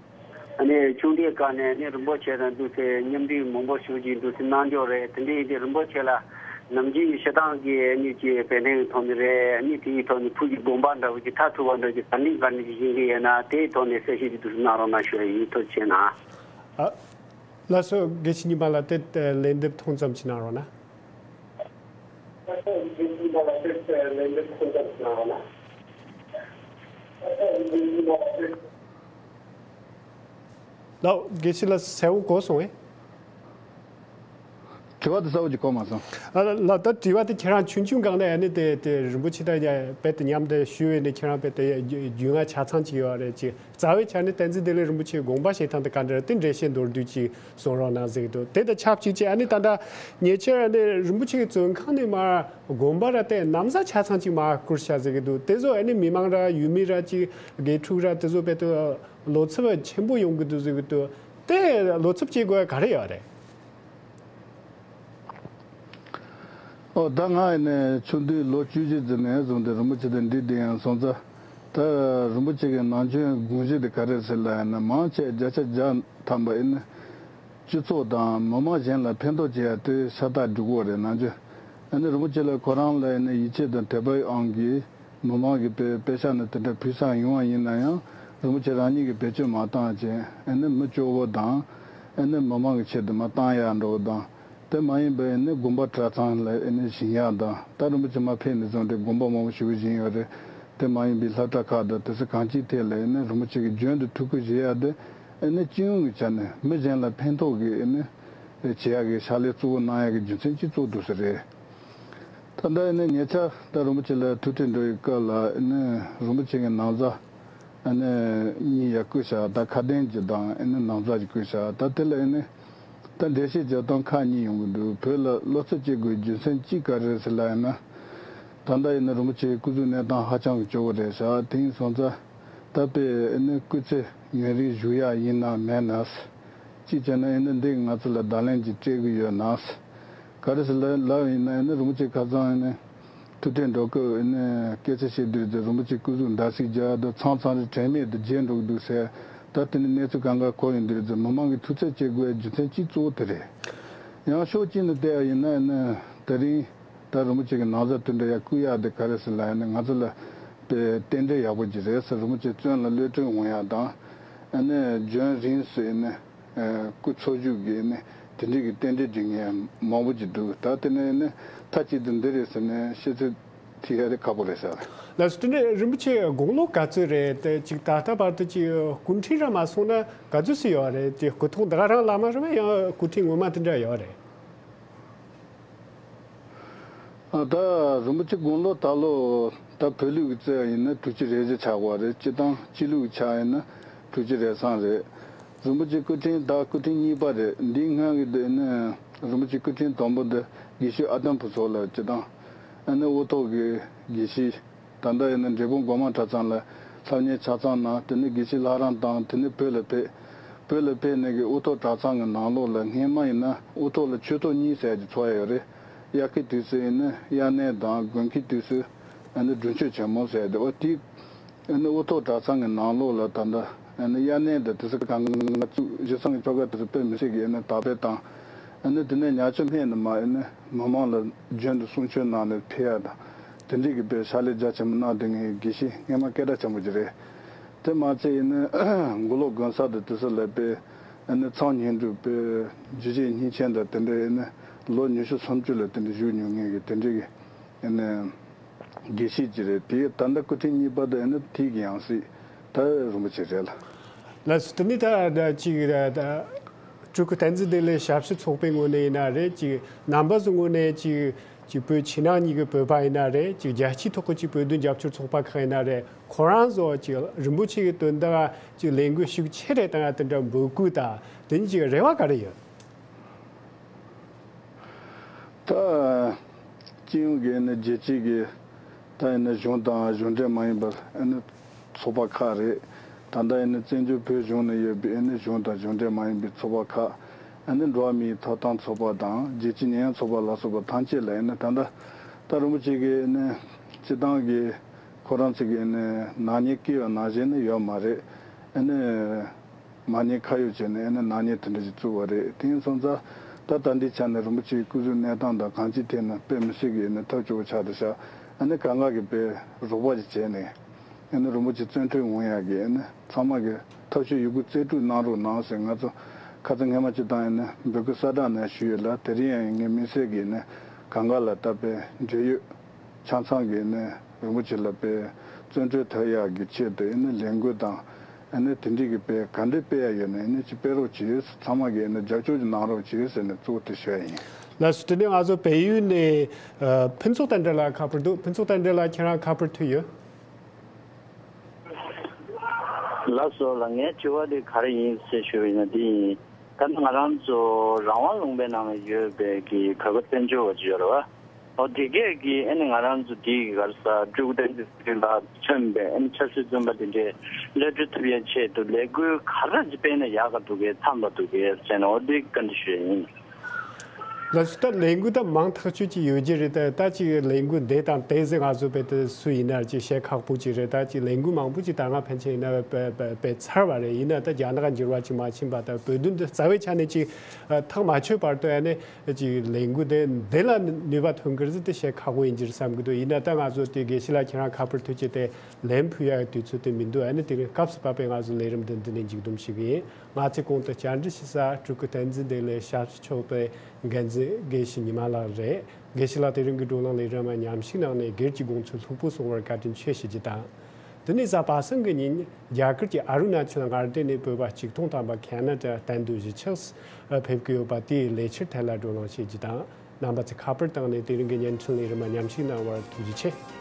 ཨ་ནི་ཆུང་དུས་སྐབས་ནས་ཨ་ནི་རིན་པོ་ཆེ་དང་འདུག་སེ་མཉམ་འབྲེལ་མང་པོ་ཞུ་གི་འདུག་སེ་གནང་འཇོག་རེད། དེ་འདྲ་ཡིན་དུས་རིན་པོ་ཆེ་ལ་ནམ་རྒྱུན་གྱི་བཤད་སྟངས་ཀྱི་ཨ་ནི་ཀྱི་བན་དེ་ཡི་ཐོག་ནས་རེད། ཨ་ནི་དེ་ཡི་ཐོག་ནས་ཕུགས་ཀྱི་དགོངས་པ་འདྲ་བོ་ཅིག་མཐར་ཐུག་པ་འདྲ་ཅིག་ག་འདྲ་ག་འདྲ་ཅིག་ཡིན་གྱི་ཡོད་ན་དེའི་ཐོག་ནས་གསལ་བཤད་ཅིག་འདུག་སེ་གནང་རོགས་གནང་ཞུ་ཡ་ཡིན། ཐུགས་རྗེ་ཆེ་གནང་། ཨ། ལགས་སོ། དགེ་བཤེས་ཉི་མ་ལགས་དེ་ལན་འདེབས་ཐུང་ཙམ་ཞིག་གནང་རོགས་གནང་། ལགས། དགེ་བཤེས་ལགས་གསལ་བོ་གོ་སོང་ངས། དྲི་བ་དེ་གསལ་བོ་ཅིག་གོ་མ་སོང་། ཨ་ལགས། ད་དྲི་བ་དེ་ཁྱེད་རང་ཆུང་ཆུང་སྒང་ནས་ཨ་ནི་དེ་དེ་རིན་པོ་ཆེ་དང་རྦད་དེ་མཉམ་དུ་ཞུས་པས་ནི་ཁྱེད་རང་རྦད་དེ་རྒྱུས་མངའ་ཆ་ཚང་ཅིག་ཡོད་རེད་ཅེས། རྩ་བའི་ཆ་ནས་བསྟན་འཛིན་བདེ་ལེགས་རིན་པོ་ཆེའི་དགོངས་པ་བཞེས་སྟངས་དེ་ག་འདྲ་རེད། དེ་འགྲེལ་བཤད་མདོར་བསྡུས་ཅིག་གསུང་རོགས་གནང་ཟེར་གྱི་འདུག། དེ་དང་ཆབས་ཅིག་ཅིག་ཨ་ནི་ད་ལྟ་ཉེ་ཆར་ཨ་ནི་རིན་པོ་ཆེ་གི་བཙོན་ཁང་ནས་མར་དགོན་པ་ར་དེ་ན་བཟའ་ཆ་ཚང་ཅིག་མར་བསྐུར་བཞག་ཟེར་གྱི་འདུག། དེ་ཚོ་ཨ་ནི་མི་མང་ར་ཡུལ་མི་ར་ཅིག་དགེ་ཕྲུག་ར་དེ་ཚོ་རྦད་དེ་བློ་འཚབ་ཆེན་པོ་ཡོང་གི་འདུག་ཟེར་གྱི་འདུག། དེ་བློ་འཚབ་བྱེད་དགོས་ཡ་ག་རེ་ཡོད་རེད། ཨོ་ད་ང་ཡིན་ནས་ཆུང་དུས་ལོ་བཅུ་བཞི་ཙམ་ནས་བཟུང་སྟེ་རིན་པོ་ཆེ་དང་འདྲིས་བསྡད་ཡོང་སོང་ཙང་། ད་རིན་པོ་ཆེ་གི་ནང་ཆོས་དགོངས་གཞི་དེ་ག་རེ་ཟེར་ལབ་ཡིན་ན། མང་ཆེ་བརྒྱ་ཆ་བརྒྱ་ཐམ་པ་ཡིན་ན་སྤྱི་ཚོགས་དང་མི་མང་གཞན་ལ་ཕན་ཐོགས་བྱེད་ཡ་དེ་ཤ་སྟག་སྒྲིག་གོ་རེད། ནང་ཆོས་ཨ་ནི་རིན་པོ་ཆེ་ལ་ཁོ་རང་ལ་ཡིན་ན་ཡིད་ཆེས་དང་དད་པ་ཡོད་ཨང་གིས། མི་མང་གི་དཔེ་དཔེ་ཆ་ནི་དེ་འདྲ་ཕུལ་ས་ཡོང་བ་ཡིན་ན་ཡང་རིན་པོ་ཆེ་རང་ཉིད་ཀྱིས་བེད་སྤྱོད་མ་བཏང་བྱས་ཨ་ནི་མི་སྐྱོ་བོ་དང་ཨ་ནི་མི་མང་གི་ཆེད་དུ་མ་བཏང་ཡག་འགྲོ་བ་དང་། དེ་མ་ཡིན་པའི་ཨ་ནི་དགོན་པ་གྲྭ་ཚང་ལ་ཨ་ནི་བྱིན་ཡག་དང་། ད་རིན་པོ་ཆེ་མ་ཕེབས་ནས་བཟུང་སྟེ་དགོན་པ་མང་པོ་ཞིག་བྱིན་ཡོད་རེད། དེ་མ་ཡིན་པའི་སློབ་གྲྭ་ཁག་དང་དེ་ཚོ་གང་ཅིའི་ཐད་ལ་ཨ་ནི་རིན་པོ་ཆེ་གི་རྒྱུན་དུ་ཐུགས་ཁུར་བཞེས་ཡག་དེ་ཨ་ནི་སྤྱི་ཡོངས་ཀྱི་ཆ་ནས་མི་གཞན་ལ་ཕན་ཐོགས་ཀྱི་ཨ་ནི་བྱེད་ཡག་གི་ཕྱག་ལས་གཙོ་བོ་གནང་ཡག་གི་རྒྱུ་མཚན་གཅིག་གཙོ་བོ་དེ་རེད། ད་ལྟ་ཨ་ནི་ཉེ་ཆར་ད་རིན་པོ་ཆེ་ལ་ཐུག་འཕྲད་འགྲོ་བའི་སྐབས་ལ་ཨ་ནི་རིན་པོ་ཆེ་གི་ན་བཟའ་ཨ་ནི་གཉིས་ཡར་བསྐུར་བཞག། ད་ཁ་དན་གྱི་དང་ཨ་ནི་ན་བཟའ་གྱི་བསྐུར་བཞག། ད་དེ་ལ་ཨ་ནི་ད་འགྲེལ་བཤད་བྱེད་སྟངས་ཁག་གཉིས་ཡོང་གི་འདུག། བོད་ལ་བློ་འཚབ་བྱེད་དགོས་རྒྱུ་མཚན་གཅིག་ག་རེ་རེད་ཟེར་ལབ་ཡིན་ན། ད་ལྟ་ཡིན་ན་རིན་པོ་ཆེའི་སྐུ་གཟུགས་གནས་སྟངས་ཧ་ཅང་གི་སྐྱོ་བོ་རེད་ཤག། དེ་ཡིན་སོང་ཙང་ད་དཔེ་ཨ་ནི་སྐུ་ཚེ་ཡུན་རིང་བཞུགས་ཡག་ཡིན་ན་མེད་ན། གཅིག་བྱས་ན་ཨ་ནི་འདི་ང་ཚོ་ལ་བརྡ་ལན་ཅིག་སྤྲད་གི་ཡོད་ན། ག་རེ་ཟེར་ལབ་ལབ་ཡིན་ན་ཨ་ནི་རིན་པོ་ཆེ་ཁ་སང་ཨ་ནི་ཐུག་འཕྲད་འགྲོ་སྐབས་ཨ་ནི་སྐད་ཆ་བཤད་དུས་ཙམ་རིན་པོ་ཆེ་སྐུ་གཟུགས་འདར་སིག་རྒྱག་དང་། མཚམས་མཚམས་རེ་དྲན་མེད་དུ་བརྗེད་འགྲོ་གི་འདུག་ཟེར། ད་དེ་ནི་གནས་ཚུལ་གང་ག་གོ་ཡོང་དུས་ཙམ་མི་མང་གི་ཐུགས་འཚབ་བྱེད་དགོས་རྒྱུ་མཚན་གཅིག་གཙོ་བོ་དེ་རེད། ཡང་ཕྱོགས་གཅིག་ནས་བལྟས་པ་ཡིན་ན་ཨ་ནི་དེ་རིང་ད་རིན་པོ་ཆེ་གི་ན་བཟའ་དེ་འདྲ་ཡར་བསྐུར་ཡག་དེ་ག་རེ་ཟེར་ལབ་ཡིན་ན་ང་ཚོ་ལ་དཔེ་རྟེན་འབྲེལ་ཡག་པོ་ཅིག་རེད་ཟེར། རིན་པོ་ཆེ་བཙོན་ལ་གློད་གྲོལ་འོང་ཡག་དང་ཨ་ནི་རྒྱུན་རིང་སུ་ཨ་ནི་སྐུ་འཚོ་བཞུགས་ཀྱི་ཨ་ནི་དེ་འདྲའི་གི་རྟེན་འབྲེལ་སྒྲིག་མཁན་མང་པོ་ཅིག་འདུག། ད་དེ་ནས་ཨ་ནི་མཐའ་གཅིག་ཏུ་འདི་རེད་ཟེར་ནས་བཤད་ཚོད་ ཐིག་ཡ་དེ་ཁག་པོ་རེད་ཤག། ལགས་སོ། དེ་ནས་རིན་པོ་ཆེ་དགུང་ལོ་ག་ཚོད་རེད་དེ། ཅིག་ད་ལྟ་བར་དུ་ཅིག་སྐུ་ཕྲེང་ར་མ་སོང་ན་ག་ཚོད་སུ་ཡོད་རེད། ཅིག་སྐུ་ཐོག་འདི་ག་རང་བླ་མ་རེད་པས། ཡང་སྐུ་ཕྲེང་ངོ་མ་དེ་འདྲ་ཡོད་རེད། ཨ་ད་རིན་པོ་ཆེ་དགུང་ལོ་ད་ལོ་ད་བོད་ལུགས་ཀྱི་བརྩི་བ་ཡིན་ན་དྲུག་ཅུ་རེ་བཞི་ཆགས་པ་རེད། སྤྱིར་བཏང་སྤྱི་ལུགས་ཀྱི་ཆ་ཡིན་ན་དྲུག་ཅུ་རེ་གསུམ་རེད། རིན་པོ་ཆེ་སྐུ་ཕྲེང་ད་སྐུ་ཕྲེང་གཉིས་པ་རེད། འདིའི་སྔོན་གྱི་དེ་ནི་རིན་པོ་ཆེ་སྐུ་ཕྲེང་དང་པོ་འདི་དགེ་བཤེས་ཨ་དོན་ཕུན་ཚོགས་ལགས། སྤྱིར་བཏང་ཨ་ནི་དབུ་ཐོག་གི་དགེ་བཤེས། ད་ལྟ་ཡིན་ན་འབྲས་སྤུངས་སྒོ་མང་གྲྭ་ཚང་ལ་སློབ་གཉེར་ཆ་ཚང་གནང་། དེ་ནས་དགེ་བཤེས་ལྷ་རམས་བཏང་། དེ་ནས་བོད་ལ་ཕེབས། བོད་ལ་ཕེབས་ནས་ཀྱི་དབུ་ཐོག་གྲྭ་ཚང་གི་ནང་ལོགས་ལ་སྔས་མ་ཡིན་ན་དབུ་ཐོག་ལ་ཆོས་ཐོག་གཉིས་ཟེར་གྱི་ཚོགས་ཡ་ཡོད་རེད། དབྱར་ཁའི་དུས་སུ་ཡིན་ན་དབྱར་གནས་དང་དགུན་ཁའི་དུས་སུ་ཨ་ནི་སྒྲུབ་མཆོད་ཆེན་མོ་ཟེར་དེ་བ་དེ། ཨ་ནི་དབུ་ཐོག་གྲྭ་ཚང་གི་ནང་ལོགས་ལ་ད་ལྟ་ཨ་ནི་དབྱར་གནས་དང་དེ་ཚོ་གང་ག་བཅུ་ཞེ་སོང་གི་ཆོ་ག་དེ་ཚོ་དཔེ་མི་སྲིད་ཀྱི་ཨ་ནི་དར་སྤེལ་བཏང་། ཨ་ནི་དེ་ནས་ཉག་ཆུ་སྨད་ནས་མར་ཨ་ནི་མི་མང་ལ་རྒྱུན་དུ་གསུང་ཆོས་གནང་ནས་ཕེབས་ཡ་དང་། དེ་འདྲའི་གི་དཔེ་ཕྱག་ལས་རྒྱ་ཆེན་པོ་གནང་བསྡད་མཁན་དགེ་བཤེས་སྔས་མ་སྐད་གྲགས་ཆེན་པོ་ཅིག་རེད། དེ་མ་ཚད་ཨ་ནི་མགོ་ལོག་དགོན་གསར་དང་དེ་ཚོ་ལ་དཔེ་ཨ་ནི་མཚམས་བསྙེན་སྒྲུབ་དཔེ་རྗེ་བཞི་པ་སྙིང་ཆེན་དང་དེ་འདྲའི་ཨ་ནི་ལོ་ཉི་ཤུ་སུམ་ཅུ་ལ་དེ་འདྲ་བཞུགས་མྱོང་མཁན་གྱི་དེ་འདྲའི་གི་ཨ་ནི་དགེ་བཤེས་ཅིག་རེད། དེ་ད་ལྟ་སྐུ་ཕྲེང་གཉིས་པ་དེ་ཨ་ནི་དེ་གི་ཡང་སྲིད་ད་རིན་པོ་ཆེ་རེད་ལ། ལགས་སོ། དེ་ནི་ད་ད་ཅིག་ད་ད་སྤྲུལ་སྐུ་བསྟན་འཛིན་བདེ་ལེགས་ཞབས་ཕྱི་ཚོགས་པའི་ངོས་ནས་ཡིན་ན་རེད། ཅིག་རྣམ་པ་ཚོའི་ངོས་ནས་ཅིག་ཅིག་བོད་ཕྱི་ནང་གཉིས་ཀྱི་བོད་པ་ཡིན་ན་རེད། ཅིག་རྒྱལ་སྤྱིའི་ཐོག་གི་ཅིག་བོད་དོན་རྒྱབ་སྐྱོར་ཚོགས་པ་ཁག་ཡིན་ན་རེད། ཁོ་རང་ཚོ་ཅིག་རིན་པོ་ཆེ་གི་དོན་དག་ཅིག་ལས་འགུལ་ཤུགས་ཆེ་རེ་བཏང་ཡ་དེ་འདྲ་འབོད་སྐུལ་དང་དེ་ནི་ཅིག་རེ་བ་ག་རེ་ཡོད། ད་སྤྱི་ཡོངས་ཀྱི་ཨ་ནི་རྒྱལ་སྤྱིའི་གི་ད་ཨ་ནི་གཞུང་དང་གཞུང་འབྲེལ་མ་ཡིན་པར་ཨ་ནི་ཚོགས་པ་ཁག་རེད། ད་ལྟ་ཨ་ནི་བཙན་བྱོལ་བོད་གཞུང་ནང་ཡོད་པའི་ཨ་ནི་གཞུང་དང་གཞུང་འབྲེལ་མ་ཡིན་པའི་ཚོགས་པ་ཁག་ཨ་ནི་འགྲོ་བ་མིའི་ཐོབ་ཐང་ཚོགས་པ་དང་རྒྱལ་སྤྱིའི་ཉེས་ཡངས་ཚོགས་པ་ལ་སོགས་པ་ཐམས་ཅད་ལ་ཨ་ནི་ད་ལྟ་ད་རིན་པོ་ཆེ་གི་ཨ་ནི་སྤྱི་བཏང་གི་ཁོ་རང་ཚོ་གི་ཨ་ནི་ནག་ཉེས་བཀལ་བ་ནང་བཞིན་ནི་ཡོད་མ་རེད། ཨ་ནི། མ་ཉེས་ཁ་གཡོགས་བྱས་ནས་ཨ་ནི་ནག་ཉེས་དེ་འདྲ་ཞིག་བཙུགས་པ་རེད། དེ་ཡིན་སོང་ཙང་ད་ད་ལྟའི་ཆ་ནས་རིན་པོ་ཆེའི་སྐུ་གཟུགས་གནས་སྟངས་དང་གང་ཅིའི་ཐད་ནས་དཔེ་མི་སྲིད་ཀྱི་ཨ་ནི་ཐབས་སྐྱོ་བོ་ཆགས་བསྡད་ཤག་ཨ་ནི་གང་ག་གིས་དཔེ་རོགས་པ་ཞིག་བྱས་ནས་ཨ་ནི་རིན་པོ་ཆེ་བཙོན་ཁྲོད་འོང་ཡག་གི་ཨ་ནི་ཚང་མ་གིས་ཐབས་ཤེས་ཡོད་རྒུ་རྩལ་སྤྲུགས་གནང་རོགས་གནང་ཟེར་ང་ཚོ་ཁ་ཚ་ངེས་མ་ཅིག་བཏང་ཡིན་ན་འབོད་སྐུལ་གསལ་བསྒྲགས་ནང་ཞུས་ཡོད་ལ། དེ་རིང་ཡང་ངས་དམིགས་བསལ་གྱིས་ཨ་ནི་གང་ག་ལ་ད་དཔེ་འབྲེལ་ཡོད། ཆ་ཚང་གིས་ནི་རིན་པོ་ཆེ་ལ་དཔེ་བཙོན་གྲོལ་ཐོབ་ཡག་གི་ཆེད་དུ་ཨེ་ནི་ལས་འགུལ་དང་ཨེ་ནི་དེ་འདྲའི་གི་དཔེ་ག་འདྲ་སྤེལ་ཡག་ཡོད་ན་ཨེ་ནི་ཅིག་སྤེལ་རོགས་བྱེད། ཚང་མ་གིས་ཨེ་ནི་རྒྱབ་སྐྱོར་ཅིག་གནང་རོགས་བྱེད་ཟེར་ནས་གཙོ་བོ་དེ་ཞུ་ཡ་ཡིན། ལགས་སོ། དེ་ནས་ང་ཚོ་བལ་ཡུལ་ནས་ཨ་ཕུན་ཚོགས་བསྟན་འགྲོ་ལགས་ཁ་པར་འདུག་ཕུན་ཚོགས་བསྟན་འགྲོ་ལགས་ཁྱེད་རང་ཁ་པར་ཐོན་ཡོད། ལགས་སོ་ལགས། ངའི་དྲི་བ་དེ་ག་རེ་ཡིན་ཟེར་ཞུ་བ་ཡིན་ན་འདི་ཡིན། ད་ནི་ང་རང་ཚོ་རང་དབང་ལུང་པའི་ནང་ལ་ཡོད་པའི་གི་ག་ག་བཙན་བྱོལ་བ་ཅིག་ཡོད་རེད་བ། འོ་དེ་གས་ཀྱི་ཨ་ནི་ང་རང་ཚོ་འདི་གི་ག་རེ་ཟ་སྤྲུལ་སྐུ་བསྟན་འཛིན་ལགས་མཚོན་པའི་ཨ་ནི་ཆབ་སྲིད་བཙོན་པ་དེ་འདྲས་གློད་གྲོལ་ཐུབ་ཡ་ཆེད་དུ་ལས་འགུལ་ག་རེ་ཅིག་སྤེལ་ན་ཡག་ག་འདུག་གས་འཚམས་པ་འདུག་གས་ཟེར་ནས་འོ་དེ་བཀའ་འདྲི་ཞུ་ཡ་ཡིན། ལགས་སོ། ད་ལས་འགུལ་ད་མང་ཐག་ཆོད་ཅིག་ཡོད་ཀྱི་རེད། ད་ད་ཅིག་ལས་འགུལ་འདི་དང་དེ་ཟེར་ང་ཚོ་དཔེ་དེ་སུ་ཡིན་ན་ཅིག་བཤད་ཁག་པོ་ཅིག་རེད། ད་ཅིག་ལས་འགུལ་མང་པོ་ཅིག་ད་སྔ་ཕན་ཆད་ཡིན་ན་དཔེ་དཔེ་ཚར་བ་རེད། ཡིན་ན་ད་རྒྱ་ནག་འགྱུར་བ་ཅིག་མ་ཕྱིན་པ་ད་བོད་དོན་འདི་རྩ་བའི་ཆ་ནས་ཅིག་ཐག་མ་ཆོད་བར་དུ་ཨ་ནི་ཅིག་ལས་འགུལ་དེ་འདི་ལ་ནུས་པ་ཐོན་གི་རེད་ཟེར་དེ་བཤད་ཁག་པོ་ཡིན་གྱི་རེད་བསམ་གི་འདུག་ཡིན་ན་ད་ང་ཚོ་དེ་དགེ་བཤེས་ལགས་ཁྱེད་རང་ཁ་པར་ཐུག་ཅིག་དེ་ལན་ཕུལ་ཡ་དུས་ཚོད་དེ་མི་འདུག་ཨ་ནི་དེ་རིང་སྐབས་སུ་བབས་པའི་ང་ཚོ་ལས་རིམ་འདི་འདི་ནས་མཇུག་བསྡོམས་ཞུ་གི་ཡིན། ང་ཚོས་གོང་དུ་བཅར་འདྲི་ཞུ་ས་སྤྲུལ་སྐུ་བསྟན་འཛིན་བདེ་ལེགས་ཞབས་ཕྱི་ཚོགས་པའི་འགན་འཛིན་དགེ་བཤེས་ཉི་མ་ལགས་རེད། དགེ་བཤེས་ལགས་དེ་རིང་གི་བགྲོ་གླེང་ལས་རིམ་མཉམ་ཞུགས་གནང་ནས་སྒེར་གྱི་དགོངས་ཚུལ་ལྷུག་པོ་གསུངས་པར་བཀའ་དྲིན་ཆེ་ཞུ་རྒྱུ་དང་། དེ་ནས་གཟའ་པ་སངས་ཀྱི་ཉིན་རྒྱ་གར་གྱི་ཨ་རུ་ན་ཅལ་མངའ་སྡེ་ནས་བོད་པ་གཅིག་སྟོང་ཐམ་པ་ཁེ་ན་ཌ་གཏན་སྡོད་གཞིས་ཆགས་སུ་ཕེབས་ཀྱི་ཡོད་པ་དེའི་ལས་འཆར་ཐད་ལ་བགྲོ་གླེང་བྱེད་རྒྱུ་དང་། རྣམ་པ་ཚོས་ཁ་པར་བཏང་ནས་དེ་རིང་གི་བརྙན་འཕྲིན་ལས་རིམ་མཉམ་ཞུགས་གནང་བར་ཐུགས་རྗེ་ཆེ།